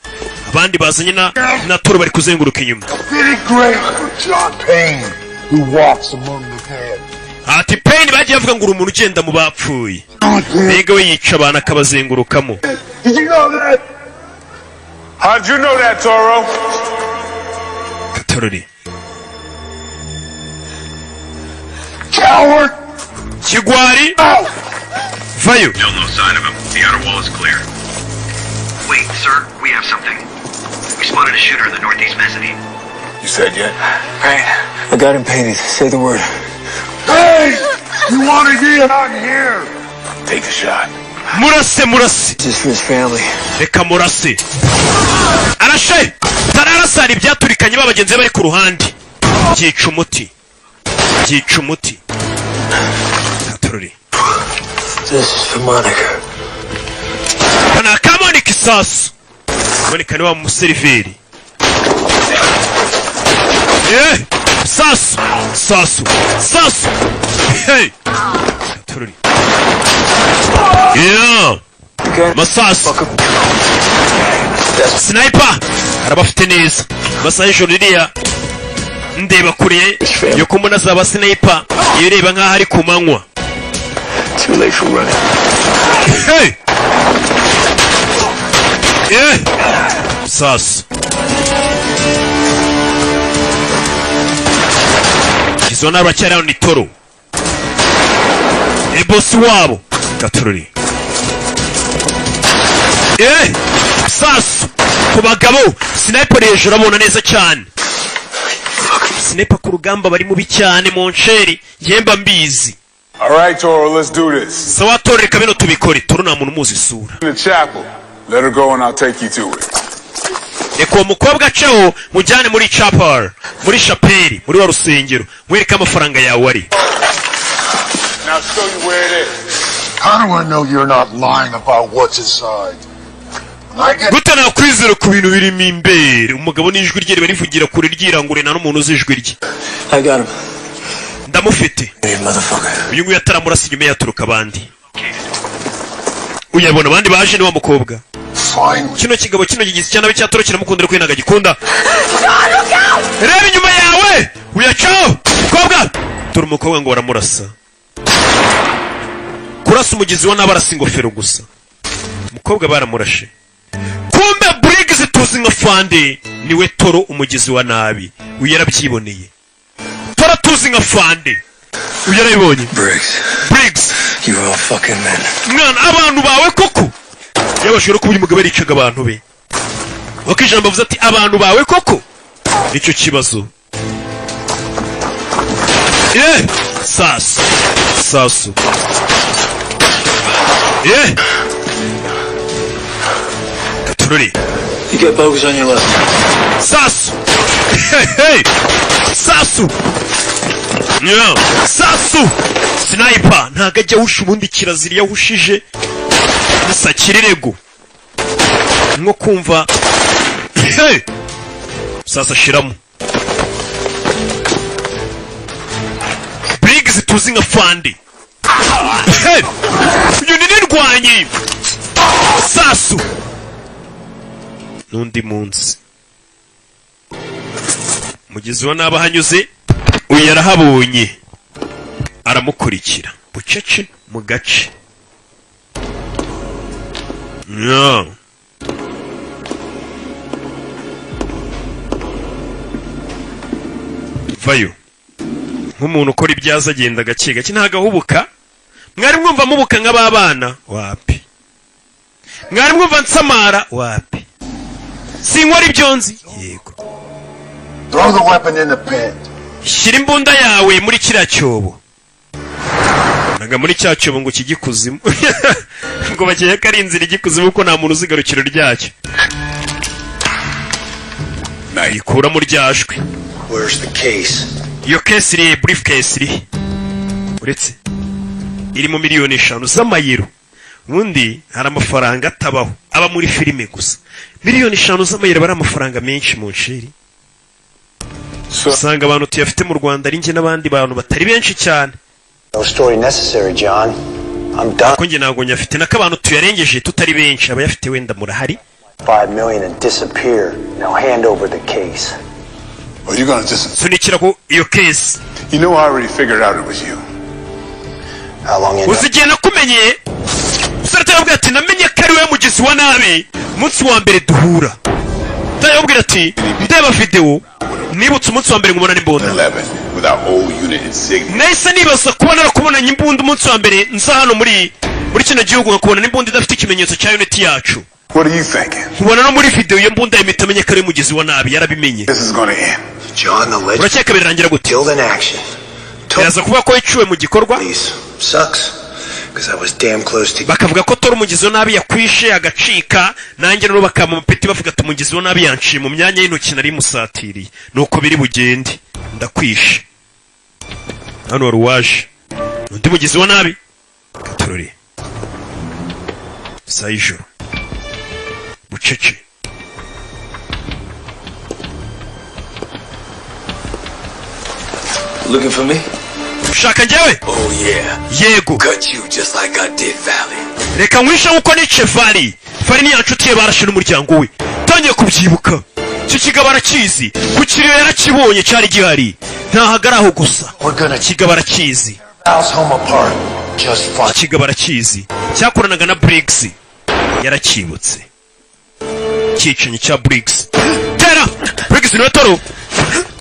B: abandi bazanye na Toro bari kuzenguruka inyuma.
O: Fitting grave for John Payne, who walks among the dead.
B: Ati Payne bagiye bavuga ngo uri umuntu ugenda mu bapfuye, mbega we yica abantu akabazengurukamo.
O: Did you know that?
D: How'd you know that, Toro?
B: Katorori.
O: Coward!
B: Kigwari, vayo.
L: Still no sign of him. The outer wall is clear. Wait, sir, we have something. We spotted a shooter in the northeast mezzanine.
E: You said yet?
I: Payne. I got him painted. Say the word.
O: Hey! You want to get out here?
E: Take the shot.
B: Murase, murase.
I: This is for his family.
B: Reka murase. Arashe, tararasara ibyaturikanye, ba bagenzi be bari ku ruhande, byica umuti, byica umuti. Katorori.
I: This is for Monica.
B: Kana ka Monika isasu. Monika ni wa museriveri. Eh, sasu, sasu, sasu, hey! Katorori. Yeah, masasu, sniper arabafite neza. Amasaha y'ijoro ririya ndeba kure yo kumbona zaba sniper, iyo ureba nk'aho ari ku manywa.
I: Too late for running.
B: Hey! Eh! Sasu. Izo ni abacyari hano ni Toro. E bosi wabo. Gatururi. Eh! Sasu! Ku bagabo, sniper hejuru abona neza cyane. Sniper ku rugamba bari mubi cyane, mon cher, yemba mbizi.
D: All right, Toro, let's do this.
B: Sawa Toro, reka bino tubikore. Toro nta muntu umuzi isura.
D: In the chapel. Let her go and I'll take you to it.
B: Reka uwo mukobwa aceho, mujyane muri chapel, muri shapeli, muri wa rusengero, mwereke amafaranga yawe ari.
D: Now show you where it is.
O: How do I know you're not lying about what's inside? When I get
B: Gute nakwizera ku bintu birimo imbere? Umugabo n'ijwi rye riba rivugira kure, ryirangure, nta n'umuntu uzi ijwi rye.
I: I got him.
B: Ndamufite.
I: Hey, motherfucker.
B: Uyu nguyu ataramurasa, inyuma yaturuka abandi, uyabona abandi baje ni wa mukobwa.
O: Finally.
B: Kino kigabo kino gigize cyane cya Toro kiramukunda, ariko we ntabwo agikunda. Reba inyuma yawe, uyacaho mukobwa. Dore umukobwa ngo baramurasa. Kurasa umugizi wa nabi arasa ingofero gusa. Umukobwa baramurashe. Kumbe Briggs tuzi nka Fande niwe Toro, umugizi wa nabi. Uyu yarabyiboneye. Toro tuzi nka Fande, uyu yarabibonye.
I: Briggs.
B: Briggs.
I: You are all fucking men.
B: Mwana, abantu bawe koko yabashije kuba uyu mugabo yaricaga abantu be, wako ijambo avuze ati abantu bawe koko nicyo kibazo. Eh, sasu, sasu, eh, katururi.
I: You got bogeys on your left.
B: Sasu, hey, hey. Sasu. Yeah. Sasu, sniper ntago ajya ahusha. Ubundi kirazira iyo ahushije nisakirirego nko kumva. Hey! Sasa shiramo Briggs tuzi nka Fandi. Hey! Uyu ni nirwanyi. Sasu n'undi munsi mugizi wa nabi ahanyuze, uyu yarahabonye, aramukurikira bucece mu gace. Yeah. Vayo nk'umuntu ukora ibyaza, agenda gake gake, ntabwo ahubuka. Mwari mwumva mubuka nk'ababana? Wapi. Mwari mwumva nsamara? Wapi. Sinkora ibyo nzi, yego.
O: Throw the weapon in the pit.
B: Shyira imbunda yawe muri kiriya cyobo. Naga muri cya cyobo ngo kijye ikuzimu, ngo bakeye ko ari inzira ijya ikuzimu, kuko nta muntu uzi igarukiro ryacyo. Nayikuramo ryajwi.
A: Where's the case?
B: Iyo case iri, briefcase iri? Uretse irimo miliyoni 5 z'amayero. Ubundi hari amafaranga atabaho, aba muri filime gusa. Miliyoni 5 z'amayero aba ari amafaranga menshi mu nsheri. Usanga abantu tuyafite mu Rwanda ari njye n'abandi bantu batari benshi cyane.
A: No story necessary, John. I'm done.
B: Ko njye ntabwo nyafite, nako abantu tuyarengeje tutari benshi, abayafite wenda murahari.
A: 5 million and disappear. Now hand over the case.
D: Or you're gonna just.
B: Sunikira ku iyo case.
D: You know, I already figured out it was you.
A: How long you know?
B: Uzi igihe nakumenyeye? Umusore atarabwira ati: "Namenye ko ari we mugizi wa nabi umunsi wa mbere duhura." Atarabwira ati: "Ndeba videwo, nibutse umunsi wa mbere nkubona n'imbunda."
D: 11 with our old unit insignia.
B: Nahise nibaza kuba narakubonanye imbunda umunsi wa mbere nza hano muri kino gihugu, nkakubona n'imbunda idafite ikimenyetso cya unit yacu.
D: What are you thinking?
B: Nkubona no muri videwo iyo mbunda, yahita amenya ko ari we mugizi wa nabi, yarabimenye.
D: This is gonna end.
A: John, the legend
B: Urakeka birarangira gute?
A: killed in action.
B: Biraza kuvuga ko yiciwe mu gikorwa.
A: Sucks, because I was damn close to.
B: Bakavuga ko Tora umugizi wa nabi yakwishe agacika, nanjye rero bakampa amapeti, bavuga ati: "Umugizi wa nabi yanciye mu myanya y'intoki, nari musatiriye." Nuko biri bugende, ndakwishe. Hano wari uwaje undi mugizi wa nabi gatorore saa y'ijoro bucece.
I: Looking for me?
B: Ushaka njyewe?
I: Oh yeah.
B: Yego.
I: Cut you just like I did Valley.
B: Reka nkwishe nkuko nice Vali. Vali ni ya nshuti ye, barashe n'umuryango we. Tangiye kubyibuka, icyo kigabo arakizi, ku kiriyo yarakibonye, cyari gihari, ntahagara aho gusa. Ikigabo arakizi.
A: House home apart. Just fine.
B: Ikigabo arakizi, cyakoranaga na Briggs, yarakibutse cyicanyi cya Briggs. Tera Briggs niwe toro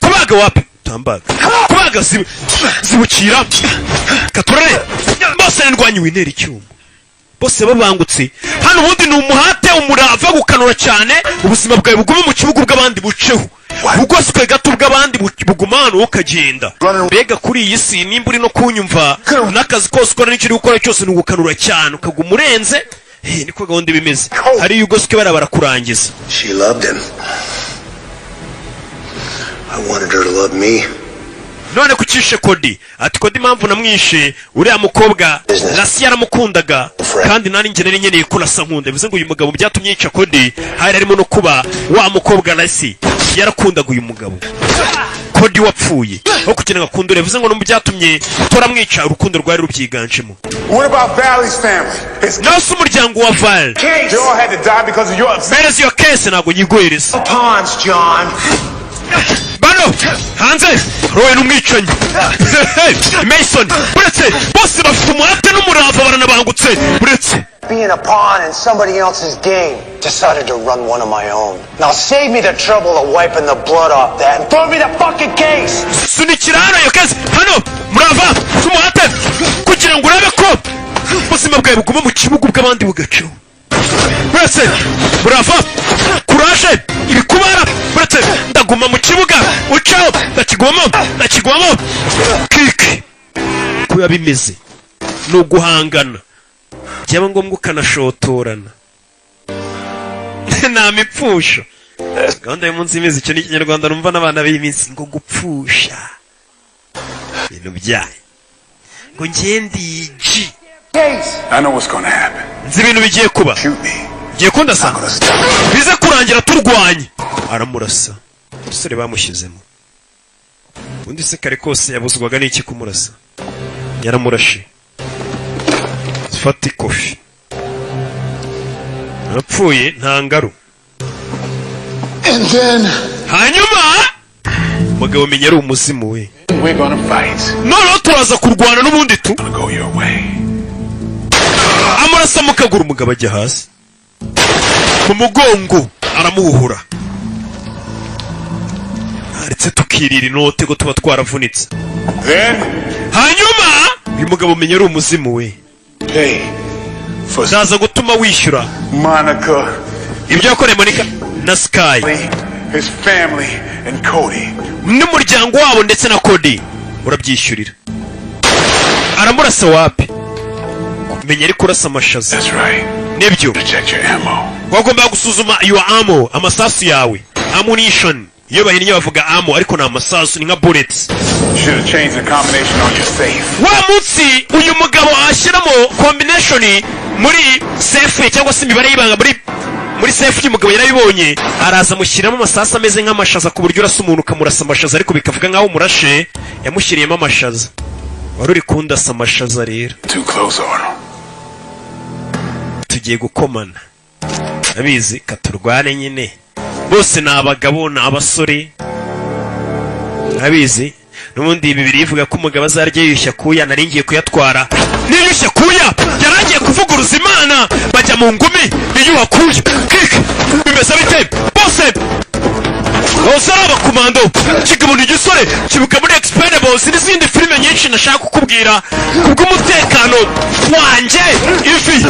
B: kubaga wapi tambaga kubaga zibukira katurare bose ndwanyi wintera icyuma, bose babangutse hano. Ubundi ni umuhate, umurava, gukanura cyane, ubuzima bwawe bugume mu kibuga bw'abandi buceho, bugoswe gato bw'abandi buguma hano, wowe ukagenda. Mbega kuri iyi si, nimba uri no kunyumva, n'akazi kose ukora n'icyo uri gukora cyose ni ugukanura cyane, ukaguma urenze. Niko gahunda iba imeze. Hariyo ugoswe bariya barakurangiza.
A: She loved him. I wanted her to love me.
B: None kucishe Kodi? Ati: "Kodi impamvu namwishe, uriya mukobwa Lasi yaramukundaga, kandi nari njye nari nkeneye ko Lasa nkunda." Bivuze ngo uyu mugabo byatumye yica Kodi hari harimo no kuba wa mukobwa Lasi yarakundaga uyu mugabo Kodi wapfuye, aho kugira ngo akunde. Bivuze ngo no mu byatumye turamwica, urukundo rwari rubyiganjemo.
D: What about Valley's family? His
B: Nawe se umuryango wa Val?
D: They all had to die because of your
B: Mpereza iyo case, ntabwo nyiguhereza.
A: Pawns, John.
B: Bano hanze rowe n'umwicanyi Mason buretse, bose bafite umuhate n'umurava, baranabangutse buretse.
A: Being a pawn in somebody else's game. Decided to run one of my own. Now save me the trouble of wiping the blood off that and throw me the fucking case!
B: Sunikira hano iyo case hano. Murava n'umuhate kugira ngo urabe ko ubuzima bwawe buguma mu kibuga bw'abandi bugacaho. Buretse, murava kuraje ibikubara buretse, ndaguma mu kibuga ucaho, ndakigwamo, ndakigwamo kiki. Uko biba bimeze ni uguhangana, byaba ngombwa ukanashotorana, nta mipfusho. Gahunda y'umunsi imeze icyo ni Ikinyarwanda numva n'abana b'iyi minsi ngo gupfusha ibintu byayo, ngo ngende iji.
D: I know what's gonna happen.
B: Nzi ibintu bigiye kuba.
D: Shoot me.
B: Ngiye kundasa, bize kurangira turwanye. Aramurasa. Umusore bamushyizemo ubundi se kare kose yabuzwaga n'iki kumurasa? Yaramurashe. Fata ikofi, arapfuye, nta ngaru.
O: And then
B: Hanyuma umugabo menya ari umuzimu we.
D: We're gonna fight.
B: Noneho turaza kurwana n'ubundi tu.
D: Go your way.
B: Amurasa mu kaguru, umugabo ajya hasi mu mugongo, aramuhuhura. Ndetse tukirira inote ko tuba twaravunitse.
D: Then
B: Hanyuma uyu mugabo menya ari umuzimu we.
D: pay for
B: Ndaza gutuma wishyura
D: Monica,
B: ibyo yakoreye Monica na Sky,
D: his family, and Cody.
B: n'umuryango wabo ndetse na Cody, urabyishyurira. Aramurasa wapi, menya ari kurasa amashaza.
D: That's right.
B: Nibyo.
D: Check your ammo.
B: Wagombaga gusuzuma your ammo, amasasu yawe, ammunition. Iyo bahinnye bavuga ammo, ariko ni amasasu, ni nka bullets.
D: Should have changed the combination on your safe.
B: Wa munsi uyu mugabo ashyiramo combination muri safe, cyangwa se imibare y'ibanga muri Muri safe y'umugabo yarabibonye, araza amushyiramo amasasu ameze nk'amashaza, ku buryo urasa umuntu ukamurasa amashaza ariko bikavuga nk'aho umurashe. Yamushyiriyemo amashaza. Wari uri kundasa amashaza rero.
D: Too close, Arnold.
B: Tugiye gukomana, abizi katurwane nyine. Bose ni abagabo, ni abasore, abizi. N'ubundi bibiri ivuga ko umugabo azarya yiyushya kuya. Nari ngiye kuyatwara niyushya kuya, yaragiye kuvuguruza Imana. Bajya mu ngumi, niyuha kuya kik. Bimeze bite? Bose bose ari abakomando. Kigabo ni igisore kibuka muri Expendables n'izindi filime nyinshi nashaka kukubwira kubw'umutekano wanjye. Ivi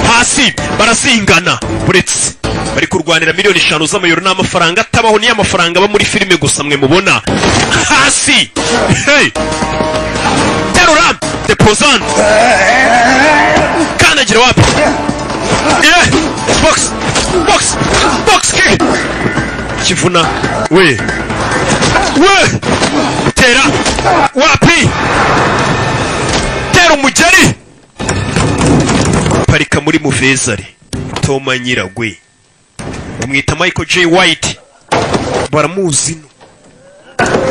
B: hasi, barazingana. Buretse bari kurwanira miliyoni 5 z'amayero, ni amafaranga atabaho, niyo amafaranga aba muri filime gusa mwe mubona hasi. Hey! Terura depozan, kandagira wapi? Yeah! Box, box, box kick, kivuna we we, tera wapi, tera umugeri, parika muri muvezare. Toma Nyiragwe bamwita Michael J White, baramuzi no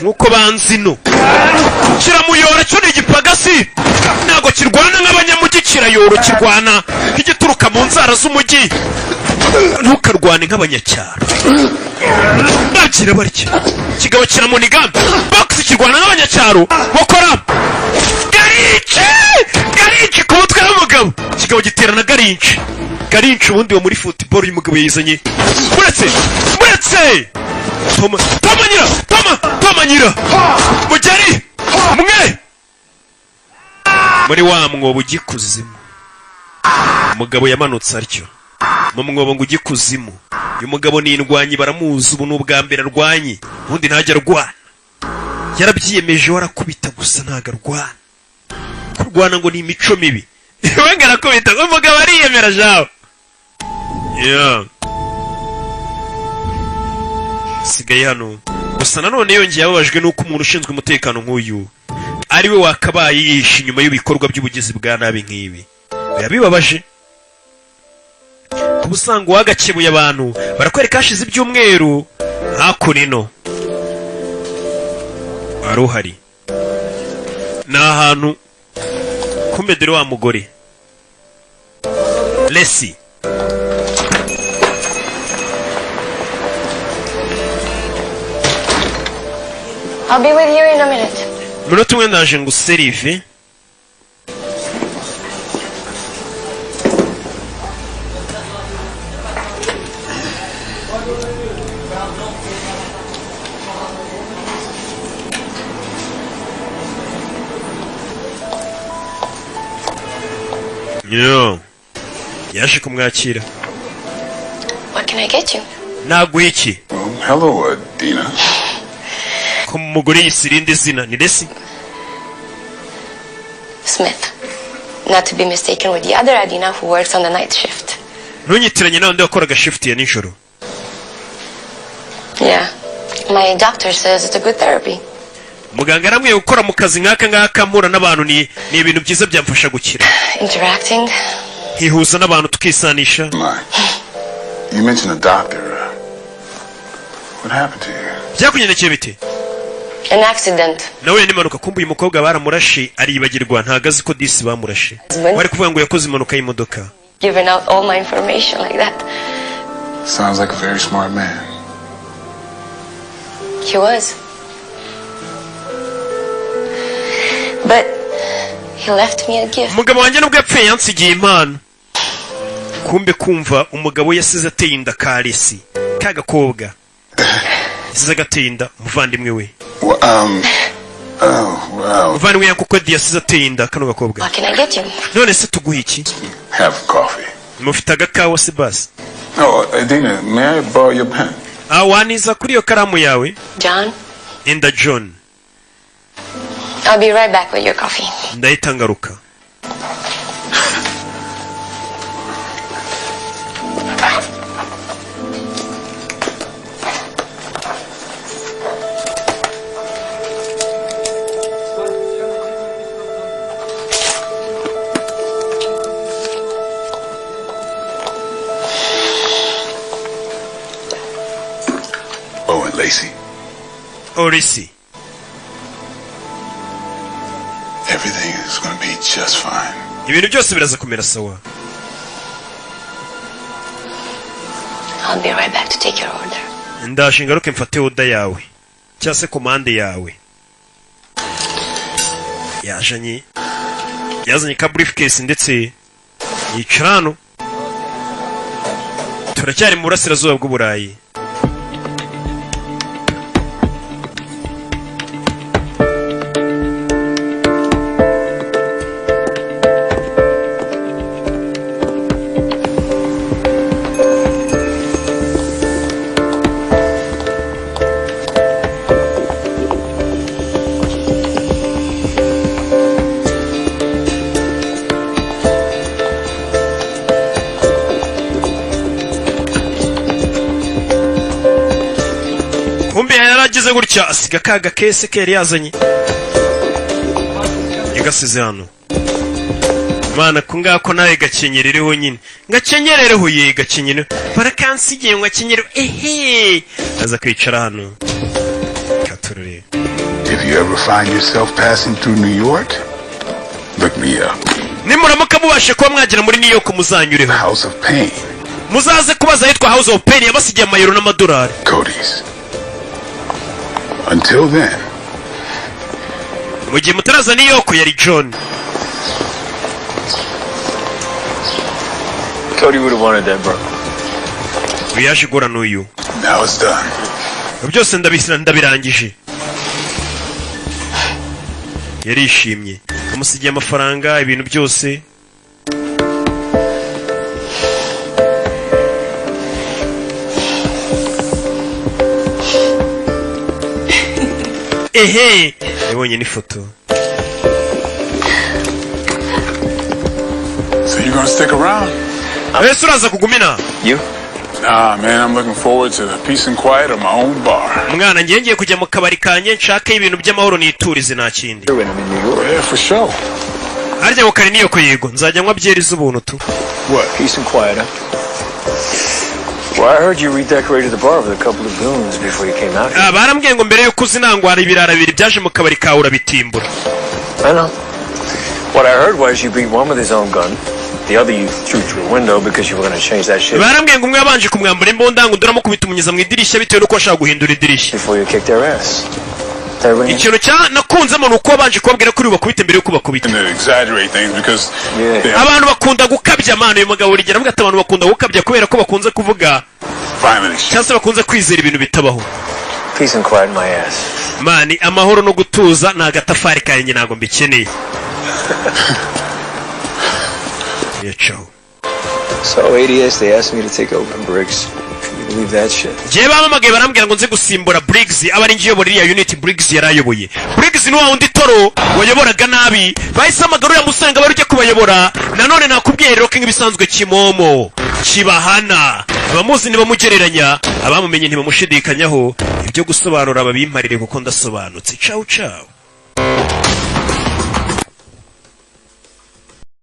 B: nkuko banzi no kiramuyora. Cyo ni igipagasi, ntabwo kirwana nk'abanyamujyi, kirayoro, kirwana nk'igituruka mu nzara z'umujyi. Ntukarwane nk'abanyacyaro, bakira barya. Kigabo kiramuniga box, kirwana nk'abanyacyaro. Bakora garinci, garinci ku mutwe w'umugabo. Kigabo giterana garinci, garinci ubundi wo muri football. Uyu mugabo yizanye. Muretse, muretse, Toma, Toma nyira, Toma, Toma nyira mugeri mwe muri wa mwobo ujya ikuzimu. Umugabo yamanutse atyo mu mwobo ngo ujye ikuzimu. Uyu mugabo ni indwanyi, baramuzi. Ubu ni ubwa mbere arwanye, ubundi ntajya arwana. Yarabyiyemeje, warakubita gusa, ntabwo arwana. Kurwana ngo ni imico mibi. We ngo arakubita. Umugabo ariyemera jawe. Yeah. Sigaye hano gusa. Nanone yongeye ababajwe n'uko umuntu ushinzwe umutekano nk'uyu ari we wakabaye yishe inyuma y'ibikorwa by'ubugizi bwa nabi nk'ibi. Biba bibabaje kuba usanga uwagakebuye abantu. Barakwereka hashize ibyumweru. Hakuno ino wari uhari, ni ahantu kumbe dore wa mugore Lesi.
H: I'll be with you in a minute.
B: Umunota umwe ndaje ngo userive. Yo. Yaje kumwakira.
H: What can I get you?
B: Naguha iki?
D: Hello, Dina.
B: Ko umugore yise irindi zina ni Lesi.
H: Smith. Not to be mistaken with the other Adina who works on the night shift.
B: Ntunyitiranye n'undi wakoraga shift ya nijoro.
H: Yeah. My doctor says it's a good therapy.
B: Muganga aramwiye gukora mu kazi nk'aka ngaka mpura n'abantu ni ibintu byiza, byamfasha gukira.
H: Interacting.
B: Nkihuza n'abantu, tukisanisha.
D: You mentioned a doctor. What happened to you?
B: Byakugendekeye bite?
H: An accident.
B: Nawe n'impanuka. Kumva uyu mukobwa baramurashe aribagirwa, ntago azi ko disi bamurashe. Bari kuvuga ngo yakoze impanuka y'imodoka.
H: Giving out all my information like that.
D: Sounds like a very smart man.
H: He was. But he left me a gift.
B: Umugabo wanjye nubwo yapfuye yansigiye impano. Kumbe kumva umugabo we yasize ateye inda karesi ka gakobwa, yasize agateye inda umuvandimwe we.
D: Well, oh, wow.
B: Umuvandimwe kuko yasize ateye inda kano gakobwa.
H: What can I get you?
B: None se tuguhe iki?
D: Have coffee.
B: Mufite agakawa se basi?
D: Oh, Adina, may I borrow your pen?
B: Ah, waniza kuri iyo karamu yawe?
H: John,
B: Enda John.
H: I'll be right back with your coffee.
B: Ndahita ngaruka. Olisi.
D: Everything is going to be just fine.
B: Ibintu byose biraza kumera sawa.
H: I'll be right back to take your order.
B: Ndaje ngaruke mfate order yawe, cyangwa se komande yawe. Yajanye, yazanye ka briefcase ndetse yicara hano. Turacyari mu burasirazuba bw'Uburayi. Kumbe yaragize gutya asiga ka gakese ke yari yazanye, yagasize hano. Mana, ko ngako nawe gakenyerereho nyine, ngakenyerereho ye, gakenyere barakansigiye ngo akenyere. Ehe, aza kwicara hano katurure.
D: If you ever find yourself passing through New York, look me up.
B: Nimuramuka mubashe kuba mwagera muri New York, muzanyureho.
D: House of Pain.
B: Muzaze kubaza ahitwa House of Pain, yabasigiye amayero n'amadolari.
D: Cody's. Until then,
B: Mu gihe mutaraza New York, yari John.
I: Cody would have wanted that, bro.
B: Uyu yaje guhura n'uyu.
D: Now it's done.
B: Byose ndabisira, ndabirangije. Yarishimye, amusigiye amafaranga, ibintu byose. Ehe, yabonye n'ifoto.
D: So you gonna stick around?
B: Ese uraza kugumina?
I: You?
D: Nah, man, I'm looking forward to the peace and quiet of my own bar.
B: Mwana, ngiye kujya mu kabari kanjye, nshake ibintu by'amahoro, niturize, nta kindi.
D: Yeah, for sure.
B: Harya ngo kari niyo ko? Yego, nzajya nywa byeri z'ubuntu tu.
D: What?
I: Peace and quiet, huh? Well, I heard you redecorated the bar with a couple of goons before you came out here.
B: Ah, barambwiye ngo mbere yuko uzi nangwara ibirara bibiri byaje mu kabari kawe urabitimbura.
I: I know. What I heard was you beat one with his own gun, the other you threw through a window because you were going to change that shit
B: Barambwiye ngo umwe yabanje kumwambura imbunda, ngo undi uramukubita umunyuza mu idirishya bitewe n'uko washaka guhindura idirishya.
I: before you kicked their ass. That ring?
B: Ikintu cya nakunzemo ni uko wabanje kubabwira ko uri bubakubite mbere yuko bakubita.
D: And they exaggerate things because they have
B: Abantu bakunda gukabya amana. Uyu mugabo urigera avuga ati abantu bakunda gukabya kubera ko bakunze kuvuga
D: violent shit.
B: cyangwa se bakunze kwizera ibintu bitabaho.
I: Peace and quiet in my ass.
B: Man, amahoro no gutuza ni agatafari kanjye, ntabwo mbikeneye. Yacaho.
I: So ADS, they asked me to take over Briggs. Can you believe that shit?
B: Njyewe bampamagaye barambwira ngo nze gusimbura Briggs, aba ari njye uyobora iriya unit Briggs yari ayoboye. Briggs ni wa wundi Toro wayoboraga nabi, bahise hamagara uriya musore ngo abe ari ujya kubayobora. Nanone nakubwiye rero ko nk'ibisanzwe kimomo kibahana, abamuzi ntibamugereranya, abamumenye ntibamushidikanyaho. Ibyo gusobanura babimparire kuko ndasobanutse. Cawu cawu.